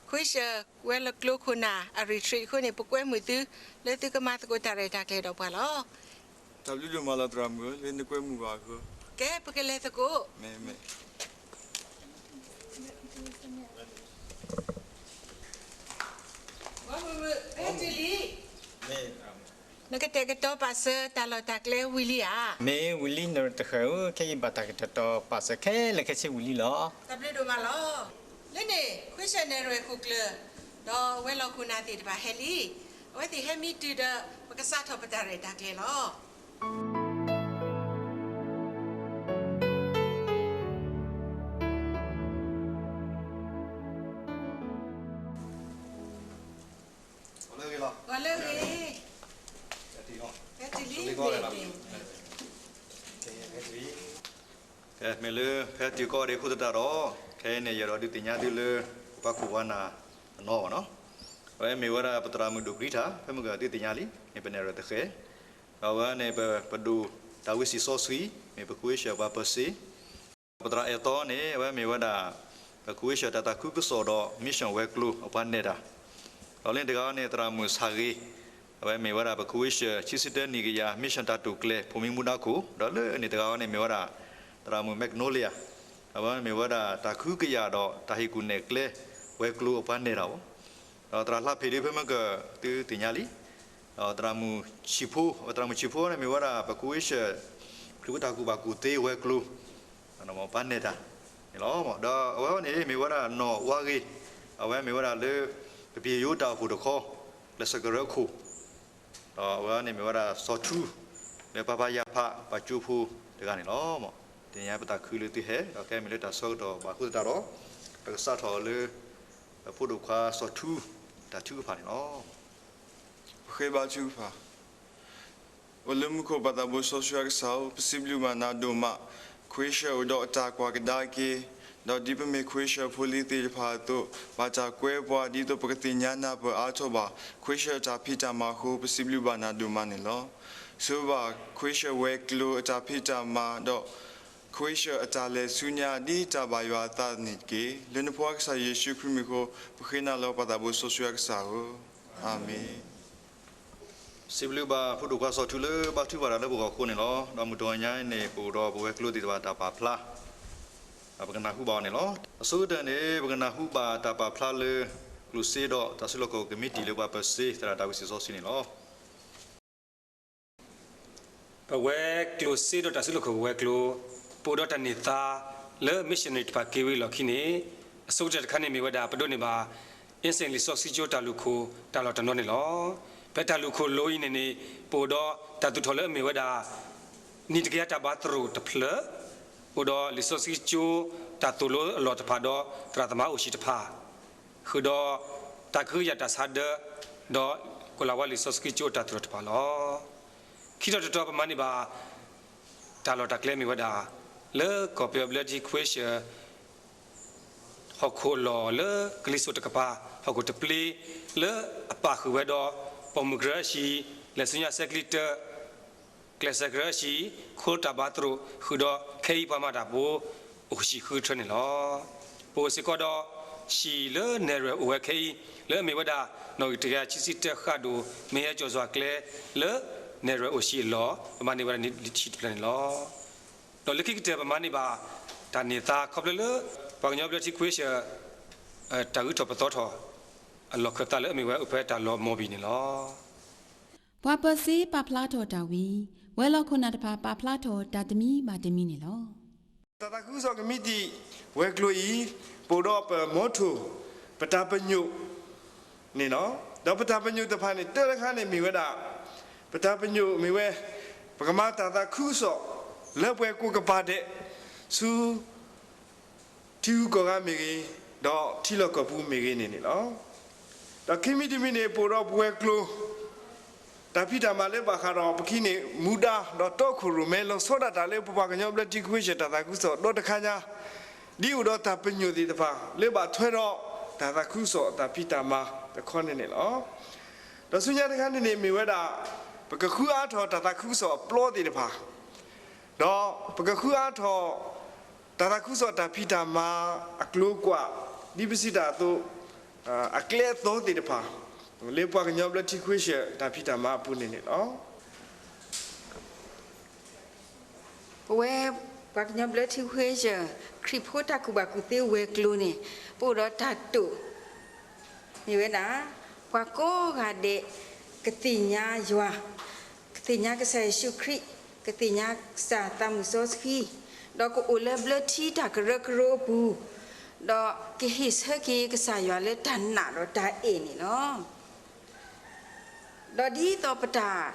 ခွ့ၡၢၣ်ဝဲၤလီၢ်ကျိခိၣ်နၢ်အ retreat အဃိန့ၣ် ပကွဲမုာ်သု လၢသုကမၤသကိးတၢ်ရဲၣ်တၢ်ကျဲၤဒီးပှၤလီၤ. တၢ်ဘျုးဒိၣ်မးလီၤသရၣ်မုၣ်ဧၢ, လၢနကွဲမုာ်ဘၣ်အဃိ. ကဲ ပကလဲၤသကိး. မ့မ့ၢ် ဂီၢ်မုၢ်မုၢ်, ဟဲတုၤလံ. နကတဲာ်ကတီၤပာ်စၢၤတၢ်လီၢ်တၢ်ကျဲဝံၤလံဧါ. မ့ၢ်ဝံၤလံ နဲၣ်ရွဲၣ်တဃဲၤဧၢ, ခဲအံၤဘၣ်တၢ်ကတဲာ်ကတီၤပာ်စၢၤခဲလၢာ်ခဲဆ့ဝံၤလံလီၤ. တၢ်ဘျုးဒိၣ်မးလီၤ. လၢန့ၣ် ခွ့ၡၢၣ်နဲၣ်ရွဲၣ်ခိၣ်ကျၢၢ် ဒီးဝဲၤလီၢ်ခိၣ်နၢ်သ့ၣ်တဖၣ်ဟဲလံ. အဝဲသ့ၣ်ဟဲမံတုၤဒီး ပကစးထီၣ်ပတၢ်ရဲၣ်တၢ်ကျဲၤလီၤ. ဂီၤလၢအဂ့ၤ, ဖဲတုၤကီၢ်ဒံးအဃိသတးဒီး ခဲအံၤန့ၣ် ယအဲၣ်ဒိးဒုးသ့ၣ်ညါသုလၢ ပှၤခိၣ်ပှၤနၢ်အနီၢ်ဘၣ်နီၤ. အဝဲမ့ၢ်ဝဲဒၣ်ပသရၣ်မုၣ်ဒိၣ်ကရံထၣ် ဖဲမုၢ်ကၢသုသ့ၣ်ညါလံ မ့ၢ်ပနဲၣ်ရွဲၣ်သဃဲၤ, ဒီးအဝဲန့ၣ်ပဒိၣ်တၢ်ဝ့ၢ်စံးစီဆှံ မ့ၢ်ပခွ့ၡၢၣ်ပှၤပၢၤစ့, ပသရၣ်အဲၣ်သီန့ၣ် အဝဲမ့ၢ်ဝဲဒၣ် ပခွ့ၡၢၣ်တၢ်သးခုကစီၣ်ဒီး mission ဝဲၤကျိၤအပှၤနဲၣ်တၢ်, ဒီးလၢန့ၣ်တဂၤန့ၣ် သရၣ်မုၣ်ဆၣ်ဂ့ၤ, အဝဲမ့ၢ်ဝဲဒၣ်ပခွ့ၡၢၣ်ခံဆံတၢနံၣ်ကယၤ mission တၢ်တိာ်ကျဲၤ ဖိးမံမူဒါခိၣ်, ဒီးလၢန့ၣ်တဂၤန့ၣ်မ့ၢ်ဝဲဒၣ် သရၣ်မုၣ် Magnolia, အဝဲမ့ၢ်ဝဲဒၣ်တၢ်ကဟုကယာ်ဒီးတၢ်ဟ့ၣ်ကူၣ်နဲၣ်ကျဲ ဝဲၤကျိၤအပှၤနဲၣ်တၢ်အိၣ်, ဒီးသရၣ်လါဖ့ၣ်ဒုး ဖဲမုၢ်ကၢသုသ့ၣ်ညါလံ, ဒီးသရၣ်မုၣ်ဆံးဖိ, သရၣ်မုၣ်ဆံးဖိန့ၣ်မ့ၢ်ဝဲဒၣ်ပခွ့ၡၢၣ် ခရံာ်ဖိတၢ်ကူၣ်ဘၣ်ကူၣ်သ့ဝဲၤကျိၤ ပှၤနဲၣ်တၢ်န့ၣ်လီၤ. ဒီးအဝဲန့ၣ်မ့ၢ်ဝဲဒၣ်နီၢ်ဝါဂ့ၤ, အဝဲမ့ၢ်ဝဲဒၣ်လၢ ပပံယိၤတၢ်အိၣ်ဖှိၣ်တခီ ကျဲးစၢးကရၢခိၣ်, ဒီးအဝဲန့ၣ်မ့ၢ်ဝဲဒၣ်စီၤထူ လၢပၢ်ဖးယၢ်ဖး ပှၤကၠိဖိတဂၤန့ၣ်လီၤ. သ့ၣ်ညါပသးခုလၢသုဟဲ ဒီးခဲအံၤမ့ၢ်လၢတၢ်ဆၢကတီၢ်ဘၣ်အဃိသတးဒီး ပကစးထီၣ်အီၤလၢ ပဖိဒိၣ်ခွါစီၤထူ တၢ်ထုကဖၣ်န့ၣ်လီၤ. ပဃ့ဘါထုကဖၣ်. အိၣ်လၢမူခိၣ်ပၢ်သးဘိစီဆှံအကစၢ်ဧၢ, ပစံးဘျုးဘၣ်နၤဒိၣ်မး, ခွ့ၡၢၣ်အိၣ်ဒီးအတၢ်ကွၢ်ကဒါက့ၤ, ဒီးဒ်ပမ့ၢ်ခွ့ၡၢၣ်ဖိလံၤသ့ၣ်တဖၣ်အသိး ဘၣ်တၢ်ကွဲပှၤဒ်သိးပကသ့ၣ်ညါနၢ်ပၢၢ်အါထီၣ်ဘၣ် ခွ့ၡၢၣ်အတၢ်ဖံးတၢ်မၤအဃိ ပစံးဘျုးဘၣ်နၤဒိၣ်မးန့ၣ်လီၤ. ဆိၣ်ဂ့ၤဘၣ်ခွ့ၡၢၣ်ဝဲၤကျိၤအတၢ်ဖံးတၢ်မၤဒီး ခွ့ၡၢၣ်အတၢ်လဲၤဆူညါဒ်တၢ်ဘၣ်ယွၤအသးန့ၣ်တက့ၢ်. လၢနဖိအကစၢ်ယ့ၣ်ၡူးခရံာ်မံၤအဃိ ပဃ့နၤလၢပၢ်သးဘိစီဆှံအကစၢ်ဧၢ, အၤမ့ၣ်. စံးဘျုးဘၣ်ဖိဒိၣ်ခွါစီၤထူလၢဘါထုကဖၣ်တၢ်လၢပဂီၢ်အဃိန့ၣ်လီၤ. ဒီးမုၢ်တနံၤညါအံၤန့ၣ် ပအိၣ်ဒီးပဝဲၤကျိၤသ့ၣ်တဖၣ်တၢ်ပာ်ဖျါ, ပကနၢ်ဟူဘၣ်အီၤန့ၣ်လီၤ. အဆိကတၢၢ်န့ၣ် ပကနၢ်ဟူဘၣ်တၢ်ပာ်ဖျါလၢ ကျိၣ်စ့ဒီးတၢ်စုလီၢ်ခီၣ်ကမံးတံာ်လၢပှၤပၢၤစ့ သရၣ်တၢ်ဝ့ၢ်စံးစီဆှံန့ၣ်လီၤ. ပဝဲကျိၣ်စ့ဒီးတၢ်စုလီၢ်ခီၣ်ကဝဲၤကျိၤ ပအိၣ်ဒီးတၢ်န့ၢ်သါလၢ missionary တဖၣ်က့ၤဝံၤအလီၢ်ခံန့ၣ်, အဆိကတၢၢ်တခါန့ၣ်မ့ၢ်ဝဲဒၣ် ပဒိးန့ၢ်ဘၣ် instant လံာ်စီဆှံကၠိတၢ်လူၢ်ခိၣ်တၢ်လီၢ်တနီၤန့ၣ်လီၤ. ဖဲတၢ်လူၢ်ခိၣ်လိၤအံၤန့ၣ်န့ၣ် ပအိၣ်ဒီးတၢ်သူၣ်ထီၣ်လၢအမ့ၢ်ဝဲဒၣ် နံၣ်တကယၤတၢ်ဘါသရိာ်တဖျၢၣ်, အိၣ်ဒီးလံာ်စီဆှံကၠိတၢ်သိၣ်လိအလီၢ်တဖၣ်ဒီးသရၣ်သမါအိၣ်ဟံၣ်တဖၣ် ဃုာ်ဒီးတၢ်ကဟုကယာ်တၢ်ဆါဒၢ ဒီးကွဲးလီၤဝဲလံာ်စီဆှံကၠိတၢ်သူၣ်ထီၣ်တဖၣ်လီၤ. ခံထီၣ်တတီၤပမၤန့ၢ်ဘၣ် တၢ်လီၢ်တၢ်ကျဲမ့ၢ်ဝဲဒၣ် လၢကီၢ်ပယီၤဘျၢထံခွ့ၡၢၣ် ဟီၣ်ခိၣ်အလီၢ်လၢကလံၤစိးတကပၤ ဟီၣ်ခိၣ်တပျ့ လၢအပာ်ဃုာ်ဝဲဒီး ပိာ်မုၣ်ကရၢအဟံၣ် လဲၤဆူညါဆဲးကျံတၢၢ် ကျဲးစၢးကရၢအဟံၣ် ခိတၢ်ဘါသရိာ် ဃုာ်ဒီးခဲအံၤပှၤမၤတၢ်ဖိ အိၣ်ဟံၣ်ဃုထၢန့ၣ်လီၤ. ပအိၣ်စ့ၢ်ကီးဒီး ဟံၣ်လၢနဲၣ်ရွဲၣ်အိၣ်ဝဲခဲအံၤ လၢအမ့ၢ်ဝဲဒၣ် နီၣ်ဂံၢ်တကယၤခံဆံတၢဃာ်ဒိၣ် မ့ၢ်ဟဲကၠီၣ်စွာ်ကျဲ လၢနဲၣ်ရွဲၣ်အိၣ်ဟံၣ်အလီၢ် ပမၤန့ၢ်ဝဲဒၣ်နံၣ်တဆံတဖျၢၣ်န့ၣ်လီၤ. ဒီးလၢခံကတၢၢ်ပမၤန့ၢ်ဘၣ် တၢ်န့ၢ်သါခီဖျိလၢ ပှၤကညီဘျၢထံခွ့ၡၢၣ် တၢ်ဂုၤထီၣ်ပသီထီၣ် အလီၢ်ခၢၣ်သးလၢအမ့ၢ်ဝဲအိၣ်ဖဲတၢ်လီၢ်မီၢ်ဘံၣ်န့ၣ်လီၤ. ပှၤပၢၤစ့ပာ်ဖျါထီၣ်တၢ်ဝံၤ ဝဲၤလီၢ်ခိၣ်နၢ်တဖၣ်ပာ်ဖျါထီၣ်တၢ်တမံၤဘၣ်တမံၤန့ၣ်လီၤ. တၢ်သးခုကစီၣ်ကမံးတံာ်ဝဲၤကျိၤအံၤ ပအိၣ်ဒီးပ motto ပတၢ်ပညိၣ်န့ၣ်လီၤ. ဒီးပတၢ်ပညိၣ်တဖၣ်န့ၣ် တၢတခါန့ၣ်မ့ၢ်ဝဲဒၣ် ပတၢ်ပညိၣ်မ့ၢ်ဝဲ ပကမၤတၢ်သးခုကစီၣ် လၢပှၤကိးကပၤဒဲး ဆူ ထံဂုၤကီၢ်ဂၤမ့ၢ်ဂ့ၤ, ဒီးထံလီၢ်ကီၢ်ပူၤမ့ၢ်ဂ့ၤန့ၣ်န့ၣ်လီၤ. ဒီးခံမံၤတမံၤန့ၣ် ပအိၣ်ဒီးပဝဲၤကျိၤ တၢ်ဖံးတၢ်မၤလၢဘၣ်ဃးဒီးပခံန့ၣ် မူဒါ ဒီးတီခိၣ်ရိၣ်မဲလီၤဆီဒၣ်တၢ်လၢပပှၤကညီဘျၢထံခွ့ၡၢၣ်တၢ်သးခုကစီၣ်ဒီတခါညါ ဒ်အိၣ်ဒီးတၢ်ပညိၣ်သ့ၣ်တဖၣ် လၢဘၣ်ထွဲဒီးတၢ်သးခုကစီၣ်တၢ်ဖံးတၢ်မၤတခီန့ၣ်န့ၣ်လီၤ. ဒီးဆူညါတခါန့ၣ်န့ၣ်မ့ၢ်ဝဲဒၣ် ပကဃုအါထီၣ်တၢ်သးခုကစီၣ်အပျီသ့ၣ်တဖၣ် ဒီးပကဃုအါထီၣ် တၢ်သးခုကစီၣ်တၢ်ဖံးတၢ်မၤအကျိၤကွာ် ဒ်ပစံးတၢ်အသိး အကျဲအသီသ့ၣ်တဖၣ် လၢပှၤကညီဘျၢထံခွ့ၡၢၣ်တၢ်ဖံးတၢ်မၤအပူၤန့ၣ်န့ၣ်လီၤ. ပဝဲပှၤကညီဘျၢထံခွ့ၡၢၣ် ခရံာ်ဖိတၢ်ကူၣ်ဘၣ်ကူၣ်သ့ဝဲၤကျိၤန့ၣ် ပအိၣ်ဒီးတၢ်တိာ် မ့ၢ်ဝဲဒၣ် ပှၤကိးဂၤဒဲး ကသ့ၣ်ညါယွၤ, ကသ့ၣ်ညါကစၢ်ယ့ၣ်ၡူးခရံာ်, ကသ့ၣ်ညါကစၢ်သးမုၣ်စီဆှံ, ဒီးကအိၣ်လၢဘျၢထံတၢ်ကရၢကရိအပူၤ, ဒီးကဟ့ၣ်ဆၢက့ၤကစၢ်ယွၤလၢတၢ်နာ်ဒီးတၢ်အဲၣ်န့ၣ်လီၤ. ဒီးဒ်သိးပတၢ်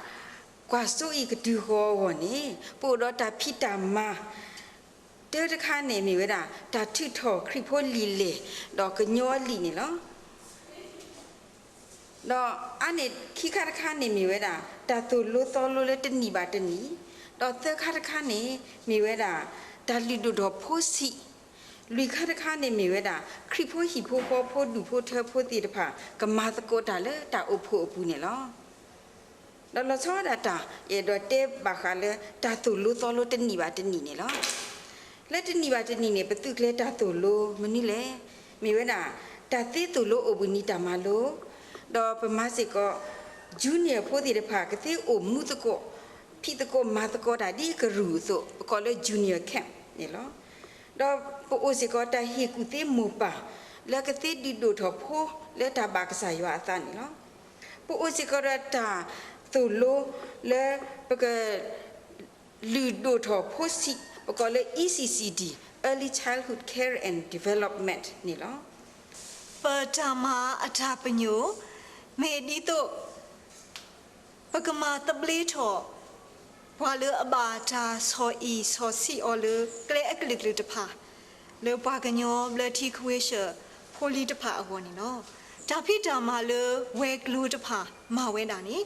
ကွၢ်စိအံၤကတုၤဃီအဂီၢ်န့ၣ် ပအိၣ်ဒီးတၢ်ဖံးတၢ်မၤ တၢတခါန့ၣ်မ့ၢ်ဝဲဒၣ် တၢ်ထုးထီၣ်ခရံာ်ဖိလံာ်လဲၢ် ဒီးကညီအလံာ်န့ၣ်လီၤ. ဒီးအါန့ၢ်ခံခါတခါန့ၣ်မ့ၢ်ဝဲဒၣ် တၢ်သိၣ်လိသီလိလၢတနံၣ်ဘၣ်တနံၣ်, ဒီးသၢခါတခါန့ၣ် မ့ၢ်ဝဲဒၣ် တၢ်လုၢ်ဒိၣ်ထီၣ်ဖိဆံး လွံၢ်ခါတခါန့ၣ်မ့ၢ်ဝဲဒၣ် ခရံာ်ဖိဟံၣ်ဖိဃီဖိ ဒူၣ်ဖိထၢဖိသ့ၣ်တဖၣ် ကမၤသကိးတၢ်လၢတၢ်အိၣ်ဖှိၣ်အပူၤန့ၣ်လီၤ. ဒီးလီၤဆီဒၣ်တၢ် ယအဲၣ်ဒိးတဲဘၣ်ဃးလၢ တၢ်သိၣ်လိသီလိတနံၣ်ဘၣ်တနံၣ်န့ၣ်လီၤ. လၢတနံၣ်ဘၣ်တနံၣ်န့ၣ် ပသုးကျဲၤတၢ်သိၣ်လိမနုၤလဲၣ်. မ့ၢ်ဝဲဒၣ် တၢ်သ့သိၣ်လိအိၣ်ဘှံးနံၤတၢ်မၤလိ, ဒီးပမၤစ့ၢ်ကီး junior ဖိသ့ၣ်တဖၣ် ကသ့အိၣ်မူသကိး, ဖံးသကိးမၤသကိးတၢ်ဒ်ကရူၢ်အသိး ပကိးလၢ junior camp န့ၣ်လီၤ. ဒီးပအိၣ်စ့ၢ်ကီးတၢ်ဟ့ၣ်ကူၣ်သ့မိၢ်ပၢ် လၢကသ့ဒုးဒိၣ်ထီၣ်ဖိလၢတၢ်ဘၣ်ကစၢ်ယွၤအသးန့ၣ်လီၤ. ပအိၣ်စ့ၢ်ကီးဒီးတၢ်သိၣ်လိလၢပက လုၢ်ဒိၣ်ထီၣ်ဖိဆံး ပကိးလၢ E C C D, Early Childhood Care and Development န့ၣ်လီၤ. ပတၢ်မၤအတၢ်ပညိၣ် မ့ၢ်ဒ်သိး ပကမၤသဘျ့ထီၣ် ပှၤလၢအဘၣ်တၢ်ဆီၣ်အံၣ်ဆီၣ်ဆံးအီၤလၢကျဲအကလုာ်ကလုာ်တဖၣ် လၢပှၤကညီဘျၢထံခွ့ဆၢၣ်ဖိလံၤတဖၣ်အဂီၢ်န့ၣ်လီၤ. တၢ်ဖံးတၢ်မၤလၢဝဲၤကျိၤတဖၣ်မၤဝဲဒၣ်န့ၣ်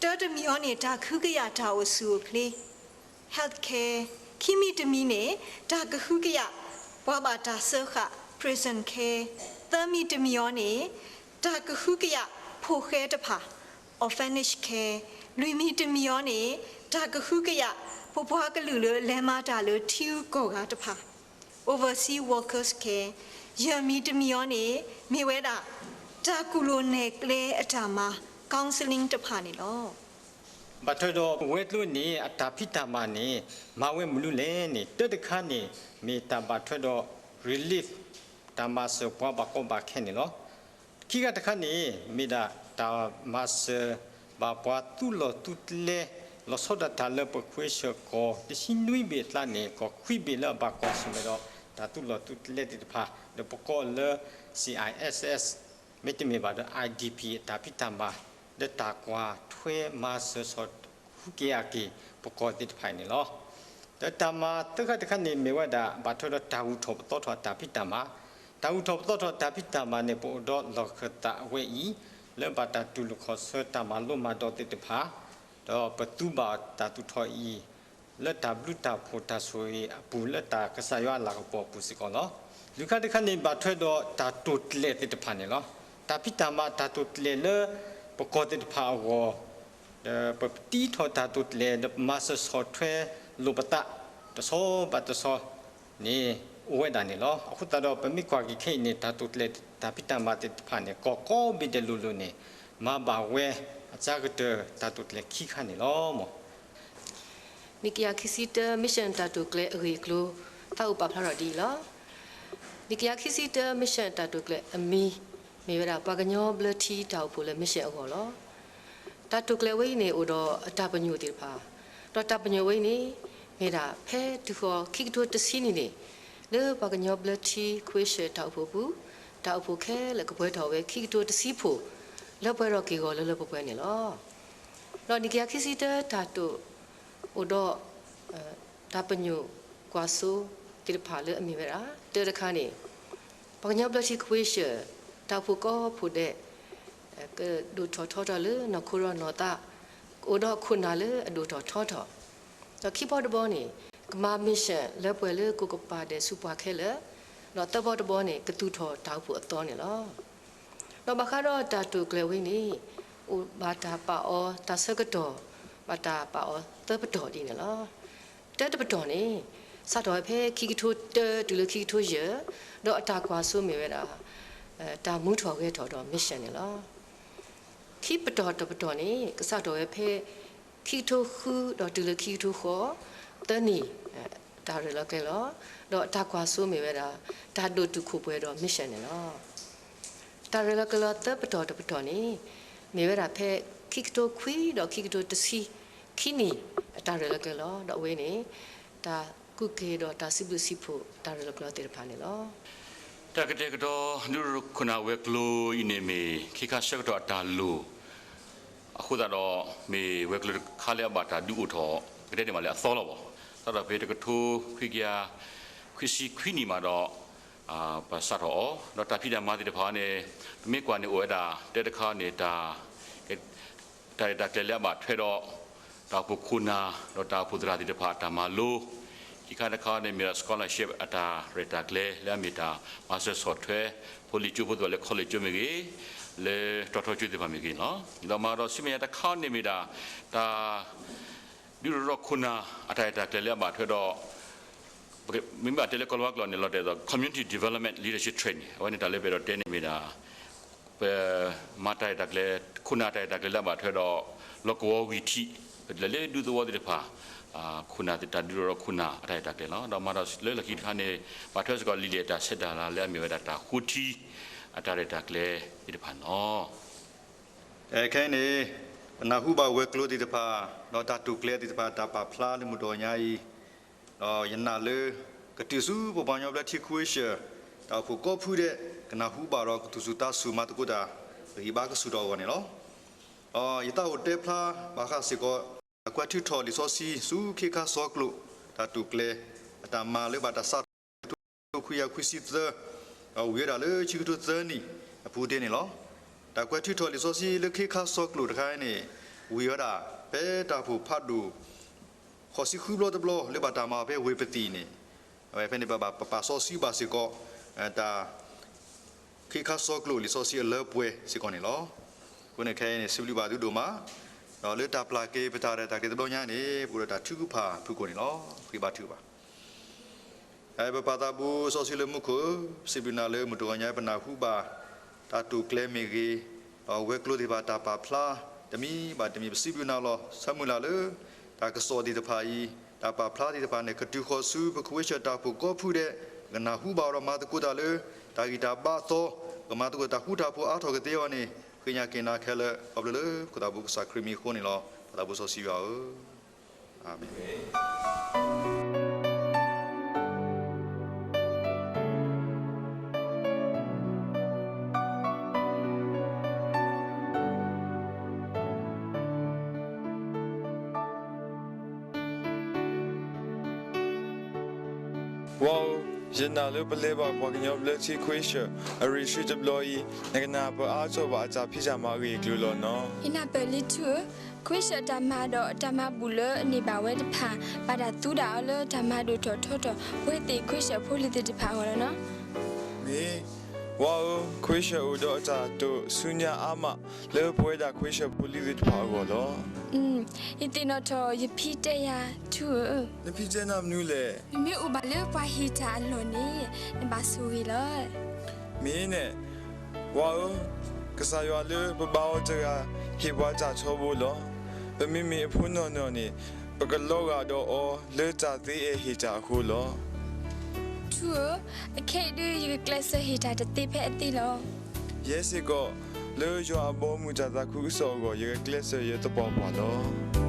တၢတမံၤအံၤန့ၣ် တၢ်ကဟုကယာ်တၢ်အိၣ်ဆူၣ်အိၣ်ချ့ health care, ခံမံၤတမံၤန့ၣ် တၢ်ကဟုကယာ်ပှၤဘၣ်တၢ်စၢဃာ် prison care, သၢမံၤတမံၤအံၤန့ၣ် တၢ်ကဟုကယာ်ဖိဃဲတဖၣ် orphanage care, လွံၢ်မံၤတမံၤအံၤန့ၣ် တၢ်ကဟုကယာ်ပပှၤကလုာ်လၢလဲၤမၤတၢ်လၢထံဂုၤကီၢ်ဂၤတဖၣ် overseas workers care, ယဲၢ်မံၤတမံၤအံၤန့ၣ် မ့ၢ်ဝဲဒၣ် တၢ်ကူၣ်လိာ်နဲၣ်ကျဲအတၢ်မၤ counseling တဖၣ်န့ၣ်လီၤ. ဘၣ်ထွဲဒီးဝဲၤကျိၤန့ၣ် အတၢ်ဖံးတၢ်မၤန့ၣ် မၤဝဲမနုၤလဲၣ်န့ၣ် တၢတခါန့ၣ် မ့ၢ်တၢ်ဘၣ်ထွဲဒီး relief တၢ်မၤစၢၤပှၤဘၣ်ကီဘၣ်ခဲန့ၣ်လီၤ. ခံခါတခါန့ၣ် မ့ၢ်ဒၣ်တၢ်မၤစၢၤဘၣ်ပှၤသူလီၢ်သူကျဲ လီၤဆီဒၣ်တၢ်လၢပခွ့ဆၢၣ်ကီၢ် တဆံနွံဘ့ၣ်အကျါန့ၣ် ကီၢ်ခွံဘ့ၣ်လၢအဘၣ်ကွၢ်ဆၢၣ်မဲာ်ဒီး တၢ်သူလီၢ်သူကျဲသ့ၣ်တဖၣ် ဒီးပကိးလၢ C I S S မ့တမ့ၢ်ဘၣ်ဒီး I D P အတၢ်ဖံးတၢ်မၤ လၢတၢ်ကွၢ်ထွဲမၤစၢၤဆီၣ်ဟူးက့ၤအက့ၤ ပကိးသ့ၣ်တဖၣ်အံၤန့ၣ်လီၤ. ဒီးတၢ်မၤသၢခါတခါန့ၣ် မ့ၢ်ဝဲဒၣ် ဘၣ်ထွဲဒီးတၢ်ဂုၤထီၣ်ပသီထီၣ်အတၢ်ဖံးတၢ်မၤ, တၢ်ဂုၤထီၣ်ပသီထီၣ်အတၢ်ဖံးတၢ်မၤန့ၣ် ပအိၣ်ဒီးလီၢ်ခၢၣ်သးအဝဲအံၤ လၢဘၣ်တၢ်တူၢ်လိာ်ခီၣ်ဆၢတၢ်မၤလိမၤဒိးသ့ၣ်တဖၣ် ဒီးပသူဘၣ်တၢ်သူၣ်ထီၣ်အံၤ လၢတၢ်ဘျုးတၢ်ဖှိၣ်တၢ်ဆိၣ်ဂ့ၤအပူၤ လၢတၢ်ကစၢ်ယွၤအလၤကပီၤအပူၤစ့ၢ်ကီးလီၤ. လွံၢ်ခါတခါန့ၣ် ဘၣ်ထွဲဒီးတၢ်တိာ်ကျဲၤသ့ၣ်တဖၣ်န့ၣ်လီၤ. တၢ်ဖံးတၢ်မၤတၢ်တိာ်ကျဲၤလၢ ပကီၢ်သ့ၣ်တဖၣ်အဂီၢ် ဒီးပတံထီၣ်တၢ်တိာ်ကျဲၤ ဒီးပမၤစၢၤဆီၣ်ထွဲလိာ်ပသး တဆီဘၣ်တဆီန့ၣ် အိၣ်ဝဲဒၣ်န့ၣ်လီၤ. အဃိသတးဒီး ပမ့ၢ်ကွၢ်က့ၤခဲအံၤန့ၣ် တၢ်တိာ်ကျဲၤတၢ်ဖံးတၢ်မၤသ့ၣ်တဖၣ်န့ၣ် ကီၢ်ကိးဘ့ၣ်ဒဲးလိၤလိၤန့ၣ် မၤဘၣ်ဝဲအစှၤကတၢၢ်တၢ်တိာ်ကျဲၤခံခါန့ၣ်လီၤ. နံၣ်ကယၤခံဆံတၢ mission တၢ်တိာ်ကျဲၤအဂ့ၢ်အကျိၤ သးအိၣ်ပာ်ဖျါထီၣ်ဒ်အံၤလီၤ. နံၣ်ကယၤခံဆံတၢ mission တၢ်တိာ်ကျဲၤအမံၤ မ့ၢ်ဝဲဒၣ် ပှၤကညီဘျၢထံတၢ်အိၣ်ဖှိၣ်လၢ mission အဂီၢ်လီၤ. တၢ်တိာ်ကျဲၤဝဲအံၤန့ၣ် အိၣ်ဒီးအတၢ်ပညိၣ်သ့ၣ်တဖၣ်, ဒီးတၢ်ပညိၣ်ဝဲအံၤန့ၣ် မ့ၢ်ဒၣ်ဖဲတုၤဃီၤခံကထိတဆံန့ၣ်န့ၣ် လၢပှၤကညီဘျၢထံခွ့ဆၢၣ်တၢ်အိၣ်ဖှိၣ်အပူၤ တၢ်အိၣ်ဖှိၣ်ခဲလၢာ်ကပှဲၤထီၣ်ဝဲခံကထိတဆံဖိ လၢပှဲၤထီၣ်က့ၤအဂီၢ်လၢလၢပှဲၤပှဲၤန့ၣ်လီၤ. ဒီးနံၣ်ကယၤခံဆံတၢတၢ်တိာ် အိၣ်ဒီး တၢ်ပညိၣ်ကွၢ်စိသ့ၣ်တဖၣ်လၢအမ့ၢ်ဝဲဒၣ် တၢတခါန့ၣ် ပှၤကညီဘျၢထံခွ့ဆၢၣ် တၢ်အိၣ်ဖှိၣ်ကိးဖှိၣ်ဒဲး ကဒိၣ်ထီၣ်ထီထီၣ်လၢနီၢ်ခိဒီးနီၢ်သး ကအိၣ်ဒီးခိၣ်နၢ်လၢအဒိၣ်ထီၣ်ထီထီၣ်, ဒီးခံဘီတဘီန့ၣ် ကမၤ mission လၢပှဲၤလၢကိးကပၤဒဲးဆူပှၤခဲလၢာ်, ဒီးသၢဘီတဘီန့ၣ် ကသူၣ်ထီၣ်တၢ်အိၣ်ဖှိၣ်အသီန့ၣ်လီၤ. ဒီးဘၣ်ဃးဒီးတၢ်တိာ်ကျဲၤဝဲန့ၣ် အိၣ်ဘၣ်တၢ်ပာ်အီၤတၢ်ဆၢကတီၢ် ဘၣ်တၢ်ပာ်အီၤသၢပတီၢ်ဒ်န့ၣ်လီၤ. တၢတပတီၢ်န့ၣ် စးထီၣ်ဝဲဖဲခံကထိတၢတုၤလၢခံကထိယဲၢ်, ဒီးအတၢ်ကွၢ်စိမ့ၢ်ဝဲဒၣ် တၢ်မူထီၣ်ဂဲၤထီၣ်ဒီး mission န့ၣ်လီၤ. ခံပတီၢ်တပတီၢ်န့ၣ် ကစးထီၣ်ဝဲဖဲ ခံကထိဃုဒီးတုၤလၢခံကထိဃိး, သၢနံၣ် တၢ်ရဲၣ်လီၤကျဲၤလီၤ, ဒီးအတၢ်ကွၢ်စိမ့ၢ်ဝဲဒၣ် တၢ်ဒိၣ်တုာ်ခိၣ်ပှဲၤဒီး mission န့ၣ်လီၤ. တၢ်ရဲၣ်လီၤကျဲၤလီၤသၢပတီၢ်တပတီၢ်န့ၣ် မ့ၢ်ဝဲဒၣ်ဖဲ ခံကထိခွံဒီးခံကထိတဆံ ခံနံၣ် တၢ်ရဲၣ်လီၤကျဲၤလီၤ, ဒီးအဝဲန့ၣ် တၢ်ကူၣ်က့ၤဒီးတၢ်စံးဘျုးစံးဖှိၣ် တၢ်ရဲၣ်လီၤကျဲၤလီၤသ့ၣ်တဖၣ်န့ၣ်လီၤ. တၢ်ကတဲာ်ကတီၤ ဒုးရခိၣ်နၢ်ဝဲၤကျိၤအံၤန့ၣ်မ့ၢ် ခံခါဆၢကတီၢ်အတၢ်လိၣ် အဃိသတးဒီး မ့ၢ်ဝဲၤကျိၤတခါလၢအဘၣ်တၢ်ဒုးအိၣ်ထီၣ် ကတဲန့ၣ်မးလၢအသီလီၤဘၣ်. စးထီၣ်ဖဲတကထိခွံကယၤ ခွံဆံခွံနံၣ်မးဒီး ပစးထီၣ်အီၤ ဒီးတၢ်ဖံးတၢ်မၤသ့ၣ်တဖၣ်န့ၣ် ပမ့ၢ်ကွၢ်န့ၣ်အိၣ်ဝဲဒၣ် တၢတခါန့ၣ် တၢ် တၢ်ရဲၣ်တၢ်ကျဲၤလၢအဘၣ်ထွဲဒီး တၢ်အိၣ်ဖှိၣ်ခိၣ်နၢ် ဒီးတၢ်အိၣ်ဖှိၣ်သရၣ်သ့ၣ်တဖၣ်အတၢ်မၤလိ, ခံခါတခါန့ၣ်မ့ၢ်ဒီး scholarship အတၢ်ရဲၣ်တၢ်ကျဲၤလၢအမ့ၢ်တၢ်မၤစၢၤဆီၣ်ထွဲ ဖိလံၤကၠိဖိသ့ၣ်တဖၣ်လၢ college ကၠိမ့ၢ်ဂ့ၤ, လၢတီၤထီကၠိသ့ၣ်တဖၣ်မ့ၢ်ဂ့ၤန့ၣ်လီၤ. ဒီးမၤဒီးဆူမဲာ်ညါတခါန့ၣ်မ့ၢ်ဒၣ် တၢ် ဒုးဒီးခိၣ်နၢ်အတၢ်ရဲၣ်တၢ်ကျဲၤလၢအဘၣ်ထွဲဒီး မ့မ့ၢ်ဘၣ်တဲလၢကီၢ်လၤဝါကျိာ်န့ၣ် လီၤတဲာ်ဒီး community development leadership training အဝဲန့ၣ်တၢ်လၢပအဲၣ်ဒိးတဲန့ၣ်မ့ၢ်ဒၣ် ပမၤတၢ်ရဲၣ်တၢ်ကျဲၤ ခိၣ်နၢ်တၢ်ရဲၣ်တၢ်ကျဲၤလၢအဘၣ်ထွဲဒီး လီၢ်ကဝီၤဝံၤထံး ပလဲၤလၢဒူသဝီသ့ၣ်တဖၣ် ခိၣ်နၢ်တၢ်ဒုးဒီးခိၣ်နၢ်အတၢ်ရဲၣ်တၢ်ကျဲၤလီၤ. ဒီးမၤဒီးလၢလီၢ်ခံတခါန့ၣ် ဘၣ်ထွဲစ့ၢ်ကီးလံာ်လဲၢ်တၢ်ဆဲးတၢ်လၤလၢအမ့ၢ်ဝဲဒၣ်တၢ်ဃိထံ အတၢ်ရဲၣ်တၢ်ကျဲၤသ့ၣ်တဖၣ်န့ၣ်လီၤ. ခဲအံၤန့ၣ် ပနၢ်ဟူဘၣ်ဝဲၤကျိၤသ့ၣ်တဖၣ် ဒီးတၢ်တိာ်ကျဲၤသ့ၣ်တဖၣ် တၢ်ပာ်ဖျါလၢမုၢ်တနံၤညါအံၤ ဒီးယနာ်လၢ ကတုၤဆူပပှၤကညီဘျၢထံခဝ့ၡၢၣ် တၢ်အိၣ်ဖှိၣ်ကိးဖုဒဲး ကနၢ်ဟူဘၣ်ဒီးကသူၣ်စူၤသးစူၤမၤသကိးတၢ် ပဂံၢ်ဘါကဆူၣ်ထီၣ်အဂီၢ်န့ၣ်လီၤ. ဒီးယသးအိၣ်တဲဖျါဘၣ်ဃးစ့ၢ်ကီး တၢ်ကွဲးထုးထီၣ်လံာ်စီဆှံဆူခ့ခါစီကျိာ် တၢ်တိာ်ကျဲၤ အတၢ်မၤလၢဘၣ်တၢ်စးထီၣ် ခွံကယၤခွံဆံသၢ ဒီးဝံၤဝဲဒၣ်လၢဆံကထိသၢနံၣ်အပူၤသ့န့ၣ်လီၤ. တၢ်ကွဲးထုးထီၣ်လံာ်စီဆှံလၢခ့ခါစီကျိာ်တခါအံၤန့ၣ် ဝံၤဝဲဒၣ် ဖဲတၢ်အိၣ်ဖှိၣ်ဖးဒိၣ် ဃိးဆံဃုဘျီတဘျီလၢဘၣ်တၢ်မၤအီၤဖဲဝ့ၢ်ပသံၣ်န့ၣ် အဝဲဖဲန့ၣ် ပဘၣ်ပာ်စီဆှံဘၣ်စ့ၢ်ကီး တၢ် ခ့ခါစီကျိာ်လံာ်စီဆှံအလၢပှဲၤစ့ၢ်ကီးန့ၣ်လီၤ. အဃိန့ၣ်ခဲအံၤန့ၣ် စံးဘျုးဘၣ်သုဒိၣ်မး, ဒီးလၢတၢ်ပျၢ်က့ၤပတၢ်ရဲၣ်တၢ်ကျဲၤတဘျီညါန့ၣ် ပအိၣ်ဒီးတၢ်ထုကဖၣ်ဖုၣ်ကိာ်န့ၣ်လီၤ. ဃ့ဘါထုကဖၣ် ပပၢ်သးဘိစီဆှံလၢမူခိၣ်ဧၢ, ပစံးဘျုးနၤလၢမုၢ်တနံၤညါပနၢ်ဟူဘၣ် တၢ်တိာ်ကျဲၤမ့ၢ်ဂ့ၤ, ဒီးဝဲၤကျိၤသ့ၣ်တဖၣ်တၢ်ပာ်ဖျါ တမံၤဘၣ်တမံၤ ပစံးဘျုးနၤလီၤ. ဆၢမုၢ်လၢ်လၢ တၢ်ကစီၣ်သ့ၣ်တဖၣ်အံၤ တၢ်ပာ်ဖျါသ့ၣ်တဖၣ်န့ၣ် ကတုၤဃီၤဆူပခဝ့ၡၢၣ်တၢ်အိၣ်ဖှိၣ်ကိးဖုဒဲး ပကနၢ်ဟူဘၣ်အီၤဒီးမၤသကိးတၢ်လၢ တၢ်ဂံၢ်တၢ်ဘါအသီ, ပကမၤသကိးတၢ်ဃူတၢ်ဖိးအါထီၣ်ကသ့အဂီၢ်န့ၣ် ဃ့ညါက့ၤနၤခဲလၢာ် ခီဖျိလၢပခိၣ်သးဘိကစၢ်ခရံာ်မံၤအဃိန့ၣ်လီၤ. ပသးဘိစီဆှံယွၤဧၢ, အၤမ့ၣ်. ဝါဧၢ, ယနာ်လၢပလဲၤဘၣ်ပှၤကညီဘျၢထံခဝ့ၡၢၣ် အရ့ၣ်ဆှံတဘျီအံၤ နကနၢ်ပၢၢ်အါထီၣ်ဘၣ်အတၢ်ဖံးတၢ်မၤအဂ့ၢ်အကျိၤလီၤနီၤ. ယနၢ်ပၢၢ်လံထူဧၢ, ခဝ့ၡၢၣ်အတၢ်မၤဒီးတၢ်မၤဘူၣ်လၢအန့ၢ်ဘၣ်ဝဲတဖၣ် ဘၣ်တၢ်သူဒၣ်အီၤလၢတၢ်မၤဒိၣ်ထီၣ်ထီထီၣ် ပဝဲသ့ၣ်ခဝ့ၡၢၣ်ဖိလံၤသ့ၣ်တဖၣ်အဂီၢ်လီၤနီၤ. မ့ၢ်, ဝါဧၢ, ခဝ့ၡၢၣ်အိၣ်ဒီးအတၢ်တိာ်ဆူညါအါမး လၢပဝဲဒၣ်ခဝ့ၡၢၣ်ဖိလံၤသ့ၣ်တဖၣ်အဂီၢ်လီၤ. ယသ့ၣ်နီၣ်ထီၣ်ယဖံတဲယၤထူဧၢ. နဖံတဲနၤမနုၤလဲၣ်. နမ့ၢ်အိၣ်ဘၣ်လၢပှၤဟ့ၣ်တၢ်အလီၢ်န့ၣ် နဘၣ်ဆိၣ်ဂ့ၤလီၤ. မ့ၢ်န့ၣ်, ဝါဧၢ, ကစၢ်ယွၤလၢပဘါအီၤတဂၤ ဟ့ၣ်ပှၤတၢ်ထီဘိလီၤ. ပမ့မ့ၢ်အဖိနီၢ်နီၢ်န့ၣ် ပကလီၤဂာ်ဒီးအီၤလၢတၢ်သ့အဲၣ်ဟ့ၣ်တၢ်အဃိလီၤ. ထူဧၢ, အခဲအံၤဒုး ယကကျဲးစၢးဟ့ၣ်တၢ်တသ့ဖဲအသ့လီၤ. ယဲစ့ၢ်ကီး, လၢယွၤအဘီအမုၢ်တၢ်သးခုကစီၣ်အဂီၢ် ယကကျဲးစၢးယသပှၢ်ပှၢ်လီၤ.